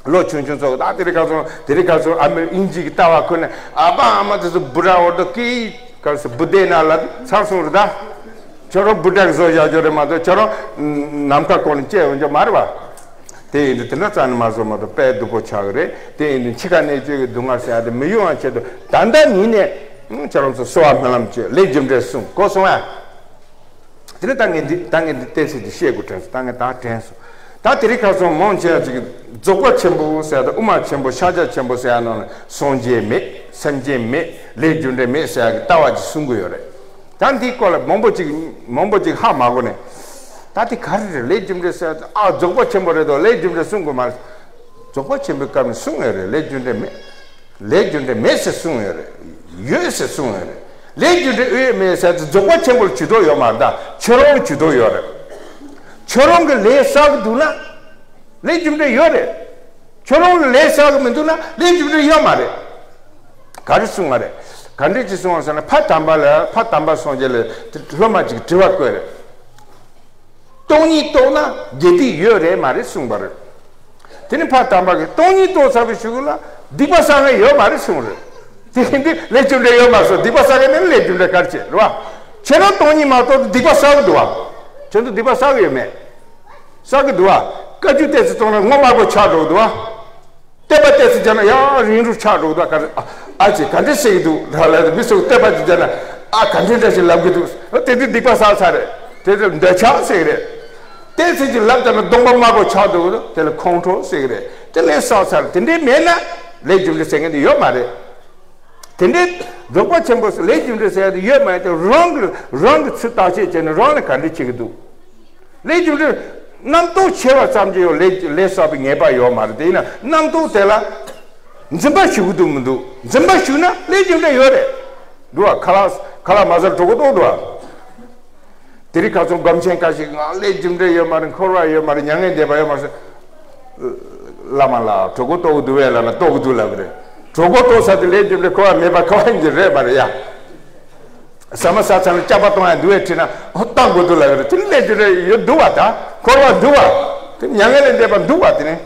ལོ་ཆུང་ཆུང་ཚོ་ད་དེ་རིང་ཁ་སང་དེ་རིང་ཁ་སང་ཨ་མའི་དབྱིན་ཇི་གི་ལྟ་བ་ཁོ་ན་ཨ་ཕ་ཨ་མ་དེ་ཚོ་བུ་ར་འོར་དོ་ཀི་ག་སོ་བུ་དེ་ན་ལ་ཚར་སོང་རེད་ད། ཁྱོད་རང་བུ་ཏྲ་གི་བཟོ་བཞག་རྒྱུ་རེད་མ་གཏོགས་ཁྱོད་རང་ནམ་མཁའ་སྐོར་ནས་སྐྱེ་འོང་རྒྱུ་མ་རེད་བ། དེ་ཡིན་དུས་དེ་འདྲ་རྩ་ནས་མ་བཟོ་མ་གཏོགས་དཔེ་སྡུག་པོ་ཆགས་ཀྱི་རེད། དེ་ཡིན་དུས་འཆི་ཁ་གནད་གཅོད་ཀྱི་སྡུག་བསྔལ་ཟེར་ཡ་དེ་མི་ཡོང་བ་ཆེད་དུ་ད་ལྟ་ཉིད་ནས་ཁྱོད་རང་ཚོ་གསོལ་བ་སྨོན་ལམ་བྱོས། ལས་རྒྱུ་འབྲས་གསུངས་གོ་སོང་ཨ། དེ་ནས་ད་ངས་འདི་ད་ངས་འདི་བསྟན་སྲིད་ཀྱི་བཤད་དགོས་དྲན་སོང་། ད་ངས་ད་དྲན་སོང་། ད་དེ་རིང་ཁ་སང་མང་ཆེ་བ་ཅིག་རྫོགས་པ་ཆེན་པོ་ཟེར་ཡ་དང་དབུ་མ་ཆེན་པོ་ཕྱག་རྒྱ་ཆེན་པོ་ཟེར་ཡ་ནང་ནས་སངས་རྒྱས་མེད། སེམས་ཅན་མེད། ལས་རྒྱུ་འབྲས་མེད་ཟེར་ཡ་གི་ལྟ་བ་ཅིག་གསུང་གི་ཡོད་རེད། ད་འདིའི་སྐོར་ལ་མང་པོ་ཅིག་མང་པོ་ཅིག་ཧ་མ་གོ་ནས། ད་དེ་ག་རེ་རེད། ལས་རྒྱུ་འབྲས་ཟེར་ཡ་ཨ་རྫོགས་པ་ཆེན་པོ་རེད་དོ། ལས་རྒྱུ་འབྲས་གསུང་དགོས་མ་རེད། རྫོགས་པ་ཆེན་པོའི་སྐབས་ནས་གསུང་ཡོད་རེད། ལས་རྒྱུ་འབྲས་མེད། ལས་རྒྱུ་འབྲས་མེད་ཟེར་གསུངས་ཡོད་རེད། ཡོད་ཟེར་གསུངས་ཡོད་རེད། ལས་རྒྱུ་འབྲས་ཡོད་མེད་ཟེར་དུས་རྫོགས་པ་ཆེན་པོར་ཇུས་གཏོགས་ཡོད་མ་རེད་ད། ཁྱོད་རང་ལ་ཇུས་གཏོགས་ཡོད་རེད། ཁྱོད་རང་གི་ལས་བསགས་ཀྱི་འདུག་ན། ལས་རྒྱུ་འབྲས་ཡོད་རེད། ཁྱོད་རང་ལ་ལས་བསགས་ཀྱི་མི་འདུག་ན་ལས་རྒྱུ་འབྲས་ཡོད་མ་རེད། ག་རེ་གསུངས་པ་རེད། ག་འདྲས་ཅིག་གསུངས་པ་ཟེར་ན་ཕ་དམ་པ་ལ་ཕ་དམ་པ་སངས་རྒྱས་ལ་དེ་སློབ་མ་ཅིག་དྲི་བ་བཀོད་རེད། སྟོང་ཉིད་རྟོགས་ན་དགེ་སྡིག་ཡོད་རེད་མ་རེད་གསུངས་པ་རེད། དེ་ནི་ཕ་དམ་པ་གིས་སྟོང་ཉིད་རྟོགས་ཚར་བའི་གཞུག་ལ་སྡིག་པ་བསགས་མཁན་ཡོད་མ་རེད་གསུངས་རེད། དེ་ཡིན་དུས་ལས་རྒྱུ་འབྲས་ཡོད་མ་རེད་གསུངས། སྡིག་པ་བསགས་མཁན་ནི་ལས་རྒྱུ་འབྲས་ག་རེ་བྱེད་རེད་བ། ཁྱེད་རང་སྟོང་ཉིད་མ་རྟོགས་ཏེ་སྡིག་པ་བསགས་ཀྱི་འདུག་བ། ཁྱེད་ཚོ་སྡིག་པ་བསགས་ཀྱི་ཡོད་མེད། བསགས་ཀྱི་འདུག་བ། བཀའ་བརྒྱུད་བལྟས་ཚེ་སྟོང་ན་སྔོ་དམར་པོ་ཆགས་འགྲོ་གི་འདུག་བ། བསྟོད་པ་བལྟས་ཚེ་བྱས་ན་ཡང་རིང་རུ་ཆགས་འགྲོ་གི་འདུག་བ། ག་རེ་ཨ་ཨ་ཅེ་ག་འདྲས་བཤད་ཀྱི་འདུག་ལ་ལ་མི་སུ་བསྟོད་པ་ཅིག་བྱས་ན་ཨ་ག་འདྲས་འདྲ་ཞིག་ལབ་ཀྱི་འདུག་དེ་དུས་སྡིག་པ་བསགས་ཚར་རེད། དེ་དུས་འདོད་ཆགས་ཟེར་གི་རེད། བལྟས་ཚེ་ཅིག་ལབ་བྱས་ན་གདོང་པ་དམར་པོ་ཆགས་འགྲོ་གི་འདུག་དེ་ལ་ཁོང་ཁྲོ་ཟེར་གི་རེད། དེ་ལས་བསགས་ཚར་རེད། དེ་འདྲས་མེད་ན་ལས་རྒྱུ་འབྲས་ཟེར་མཁན་དེ་ཡོད་མ་རེད། དེ་འདྲའི་རྫོགས་པ་ཆེན་པོ་ཟེར་ལས་རྒྱུ་འབྲས་ཟེར་ཡ་དེ་ཡོད་མ་ཡོད་དེ་རང་གི་རང་གི་ཚུལ་བརྟག་དཔྱད་བྱས་ནས་རང་ལ་ག་འདྲ་བྱེད་ཀྱི་འདུག་ལས་རྒྱུ་འབྲས་རྣམ་རྟོག་ཆེ་བ་ཙམ་གྱིས་ཡང་ལས་ལས་བསགས་པའི་ངེས་པ་ཡོད་མ་རེད། དེ་ཡིན་ན་རྣམ་རྟོག་དེ་ལ་འཛིན་པ་ཞུགས་ཀྱི་འདུག་མི་འདུག་འཛིན་པ་ཞུགས་ན་ལས་རྒྱུ་འབྲས་ཡོད་རེད། འདུག་བ། ཁ་ལག་ཁ་ལག་མ་ཟ་གྲོད་ཁོག་ལྟོགས་འདུག་བ། དེ་རིང་ཁ་སང་སྒོམ་ཆེན་ཁ་ཤས་ང་ལས་རྒྱུ་འབྲས་ཡོད་མ་རེད། འཁོར་བ་ཡོད་མ་རེད། མྱ་ངན་འདས་པ་ཡོད་མ་རེད། བླ་མ་ལགས་གྲོད་ཁོག་ལྟོགས་ཀྱི་འདུག་བས་ལབ་ན་ལྟོགས་ཀྱི་འདུག་ལབ་ཀྱི་རེད། གྲོད་ཁོག་ལྟོགས་ས་དེ་ལས་རྒྱུ་འབྲས་འཁོར་བ་མེད་པ་ཁ་བ་ཡིན་གྱི་རེད་མ་རེད་ཡ། ཟ་མ་ཟ་ཚར་ན་སྐྱག་པ་གཏོང་ཡ་འདུག་བས་དྲིས་ན་ཨོ་བཏང་དགོས་འདུག་ལབ་ཀྱི་རེད། དེ་ནི་ལས་རྒྱུ་འབྲས་ཡོད་འདུག་བ། ད་འཁོར་བ་འདུག་བ། དེ་མྱ་ངན་ལས་འདས་པ་འདུག་བ། དེ་ནི།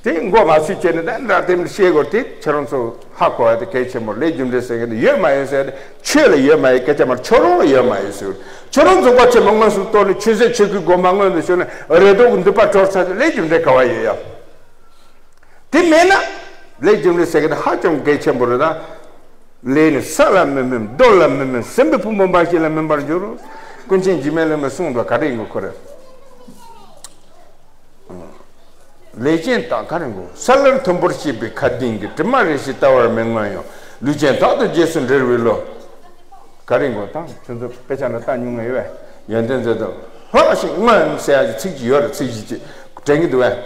དེ་མགོ་མ་ཚོས་བྱས་ནས་ད་འདྲ་དེ་མི་ཤེས་དགོས། དེ་ཁྱེད་རང་ཚོ་ཧ་གོ་ཡ་དེ་གལ་ཆེན་པོ། ལས་རྒྱུ་འབྲས་ཟེར་མཁན་དེ་ཡོད་མ་ཡོད་ཟེར་ཏེ་ཆོས་ལ་ཡོད་མ་ཡོད་སྐད་ཆ་མ་རེད། ཁྱོད་རང་ལ་ཡོད་མ་ཡོད་ཟེར། ཁྱོད་རང་རྫོགས་པ་ཆེན་པོ་དངོས་སུ་རྟོགས་ནས་ཆོས་ཟད་ཆོས་སྐུའི་དགོངས་པ་མངོན་དུ་ཕྱོགས་ནས་རེ་དོགས་ཀྱི་འདུན་པ་གྲོལ་ཚར་ཏེ་ལས་རྒྱུ་འབྲས་ག་བ་ཡོད་ཡ། དེ་མེད་ན་ལས་རྒྱུ་འབྲས་ཟེར་མཁན་དེ་ཧ་ཅང་གལ་ཆེན་པོ་རེད་ད། ལས་ནི་ས་ལ་མི་སྨིན་རྡོ་ལ་མི་སྨིན་སྲིན་པོའི་ཕུང་པོ་འབའ་ཞིག་ལ་སྨིན་པར་འགྱུར་རོ། ཀུན་མཁྱེན་འཇིགས་མེད་བླ་མས་གསུངས་འདུག་ག་རེ་ཡིན་དགོས་ཁོ་རེ། ལས་ཅན་དག་ག་རེ་དགོས། ས་ལེར་མཐོན་པོར་གཤེགས་པའི་མཁའ་ལྡིང་གི་དྲི་མ་རེ་ཞིག་བལྟ་བར་མི་མངོན་ཡང་ལུས་ཅན་དག་ཏུ་རྗེས་སུ་འབྲེལ་བའི་བློ། ག་རེ་དགོས། ད་ཁྱོད་ཚོ་དཔེ་ཆ་འདྲ་ལྟ་མྱོང་ངེས་བས། ཡོན་ཏན་མཛོད་དུ་ཧོ་ཞིག་མངོན་ཟེར་ཡ་གི་ཚིག་ཅིག་ཡོད་རེད། ཚིག་གཅིག་ཅིག་དྲན་གྱི་འདུག་བས།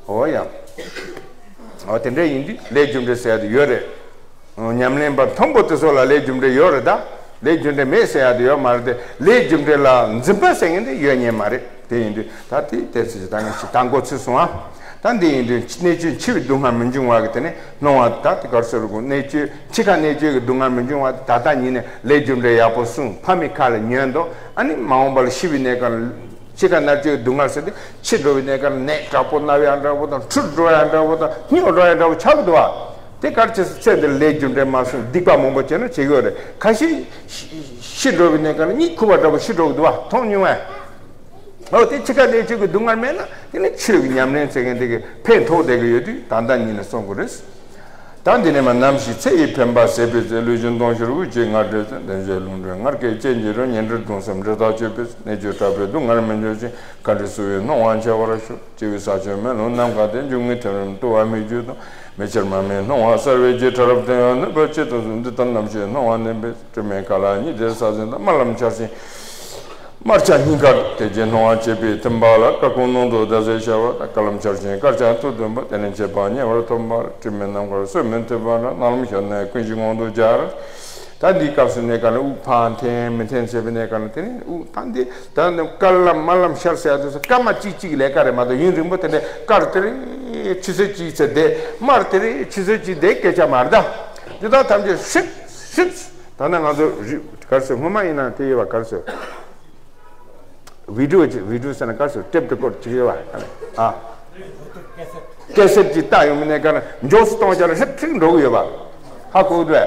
འོ་ཡ། འོ་དེ་འདྲ་ཡིན་དུས་ལས་རྒྱུ་འབྲས་ཟེར་ཡ་དེ་ཡོད་རེད། ཉམས་ལེན་པ་མཐོན་པོ་དེ་ཚོ་ལ་ལས་རྒྱུ་འབྲས་ཡོད་རེད་ད། ལས་རྒྱུ་འབྲས་མེད་ཟེར་ཡ་དེ་ཡོད་མ་རེད་དེ། ལས་རྒྱུ་འབྲས་ལ་འཛིན་པ་ཟེར་མཁན་དེ་ཡོད་ཉན་མ་རེད། དེ་ཡིན་དུས་ད་དེ་དེ་ཚོ་ཞིག་ད་ངས་ཞིག་ད་མགོ་ཚུགས་སོང་ཨ། ད་འདི་ཡིན་དུས་གནད་གཅོད་འཆི་བའི་སྡུག་བསྔལ་མི་འབྱུང་བ་གི་དེ་ནས་སྣང་བ་ད་དེ་གར་སོ་རུ་གོ་གནད་གཅོད་འཆི་ཁ་གནད་གཅོད་ཀྱི་སྡུག་བསྔལ་མི་འབྱུང་བ་དེ་ད་ལྟ་ཉིད་ནས་ལས་རྒྱུ་འབྲས་ཡག་པོ་སྲུང་ཕ་མའི་ཁ་ལ་ཉོན་དོ། ཨ་ནི་མ་འོངས་པ་ལ་ཤི་བའི་གནས་སྐབས་ལ་འཆི་ཁ་གནད་གཅོད་སྡུག་བསྔལ་ཟེར་ཏེ་ཕྱི་འགྲོ་བའི་གནས་སྐབས་ནད་དྲག་པོ་ན་བའི་ཨ་འདྲ་པོ་དང་འཁྲུག་འགྲོ་ཡ་འདྲ་པོ་དང་སྨྱོ་འགྲོ་ཡ་འདྲ་པོ་ཆགས་ཀྱི་འདུག་བ། དེ་གར་ཆེ་སུ་ཚེ་འདིར་ལས་རྒྱུ་འབྲས་མ་སྲུང་སྡིག་པ་མང་པོ་བྱས་ན་བྱེད་ཀྱི་ཡོད་རེད། ཁ་ཤས་ཤི་འགྲོ་བའི་གནས་སྐབས་ལ་གཉིད་ཁུག་པ་འདྲ་པོ་ཤི་འགྲོ་གི་འདུག་བ། མཐོང་མྱོང་བས། འོ་དེ་འཆི་ཁ་གནད་གཅོད་ཀྱི་སྡུག་བསྔལ་མེད་ན་དེ་ནི་ཆོས་ཀྱི་ཉམས་ལེན་ཟེར་མཁན་དེ་གི་ཕན་ཐོགས་བསྡད་ཀྱི་ཡོད་དུས་ད་ལྟ་ཉིད་ནས་གསུང་དགོས་རེད། ད་འདི་ནས་མ་ནམ་ཞིག་ཚེ་ཡི་འཕེན་པ་ཟད་པའི་ཚེ། ལུས་ཀྱི་སྟོང་ཤུར་དབུགས་ཀྱི་ངལ་འཕྲོའི་ཚེ། བདེན་བཞིའི་རླུང་འཕྲོས་ངར་སྐད་ཅན་གྱི་རོ། ཉི་ཁྲི་གདུང་སེམས་འབྲེལ་ཐག་ཆོད་པའི་ཚེ། གནད་གཅོད་དྲག་པོའི་སྡུག་བསྔལ་མི་འབྱུང་ཞིང་། མཁའ་འགྲོའི་བསུ་བའི་སྣང་བ་འཆར་བར་ཤོག། སྤྱི་བོའི་ས་ཕྱོགས་མེ་ལོང་ནམ་མཁའ་སྟེང་། འབྱུང་ལྔའི་ཐིམ་རིམ་དུ་བ་མི་བསྐྱོད་དང་། མེ་ཆར་མ་མེ་སྣང་བ་གསལ་བའི་རྗེས། ཕྲ་རབ་སྟེང་འོད་ནུབ་པ་ཇི་ལྟར་གསུངས། འདི་ལྟར་རྣམ་ཤེས་སྣང་བ་ནི་འབད། དྲི་མེད་མཁའ་ལ་གཉིས་ལྡན་ས་ཟིན་དང་། དམར་ལམ་འཆར་ཞིང་དམར་ཆ་སྙིང་གར་དེ་རྗེས་སྣང་བ་བྱེད་པའི་ཐིམ་པ་ལ་སྐར་ཁུང་ནང་དུ་བདག་ཟེར་བྱ་བ་དང་། དཀར་ལམ་འཆར་ཞིང་དཀར་ཆ་ཐུར་དུ་འབབ། དེ་ནས་མཆེད་པ་ཉེ་བར་ཐོན་པ་ལ། དྲི་མེད་ནམ་མཁར་སོས་མི་ཐུབ་པ་ལ། ནག་ལམ་ཤར་ནས་ཀུན་གཞི་ངང་དུ་འཆར། ད་འདིའི་སྐབས་སུ་གནས་སྐབས་ལ་དབུགས་ཕར་འཐེན་མི་འཐེན་བྱེད་པའི་གནས་སྐབས་ལ་དེ་ནི་དབུགས་ད་འདི་ད་ནི་དཀར་ལམ་དམར་ལམ་ཤར་ཟེར་ཡ་དེ་ཚོ་སྐར་མ་གཅིག་གཅིག་ལས་ཀ་རེད་མ་གཏོགས། ཡུན་རིང་པོ་དེ་འདྲའི་དཀར་དེ་རེད་ཆུ་ཚོད་གཅིག་ཚེ་བསྡད། དམར་དེ་རེད་ཆུ་ཚོད་གཅིག་བསྡད་སྐད་ཆ་མ་རེད་ད། འདི་དག་ཐམས་ཅད་ཧྲིབ་ཧྲིབ། ད་ནི་ང་ཚོ་རི་གར་སོ་སྔོན་མ་ཡིན་ན་དེ་ཡོད་པ་གར་སོ། བི་ཌིའོ་ཅིག་བི་ཌིའོ་ཟེར་ན་གར་སོ་ཊེབ་རི་ཀོཌ་ཅིག་ཡོད་པ། ཨ། ཀེ་སེཊ་ཅིག་བཏགས་ཡོང་མི་ནས་ག་ན་མགྱོགས་སུ་གཏོང་བྱ་ན་ཧྲིག་ཧྲིག་འགྲོ་གི་ཡོད་པ། ཧ་གོ་གི་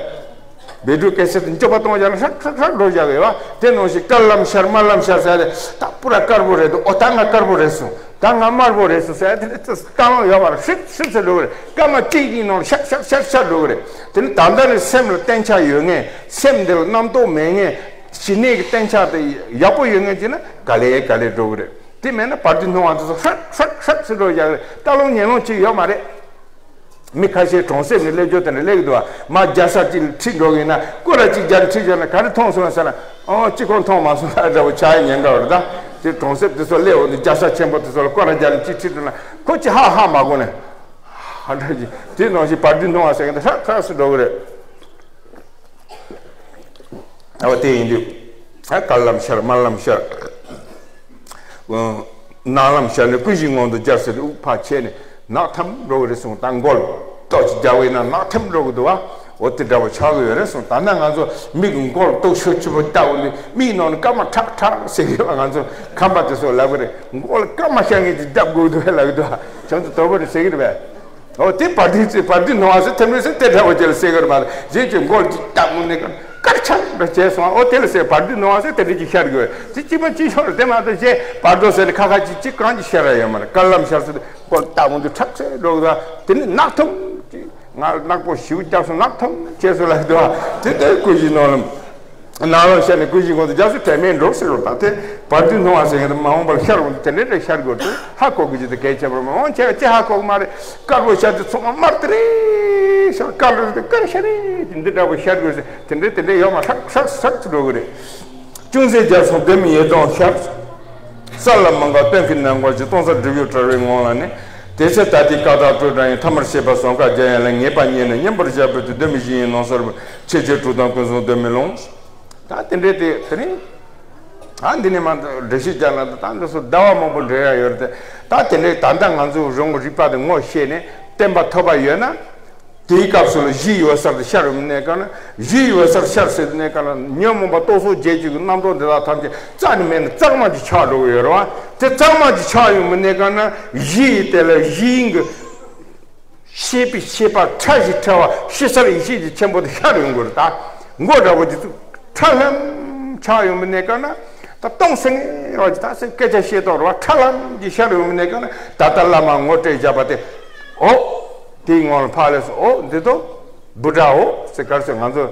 འདུག་བི་ཌིའོ་ཀེ་སེཊ་མགྱོགས་པ་གཏོང་བྱ་ན་ཧྲིག་ཧྲིག་ཧྲིག་འགྲོ་བྱ་གི་ཡོད་པ། དེ་ནང་བཞིན་དཀར་ལམ་ཤར་དམར་ལམ་ཤར་ཟེར་ཏེ་ད་པུ་ར་དཀར་པོ་རེད་འདུག་ཨོ་ད་ང་དཀར་པོ་རེད་སོང་། ད་ང་དམར་པོ་རེད་སོང་ཟེར་ཏེ་ད་ལམ་ཡོད་པ་རེད། ཧྲིག་ཧྲིག་ཟེར་འགྲོ་གི་རེད། སྐར་མ་གཅིག་གཉིས་ནང་ཤར་ཤར་ཤར་ཤར་འགྲོ་གི་རེད། དེ་ནི་ད་ལྟ་ནི་སེམས་ལ་བརྟན་ཆགས་ཡོད་མཁན། སེམས་འདི་ལ་རྣམ་རྟོག་མེད་མཁན། ཞི་གནས་ཀྱི་བརྟན་ཆགས་དེ་ཡག་པོ་ཡོད་མཁན་ཅིག་ན་ག་ལེ་ག་ལེ་འགྲོ་གི་རེད། དེ་མེད་ན་བར་དོའི་སྣང་བ་དེ་ཚོ་ཧྲག་ཧྲག་ཧྲག་ཟེར་འགྲོ་ཡག་རེད། ལྟ་ལོང་ཉན་ལོང་ཅིག་ཡོད་མ་རེད། མི་ཁ་ཤས་གྲོང་གསེབ་ནས་སླེབས་རྒྱུ་དེ་འདྲ་སླེབས་ཀྱི་འདུག་བ། མ་རྒྱ་ས་ཅིག་ལ་ཁྲིད་འགྲོ་གི་ཡིན་ན་སྐོར་ར་ཅིག་རྒྱ་ནས་ཁྲིད་འགྲོ་ན་ག་རེ་མཐོང་སོང་ཟེར་ན། ཨོ་ཅི་ཁོ་མཐོང་མ་སོང་ན་འདྲ་བོ་ཆགས་ཡ་ཉེན་ཁ་ཡོད་རེད་ད། དེ་གྲོང་གསེབ་དེ་ཚོ་སླེབས་འོང་དུས་རྒྱ་ས་ཆེན་པོ་དེ་ཚོ་ལ་སྐོར་ར་རྒྱ་ནས་ཅིག་ཁྲིད་འགྲོ་ན་ཁོ་ཅིག་ཧ་ཧ་མ་གོ་ནས། ཧ་འདྲ་ཅིག་དེ་ནང་བཞིན་བར་དོའི་སྣང་བ་ཟེར་མཁན་དེ་ཧྲག་ཧྲག་སུ་འགྲོ་གི་རེད། ཨ་བ་དེ་ཡིན་དུས། ཨ་དཀར་ལམ་ཤར་དམར་ལམ་ཤར། ནག་ལམ་ཤར་ནས་ཀུན་གཞིའི་ངང་དུ་འཆར་ཟེར་ཏེ་དབུགས་ཕར་ཆད་ནས་ནག་ཐམ་འགྲོ་གི་རེད་གསུངས། ད་མགོ་ལ་ཏོག་ཅིག་རྒྱག་པ་ཡིན་ན་ནག་ཐམ་འགྲོ་གི་འདུག་བ། འོ་དེ་འདྲ་བོ་ཆགས་ཀྱི་ཡོད་རེད་གསུངས། ད་ནི་ང་ཚོ་མིག་གི་མགོ་ལ་ཏོག་ཤོ་ཆུ་བོ་བཏགས་འོང་དུས་མིག་ནང་ནས་སྐར་མ་ཁྲག་ཁྲག་ཟེར་གི་ཡོད་པ། ང་ཚོ་ཁམས་པ་དེ་ཚོ་ལབ་གི་རེད། མགོ་ལ་སྐར་མ་ཤར་མཁན་ཅིག་བརྒྱབ་དགོས་འདུག་བས་ལབ་གི་འདུག་བ། ཁྱོད་ཚོ་དོགས་པ་རེད་ཟེར་གི་རེད་བས། འོ་དེ་བར་དོའི་ཚེ་བར་དོའི་སྣང་བ་ཟེར་ཐེམ་རེ་ཟེར་དེ་འདྲ་བོ་ཅིག་ལ་ཟེར་གི་རེད་མ་གཏོགས། གཞན་གྱི་མགོ་ལ་ཅིག་བཏགས་མོ་ནས་ཀ་དཀར་ཆག་འདྲ་བྱས་སོང་། འོ་དེ་ལ་ཟེར་བར་དོའི་སྣང་བ་ཟེར་དེ་འདྲ་ཅིག་ཤར་དགོས། དེ་གཅིག་པ་གཅིག་ཤོར་དེ་མ་གཏོགས་གཞན་བར་དོ་ཟེར་ནས་ཁ་ཁ་ཅིག་གཅིག་གང་ཅིག་ཤར་ར་ཡོད་མ་རེད། དཀར་ལམ་ཤར་ཟེར་དུས་མགོ་ལ་བཏགས་མོ་དུས་ཁྲག་ཚེ་འགྲོ་གི་འདུག་དེ་ནི་ནག་ཐུམ་ཅིག་ང་ནག་པོ་ཞིའུ་རྒྱབ་སོང་ནག་ཐུམ་བྱས་སོང་ལབ་འདུག་དེ་ལྟར་ཀུན་གཞིའི་སྣང་ལམ། ནག་ལམ་ཤར་ནས་ཀུན་གཞིའི་ངང་དུ་རྒྱ་སུ་དྲན་མེད་འགྲོ་ཟེར་རོ། ད་དེ་བར་དོའི་སྣང་བ་ཟེར་མཁན་དེ་མ་འོངས་པར་ཤར་འོང་དུས་དེ་འདྲའི་འདྲ་ཤར་དགོས་ཏེ་ཧ་གོ་དགོས་ཀྱི་དེ་གལ་ཆེན་པོ་མ་འོང་ཆེ་ཆེ་ཧ་གོ་གི་མ་རེད། དཀར་པོ་ཤར་དུས་ཚང་མ་དམར་དེ་རེད་ཤར། དཀར་རེད་དེ་དཀར་ཤར་རེད་དེ་འདི་འདྲ་པོ་ཤར་དགོས་ཟེར་དེ་འདྲའི་དེ་འདྲའི་ཡོད་མ་ཧྲག་ཧྲག་ཧྲག་ཏུ་འགྲོ་གི་རེད། ཅུང་ཟད་རྒྱ་སོང་ལྡེ་མིག་ཡེ་སྟོང་ཤར། ས་ལ་མ་འགག་སྟོན་ཁའི་ནམ་མཁར་གྱི་སྟོང་གསལ་སྒྲིབ་གཡུག་བྲལ་བའི་ངང་ལ་ནི། དེ་ཚེ་ད་ལྟའི་ཀ་དག་སྤྲོས་བྲལ་ཡང་ཐ་མར་ཤེས་པ་ཟུང་ཁ་རྒྱ་ཡན་ལ་ངེས་པ་རྙེད་ནས་མཉམ་པར་བཞག་པའི་དུས་གདོན་མི་ཞི་ཡི་ནོར་སར་བུ་ཆེ་ཆེ་དྲུག་དང་ཀུན་བཟང་གདོན་མི་ལོང་། ད་དེ་འདྲའི་དེ་དེ་རིང་། ད་འདི་ནས་མ་འགྲེལ་བཤད་རྒྱག་ན་ད་འདི་ཚོ་ཟླ་བ་མང་པོ་འགྲེལ་ཡ་ཡོད་རེད་དེ། ད་དེ་འདྲའི་ད་ལྟ་ང་ཚོས་རང་གི་རིག་པ་དེ་ངོ་ཤེས་ནས་བརྟན་པ་ཐོབ་པ་ཡོད་ན། དེའི་སྐབས་སུ་ལ་གཞི་ཡི་འོད་གསལ་དེ་ཤར་ཡོང་མི་གནས་སྐབས་ན། གཞི་ཡི་འོད་གསལ་ཤར་ཟེར་དུས་གནས་སྐབས་ན་ཉོན་མོངས་པ་རྟོག་ཚོགས་བརྒྱད་ཅུ་གི་རྣམ་རྟོག་འདི་དག་ཐམས་ཅད་རྩ་ནས་མེད་ནས་གཙང་མ་ཅིག་ཆགས་འགྲོ་གི་ཡོད་རེད་བ། དེ་གཙང་མ་ཅིག་ཆགས་ཡོང་མི་གནས་སྐབས་ན་གཞི་ཡི་དེ་ལ་གཞི་དབྱིངས་ཀྱི་ཤེས་པའི་ཤེས་པ་ཕྲ་ཞིང་ཕྲ་བ་ཤེས་གསལ་ཡེ་ཤེས་ཀྱི་ཆེན་པོ་དེ་ཤར་ཡོང་དགོས་རེད་ད། མགོ་འདྲ་བོ་དེ་ཚོ་ཁྲ་ལམ་ཆགས་ཡོང་མི་གནས་སྐབས་ན་ད་སྟོང་སེང་རོགས་ཀྱི་ད་སེ་སྐད་ཆ་བཤད་དོ་རེད་བ། ཁྲ་ལམ་གྱི་ཤར་ཡོང་མི་གནས་སྐབས་ན་ད་ལྟ་བླ་མ་ངོ་སྤྲད་བཞག་པ་དེ། ཨོ། དེའི་ངང་ལ་ཕར་ལས་སོ། ཨོ་འདི་ཚོ་བུ་ཏྲའོ་ཟེར་གར་ཟེར་ང་ཚོ་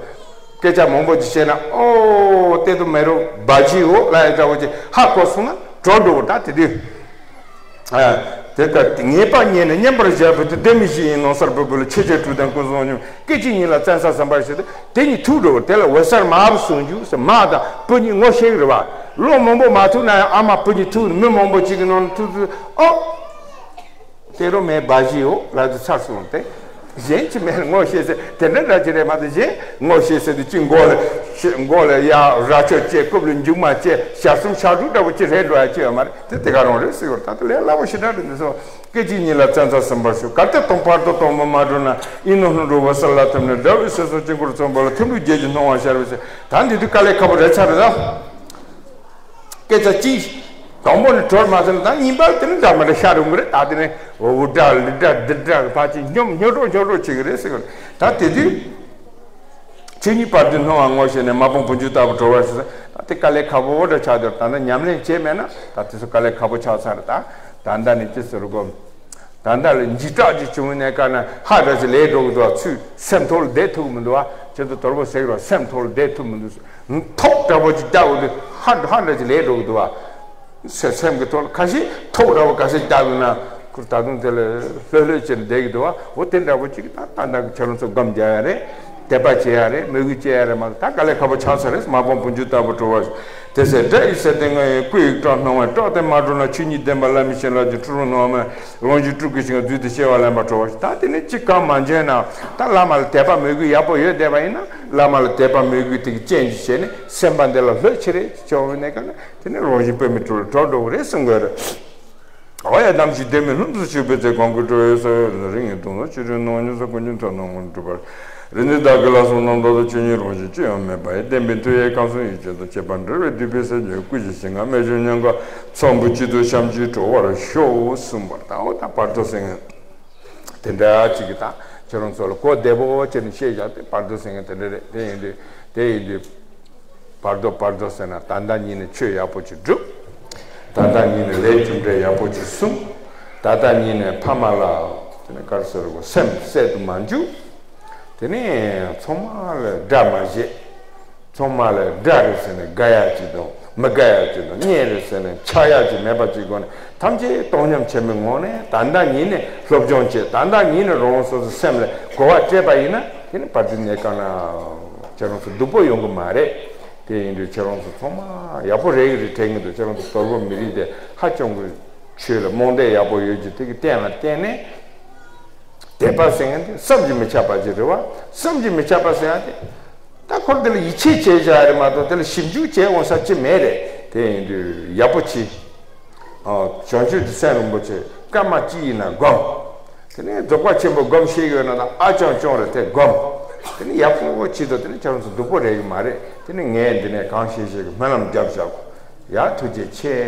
སྐད་ཆ་མང་པོ་ཅིག་བཤད་ན་ཨོ་དེ་ཚོ་མེ་རོ་བ་ཇིའོ་ལབ་ཡ་འདྲ་བོ་ཅིག་ཧ་གོ་སོང་ན་གྲོགས་འགྲོ་བ་ད་དེ་དུས། ཨ། དེ་ལྟར་ངེས་པ་རྙེད་ནས་མཉམ་པར་བཞག་པའི་དུས་གདོན་མི་ཞི་ཡི་ནོར་སར་བུ་བུ་ལ་ཆེ་ཆེ་དྲུག་དང་ཀུན་བཟང་སྙོམས་སྐད་ཅིག་ཉིད་ལ་བཙན་ས་ཟིན་པར་བྱེད་དུ་དེ་ཉིད་ཐུག་འགྲོ་བ་དེ་ལ་འོད་གསལ་མ་བུ་ཟུང་འཇུག་ཟེར་མ་དང་བུ་གཉིས་ངོ་ཤེས་ཀྱི་རེད་བ། ལོ་མང་པོ་མ་ཐུག་ན་ཡང་ཨ་མ་བུ་གཉིས་ཐུག་མི་མང་པོ་ཅིག་གི་ནང་ནས་ཐུག་ཚུལ་ཨོ། དེ་རུ་མེ་བ་ཇིའོ་ལབ་དུས་ཚར་སོང་སྟེ། གཞན་ཅི་མེད་ངོ་ཤེས་ཟེར་དེ་འདྲ་འདྲ་ཅི་རེད་མ་གཏོགས། གཞན་ངོ་ཤེས་ཟེར་དུས་ཅི་མགོ་ལ་ཤེས་མགོ་ལ་ཡ་རྭ་ཅོ་བཅས་རྐུབ་ལ་མཇུག་མ་བཅས་ཞར་གསུམ་ཞག་དྲུག་འདྲ་པོ་ཅི་རེད་འགྲོ་ཡ་ཅི་ཡོད་མ་རེད། དེ་དེ་ག་རང་རེད་ཟེར་བར་ད་ལྟ་ལས་སླ་པོ་ཞེ་དྲག་རེད། འདི་ཚོ་སྐད་ཅིག་ཉིད་ལ་བཙན་ས་ཟིན་པར་ཞུ། གལ་ཏེ་དང་བར་དོ་དང་པོ་མ་གྲུབ་ན། ཨིན་ནོ་ལྷུན་གྲུབ་འོད་གསལ་ལ་ཐིམ་ནས། འདྲ་བའི་ཟེར་སོགས་དཀྱིལ་འཁོར་ཚོམ་བུ་ལ། ཐིམ་ལུགས་བརྒྱད་ཀྱིས་སྣང་བ་ཤར་བའི་ཚེ། ད་འདི་དུས་དཀའ་ལས་ཁག་པོ་རེད་ཚར་རེད་ད། སྐད་ཆ་གཅིག་དང་པོ་ནས་གྲོལ་མ་ཟིན་ན་ད་གཉིས་པ་དེ་ནི་འདྲ་མི་འདྲ་ཤར་ཡོང་གི་རེད། ད་དེ་ནས་འུ་འདྲ་ལི་འདྲ་འདི་འདྲ་གི་ཕར་ཅིག་སྙོམས་སྙོམས་འགྲོ་སྙོམས་འགྲོ་བྱེད་ཀྱི་རེད་ཟེར་གི་རེད། ད་དེ་དུས་ཆོས་ཉིད་བར་དོའི་སྣང་བ་ངོ་ཤེས་ནས། མ་སྤངས་བུམ་ཆུ་ལྟ་བུར་གྲོལ་བར་ཞུ་ཟེར། ད་དེ་དཀའ་ལས་ཁག་པོ་འདྲ་ཆགས་འདུག་ད་ལྟ་ཉམས་ལེན་བྱས་མེད་ན་ད་དེ་ཚོ་དཀའ་ལས་ཁག་པོ་ཆགས་ཚར། ད་ད་ལྟ་ནས་ཅི་ཟེར་དགོས། ད་ལྟ་ལ་འཇིགས་སྐྲག་ཅིག་བྱུང་བའི་གནས་སྐབས་ན་ཧ་འདྲ་ཞིག་ལས་འགྲོ་གི་འདུག་བ། ཚུར་སེམས་ཐོག་ལ་བསྡད་ཐུབ་ཀྱི་མི་འདུག་བ། ཁྱེད་ཚོ་དོལ་པོ་ཟེར་གི་རེད། སེམས་ཐོག་ལ་བསྡད་ཐུབ་མི་འདུག་ཐོག་འདྲ་པོ་ཅིག་རྒྱག་གི་འདུག་ཧ་ཧ་འདྲ་ཞིག་ལས་འགྲོ་གི་འདུག་བ། སེ་སེམས་ཀྱི་ཐོག་ལ་ཁ་ཤས་ཐོག་འདྲ་པོ་ག་ཚོད་རྒྱག་གི་ན་ཁུར་ད་དུང་དེ་ལ་ལྷོད་ལྷོད་བྱས་ནས་བསྡད་ཀྱི་འདུག་བ། འོ་དེ་འདྲ་པོ་ཅིག་ད་ད་ལྟ་ཁྱེད་རང་ཚོ་སྒོམ་རྒྱག་ཡ་རེད། དད་པ་བྱེད་ཡ་རེད། མོས་གུས་བྱེད་ཡ་རེད་མ་གཏོགས་ད་དཀའ་ལས་ཁག་པོ་ཆགས་ས་རེད། མ་སྤངས་བུམ་ཆུ་ལྟ་བུར་གྲོལ་བར་ཞུ། དེ་ཚེ་དགྲ་ཡི་ཟེར་ཏེ་ང་ཡི། སྐུ་ཡི་སྐྲ་སྣང་བས་སྐྲག་སྟེ་མ་གྲོལ་ན། ཆོས་ཉིད་བདེན་པ་བླ་མའི་ཞལ་ལག་ཅིང་། འཁྲུལ་རུང་སྣང་བ་མེད་རང་བཞིན་སྤྲུལ་སྐུའི་ཞིང་ཁམས་བརྫུས་ཏེ་སྐྱེ་བ་ལེན་པར་གྲོལ་བར་ཞུ། ད་དེ་ནས་ཅི་གང་མ་འཇོན་ན་ད་བླ་མ་ལ་དད་པ་མོས་གུས་ཡག་པོ་ཡོད་བསྡད་པ་ཡིན་ན། བླ་མ་ལ་དད་པ་མོས་གུས་དེ་གི་རྐྱེན་གྱིས་བྱས་ནས་སེམས་པ་འདི་ལ་ལྷོད་ཆེ་རེ་བྱུང་བའི་གནས་སྐབས་ན་དེ་ནས་རང་བཞིན་པདྨའི་སྤྲིན་ལ་གྲོལ་འགྲོ་གི་རེད་གསུང་གི་རེད། འོ་ཡ། དམ་ཆོས་བདེན་མེད་ལྷུན་གྱིས་ཕྱུག་པའི་ཚེ། གང་གི་འགྲོ་བའི་ས་བོན་ཟད། རིགས་ངན་གདུང་རབས་ཆེ་ཆུང་སྣང་ཉམས་སུ། ཀུན་གྱི་མཐར་སྣང་ངོ་འཕྲོད་པར། རིག་འཛིན་བདག་གིས་ལག་གསུམ་རྣམ་དག་ཏུ། ཆོས་ཉིད་རང་བཞིན་ཅི་ཡང་མེད་པ་ཡི། བདེན་པའི་མཐུ་ཡིས་ཁམས་གསུམ་ཡེ་གཅོད་དོ། ཁྱད་པར་འབྲེལ་བའི་བདུད་པའི་སེམས་ཀྱིས། སྐུ་བཞི་ཞིང་ཁམས་རྨད་བྱུང་ཉམས་དགའ། ཚོམ་བུ་གཅིག་ཏུ་བྱམས་ཀྱིས་གྲོལ་བར་ཤོག་གསུངས་པ་དང་། འོ་ད་བར་དོ་ཟེར་མཁན་དེ་འདྲ་ཅིག་གི་ད་ཁྱེད་རང་ཚོ་ལ་གོ་བདེ་པོ་བྱས་ནས་བཤད་བཞག་སྟེ། བར་དོ་ཟེར་མཁན་དེ་འདྲ་རེད། དེ་ཡིན་དུས་དེ་ཡིན་དུས། བར་དོ་བར་དོ་ཟེར་ན་ད་ལྟ་ཉིད་ནས་ཆོས་ཡག་པོ་ཅིག་བསྒྲུབ། ད་ལྟ་ཉིད་ནས་ལས་རྒྱུ་འབྲས་ཡག་པོ་ཅིག་སྲུང་། ད་ལྟ་ཉིད་ནས་ཕ་མ་ལ་དེ་ནས་ག་རེ་ཟེར་དགོས། སེམས་བསད་དུ་མ་འཇུག་དེ་ནས་ཚང་མ་ལ་དགྲ་མ་བྱེད། ཚང་མ་ལ་དགྲ་རེད་ཟེར་ནས་དགའ་ཡག་ཅིག་དང་མི་དགའ་ཡག་ཅིག་དང་གཉེན་རེད་ཟེར་ནས་ཆགས་ཡག་ཅིག་མེད་པ་ཅིག་སྒོ་ནས་ཐམས་ཅད་བཏང་སྙོམས་ཆེན་པོའི་ངང་ནས་ད་ལྟ་ཉིད་ནས་སློབ་སྦྱོང་བྱེད། ད་ལྟ་ཉིད་ནས་རང་སོ་སོའི་སེམས་ལ་གོ་བ་སྤྲད་པ་ཡིན་ན་དེ་ནི་བར་དོའི་གནས་སྐབས་ན་ཁྱེད་རང་ཚོ་སྡུག་པོ་ཡོང་གི་མ་རེད། དེ་ཡིན་དུས་ཁྱེད་རང་ཚོ་ཚང་མ་ཡག་པོ་རེད་ཀྱི་རེད་དྲན་གྱི་འདུག་ཁྱེད་རང་ཚོ་དོལ་པོ་མི་རིགས་དེ་ཧ་ཅང་གི་ཆོས་ལ་རྨོངས་དད་ཡག་པོ་ཡོད་ཀྱི་དེ་གི་རྟེན་ལ་བརྟེན་ནས་དད་པ་ཟེར་མཁན་དེ་བསམ་གྱིས་མི་ཁྱབ་པ་ཅིག་རེད་བ། བསམ་གྱིས་མི་ཁྱབ་པ་ཟེར་ཡག་དེ། ད་ཁོར་དེ་ལ་ཡིད་ཆེས་བྱས་བཞག་རེད་མ་གཏོགས་དེ་ལ་ཞིབ་འཇུག་བྱས་འོང་ས་ཅི་མེད་རེད། དེ་ཡིན་དུས་ཡག་པོ་བྱེད། ཨ། བྱང་ཆུབ་ཀྱི་སེམས་རིན་པོ་ཆེ་སྐར་མ་གཅིག་ཡིན་ན་སྒོམ། དེ་ནས་རྫོགས་པ་ཆེན་པོ་སྒོམ་ཤེས་ཡོད་ན་ད་ཨ་ཅང་ཅང་རེད་དེ་སྒོམ། དེ་ནས་ཡག་པོ་བྱེད་དོ། དེ་ནས་ཁྱེད་རང་ཚོ་སྡུག་པོ་རེད་གི་མ་རེད། དེ་ནས་ངས་འདི་ནས་གང་ཤེས་ཤེས་ཀྱི་སྨོན་ལམ་རྒྱབ་བཞག་གོ། ཡ་ཐུགས་རྗེ་ཆེ།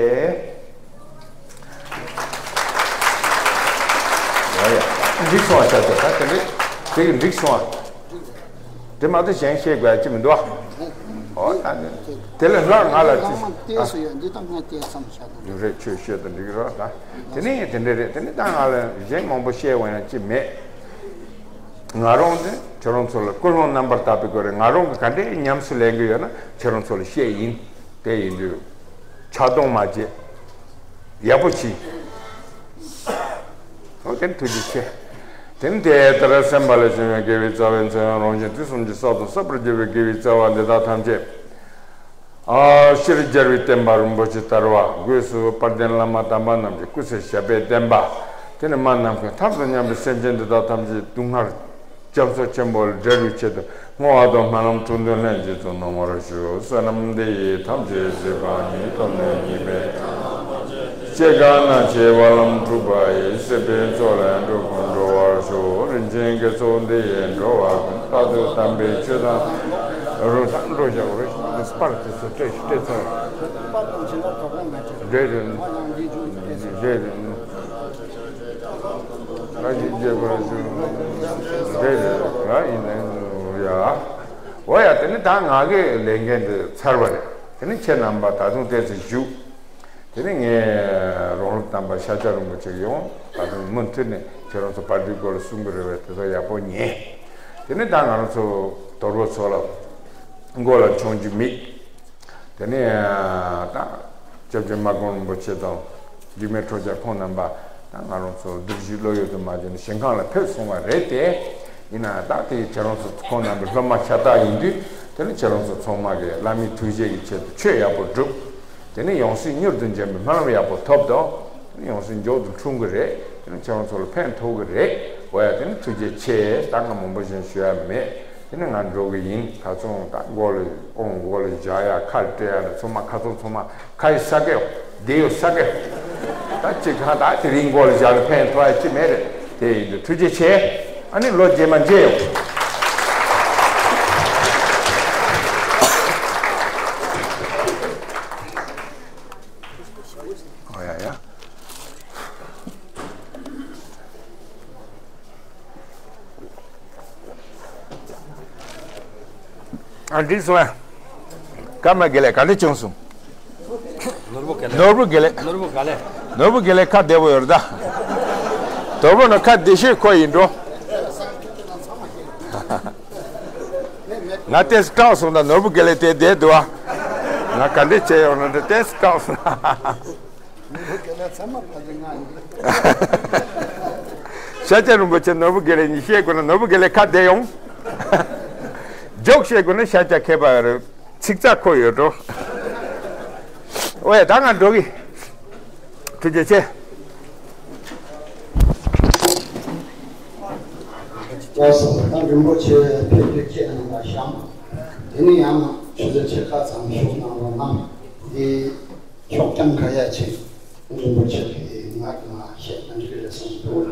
ཡ་ཡ། འགྲིག་སོང་བ་བྱ་ཆོག་ད་དེ་འདྲས་དེ་གི་འགྲིག་སོང་བ། དེ་མ་གཏོགས་གཞན་བཤད་དགོས་ཡ་ཅི་མི་འདུག་ཨ། ཨོ་ད་དེ་དེ་ལས་ལྷག་ང་ལ་ཅི། ཨ། བལྟས་སོ་ཡ་འདི་ད་ང་བལྟས་བསམ་བྱ་དང་། རེད། ཆོས་བཤད་དང་འགྲིག་རོགས་ད། དེ་ནས་དེ་འདྲས་རེད། དེ་ནས་ད་ང་ལ་གཞན་མང་པོ་བཤད་འོང་ཡ་ཅི་མེད། ང་རང་དེ་ཁྱེད་རང་ཚོ་ལ་ཀུན་སློང་རྣམ་པར་དག་པའི་སྒོ་རེད། ང་རང་གི་ག་འདྲས་ཉམས་སུ་ལེན་གི་ཡོད་ན་ཁྱེད་རང་ཚོ་ལ་བཤད་ཡིན། དེ་ཡིན་དུས། ཆགས་སྡང་མ་བྱེད། ཡག་པོ་གྱིས། ཨོ་དེ་ནི་ཐུགས་རྗེ་ཆེ། དེ་ནི་དེ་ལྟར་སེམས་པ་ལས་བྱུང་བའི་དགེ་བའི་རྩ་བའི་མཚོན་ཡང་རང་བཞིན་དུས་གསུམ་གྱི་ས་དང་སྲིད་པར་གྱུར་པའི་དགེ་བའི་རྩ་བ་འདི་དག་ཐམས་ཅད། ཨ། སྤྱིར་རྒྱལ་བའི་བསྟན་པ་རིན་པོ་ཆེ་དར་བ་སྒོས་སུ་དཔལ་ལྡན་བླ་མ་དམ་པ་རྣམས་ཀྱི་སྐུ་ཚེ་ཞབས་པད་བརྟན་པ། དེ་ནི་མ་ནམ་མཁའི་མཐའ་དང་མཉམ་པའི་སེམས་ཅན་འདི་དག་ཐམས་ཅད་སྡུག་བསྔལ། རྒྱ་མཚོ་ཆེན་པོ་ལས་བསྒྲལ་བའི་ཆེད་དུ་བསྔོ་བ་དང་སྨོན་ལམ་དྲུག་འདོན་ལྷན་ཅིག་ཏུ་གནང་བར་ཞུ། བསོད་ནམས་འདི་ཡིས་ཐམས་ཅད་གཟིགས་པ་ཉིད། ཐོབ་ནས་ཉེས་པའི་སྐྱེ་རྒ་ན་འཆིའི་རྦ་རླབས་འཁྲུགས་པ་ཡི། སྲིད་པའི་མཚོ་ལས་འགྲོ་ཀུན་སྒྲོལ་བར་ཤོག། རིན་ཆེན་དགེ་ཚོགས་འདི་ཡིས་འགྲོ་བ་ཀུན། རྟག་ཏུ་དམ་པའི་ཆོས་དང་རུང་སྟེ། འགྲོ་བཞག་རུང་སྟེ་སྤར་དེ་ཚོ་སྤྲད་སྤྲད་ཚར། རེད་རེད། རེད་རེད། རེད་རེད། ང་ཞིག་རྒྱས་པར་ཞུ། རེད་རེད། ཡིན་ནའི་ཡ། འོ་ཡ། དེ་ནི་ད་ང་གི་ལས་འགན་འདི་ཚར་བ་རེད། དེ་ནི་ཁྱེད་རྣམ་པ་ད་དུང་ཏོག་ཙམ་བཞུགས། དེ་ནི་ངས་རོང་ལུགས་དམ་པ་ཤཱཀྱ་རིན་པོ་ཆེ་ཡོང་ད་དུང་མུ་མཐུད་ནས་ཁྱེད་རང་ཚོ་བར་དོའི་སྐོར་ལ་གསུང་གི་རེད་པས། དེ་ཚོ་ཡག་པོ་ཉན། དེ་ནི་ད་ང་རང་ཚོ་དོལ་པོ་ཚོ་ལ་མགོ་ལ་མཆོང་རྒྱུ་མེད། དེ་ནས་ད་སྐྱབས་རྗེ་སྨར་ཁམས་རིན་པོ་ཆེ་དང་འཇིགས་མེད་ཁྲོ་རྒྱལ་ཁོང་རྣམ་པ་ད་ང་རང་ཚོ་བསྡུ་བཞིའི་བློ་ཡུལ་དུ་མ་བྱོན་ནས་ཞིང་ཁམས་ལ་ཕེབས་སོང་བ་རེད་དེ། ཡིན་ན་ད་དེ་ཁྱེད་རང་ཚོ་ཁོང་རྣམ་པའི་སློབ་མ་ཤ་སྟག་ཡིན་དུས་དེ་ནི་ཁྱེད་རང་ཚོ་ཚང་མ་གིས་བླ་མའི་ཐུགས་བཞེད་ཀྱི་ཆེད་དུ་ཆོས་ཡག་པོ་བསྒྲུབས། དེ་ནི་ཡང་སྲིད་མྱུར་དུ་འབྱོན་པའི་སྨོན་ལམ་ཡག་པོ་ཐོབ་དང་། དེ་ནི་ཡང་སྲིད་མགྱོགས་དུ་འཁྲུངས་ཀྱི་རེད། དེ་ནི་ཁྱེད་རང་ཚོ་ལ་ཕན་ཐོགས་ཀྱི་རེད། འོ་ཡ། དེ་ནི་ཐུགས་རྗེ་ཆེ། ད་ང་མང་པོ་ཞིག་ཞུ་ཡ་མེད། དེ་ནི་ང་འགྲོ་གི་ཡིན། ཁ་ཚོང་ད་མགོ་ལ་ཨོང་མགོ་ལ་བཞག་ཡ། ཁ་སྤྲད་ཡ་ལ་ཚང་མ། ཁ་ཚོང་ཚང་མ་ཁ་ཡི་ས་གེ་ཡོང་། དེ་ཡོང་ས་གེ་ཡོང་། ད་ཅི་གང་ད་དེ་རིང་མགོ་ལ་བཞག་ལ་ཕན་ཐོགས་ཡ་ཅི་མེད་རེད། དེ་ཡིན་དུས་ཐུགས་རྗེ་ཆེ། ཨ་ནི་ལོ་རྗེས་མ་མཇལ་ཡོང་། ཨོ་ཡ་ཡ། ཨ་འགྲིག་སོང་ཨ། ཀརྨ་དགེ་ལེགས་ག་འདྲ་བྱུང་སོང་། ནོར་བུ་དགེ་ལེགས། ནོར་བུ་དགེ་ལེགས། ནོར་བུ་དགེ་ལེགས། ནོར་བུ་དགེ་ལེགས་ཁ་བདེ་པོ་ཡོད་རེད་ད། དོ་པོ་ན་ཁ་བདེ་ཤོས་ཁོ་ཡིན་འགྲོ། ང་ཏེས་སྐྲག་སོང་ད། ནོར་བུ་དགེ་ལེགས་དེ་བསྡད་འདུག་ཨ། ང་ག་འདྲ་བྱས་ཡོང་ན་འདྲ་ཏེས་སྐྲག་སོང་། ཤཱཀྱ་རིན་པོ་ཆེ་ནོར་བུ་དགེ་ལེགས་གཉིས་བཤད་དགོས་ན་ནོར་བུ་དགེ་ལེགས་ཁ་བདེ་ཡོང་། ཇོག་བཤད་དགོས་ན་ཤཱཀྱ་མཁས་པ་རེད། ཚིག་རྩ་ཁོ་ཡོད་འགྲོ། ཨོ་ཡ། ད་ང་འགྲོ་གི། ཐུགས་རྗེ་ཆེ། ལགས་སོ། ད་རིན་པོ་ཆེ་ཕེབས་དུས་ཁྱེད་རྣམ་པ་བཞེངས། དེ་ནས་ཡང་ཆུ་ཚོད་ཕྱེད་ཀ་ཙམ་བཞུགས་གནང་རོགས་གནང་། དེ་ཤོག་གྲངས་ག་ཡ་ཆེ། རིན་པོ་ཆེ་གིས་ང་དང་བཤད་ན་འགྲིག་རེད་གསུངས་འདུག།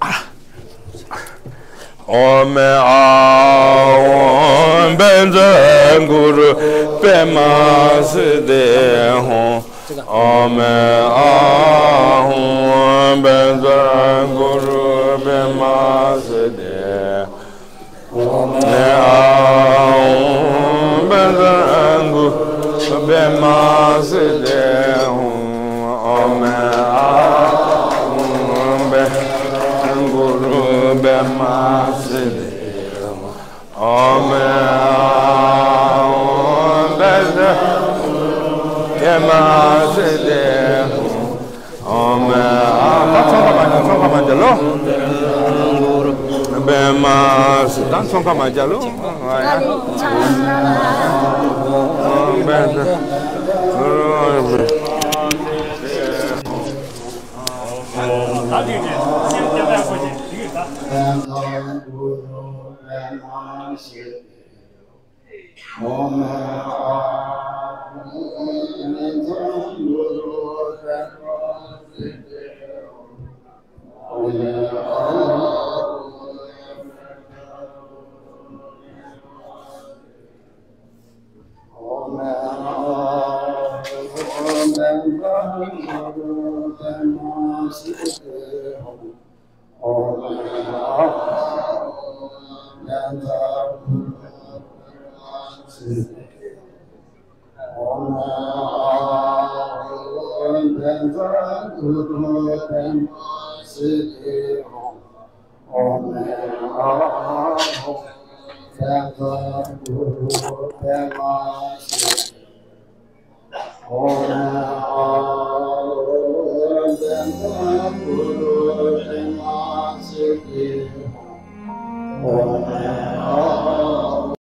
ཨ། ཨོམ་ཨ་ཧོམ་བཛྲ་གུ་རུ་པདྨ་སིདྡྷི་ཧོམ། ཨོམ་ཨ་ཧོམ་བཛྲ་གུ་རུ་པདྨ་སིདྡྷི། ཨོམ་ཨ་ཧོམ་བཛྲ་གུ་རུ་པདྨ་སིདྡྷི་ཧོམ། ཨོམ་ཨ་ཧོམ་བཛྲ་གུ་རུ་པདྨ་སིདྡྷི་ཧོམ། ཨོམ་ཨ་ཧོམ་བཛྲ་གུ་རུ་པདྨ་སིདྡྷི་ཧོམ། ཨོམ་ཨ། ད་ཚོང་ཁ་མ་རྒྱག་ཚོང་ཁ་མ་རྒྱག་ལོ། པདྨ་སིདྡྷི། ད་ཚོང་ཁ་མ་རྒྱག་ལོ།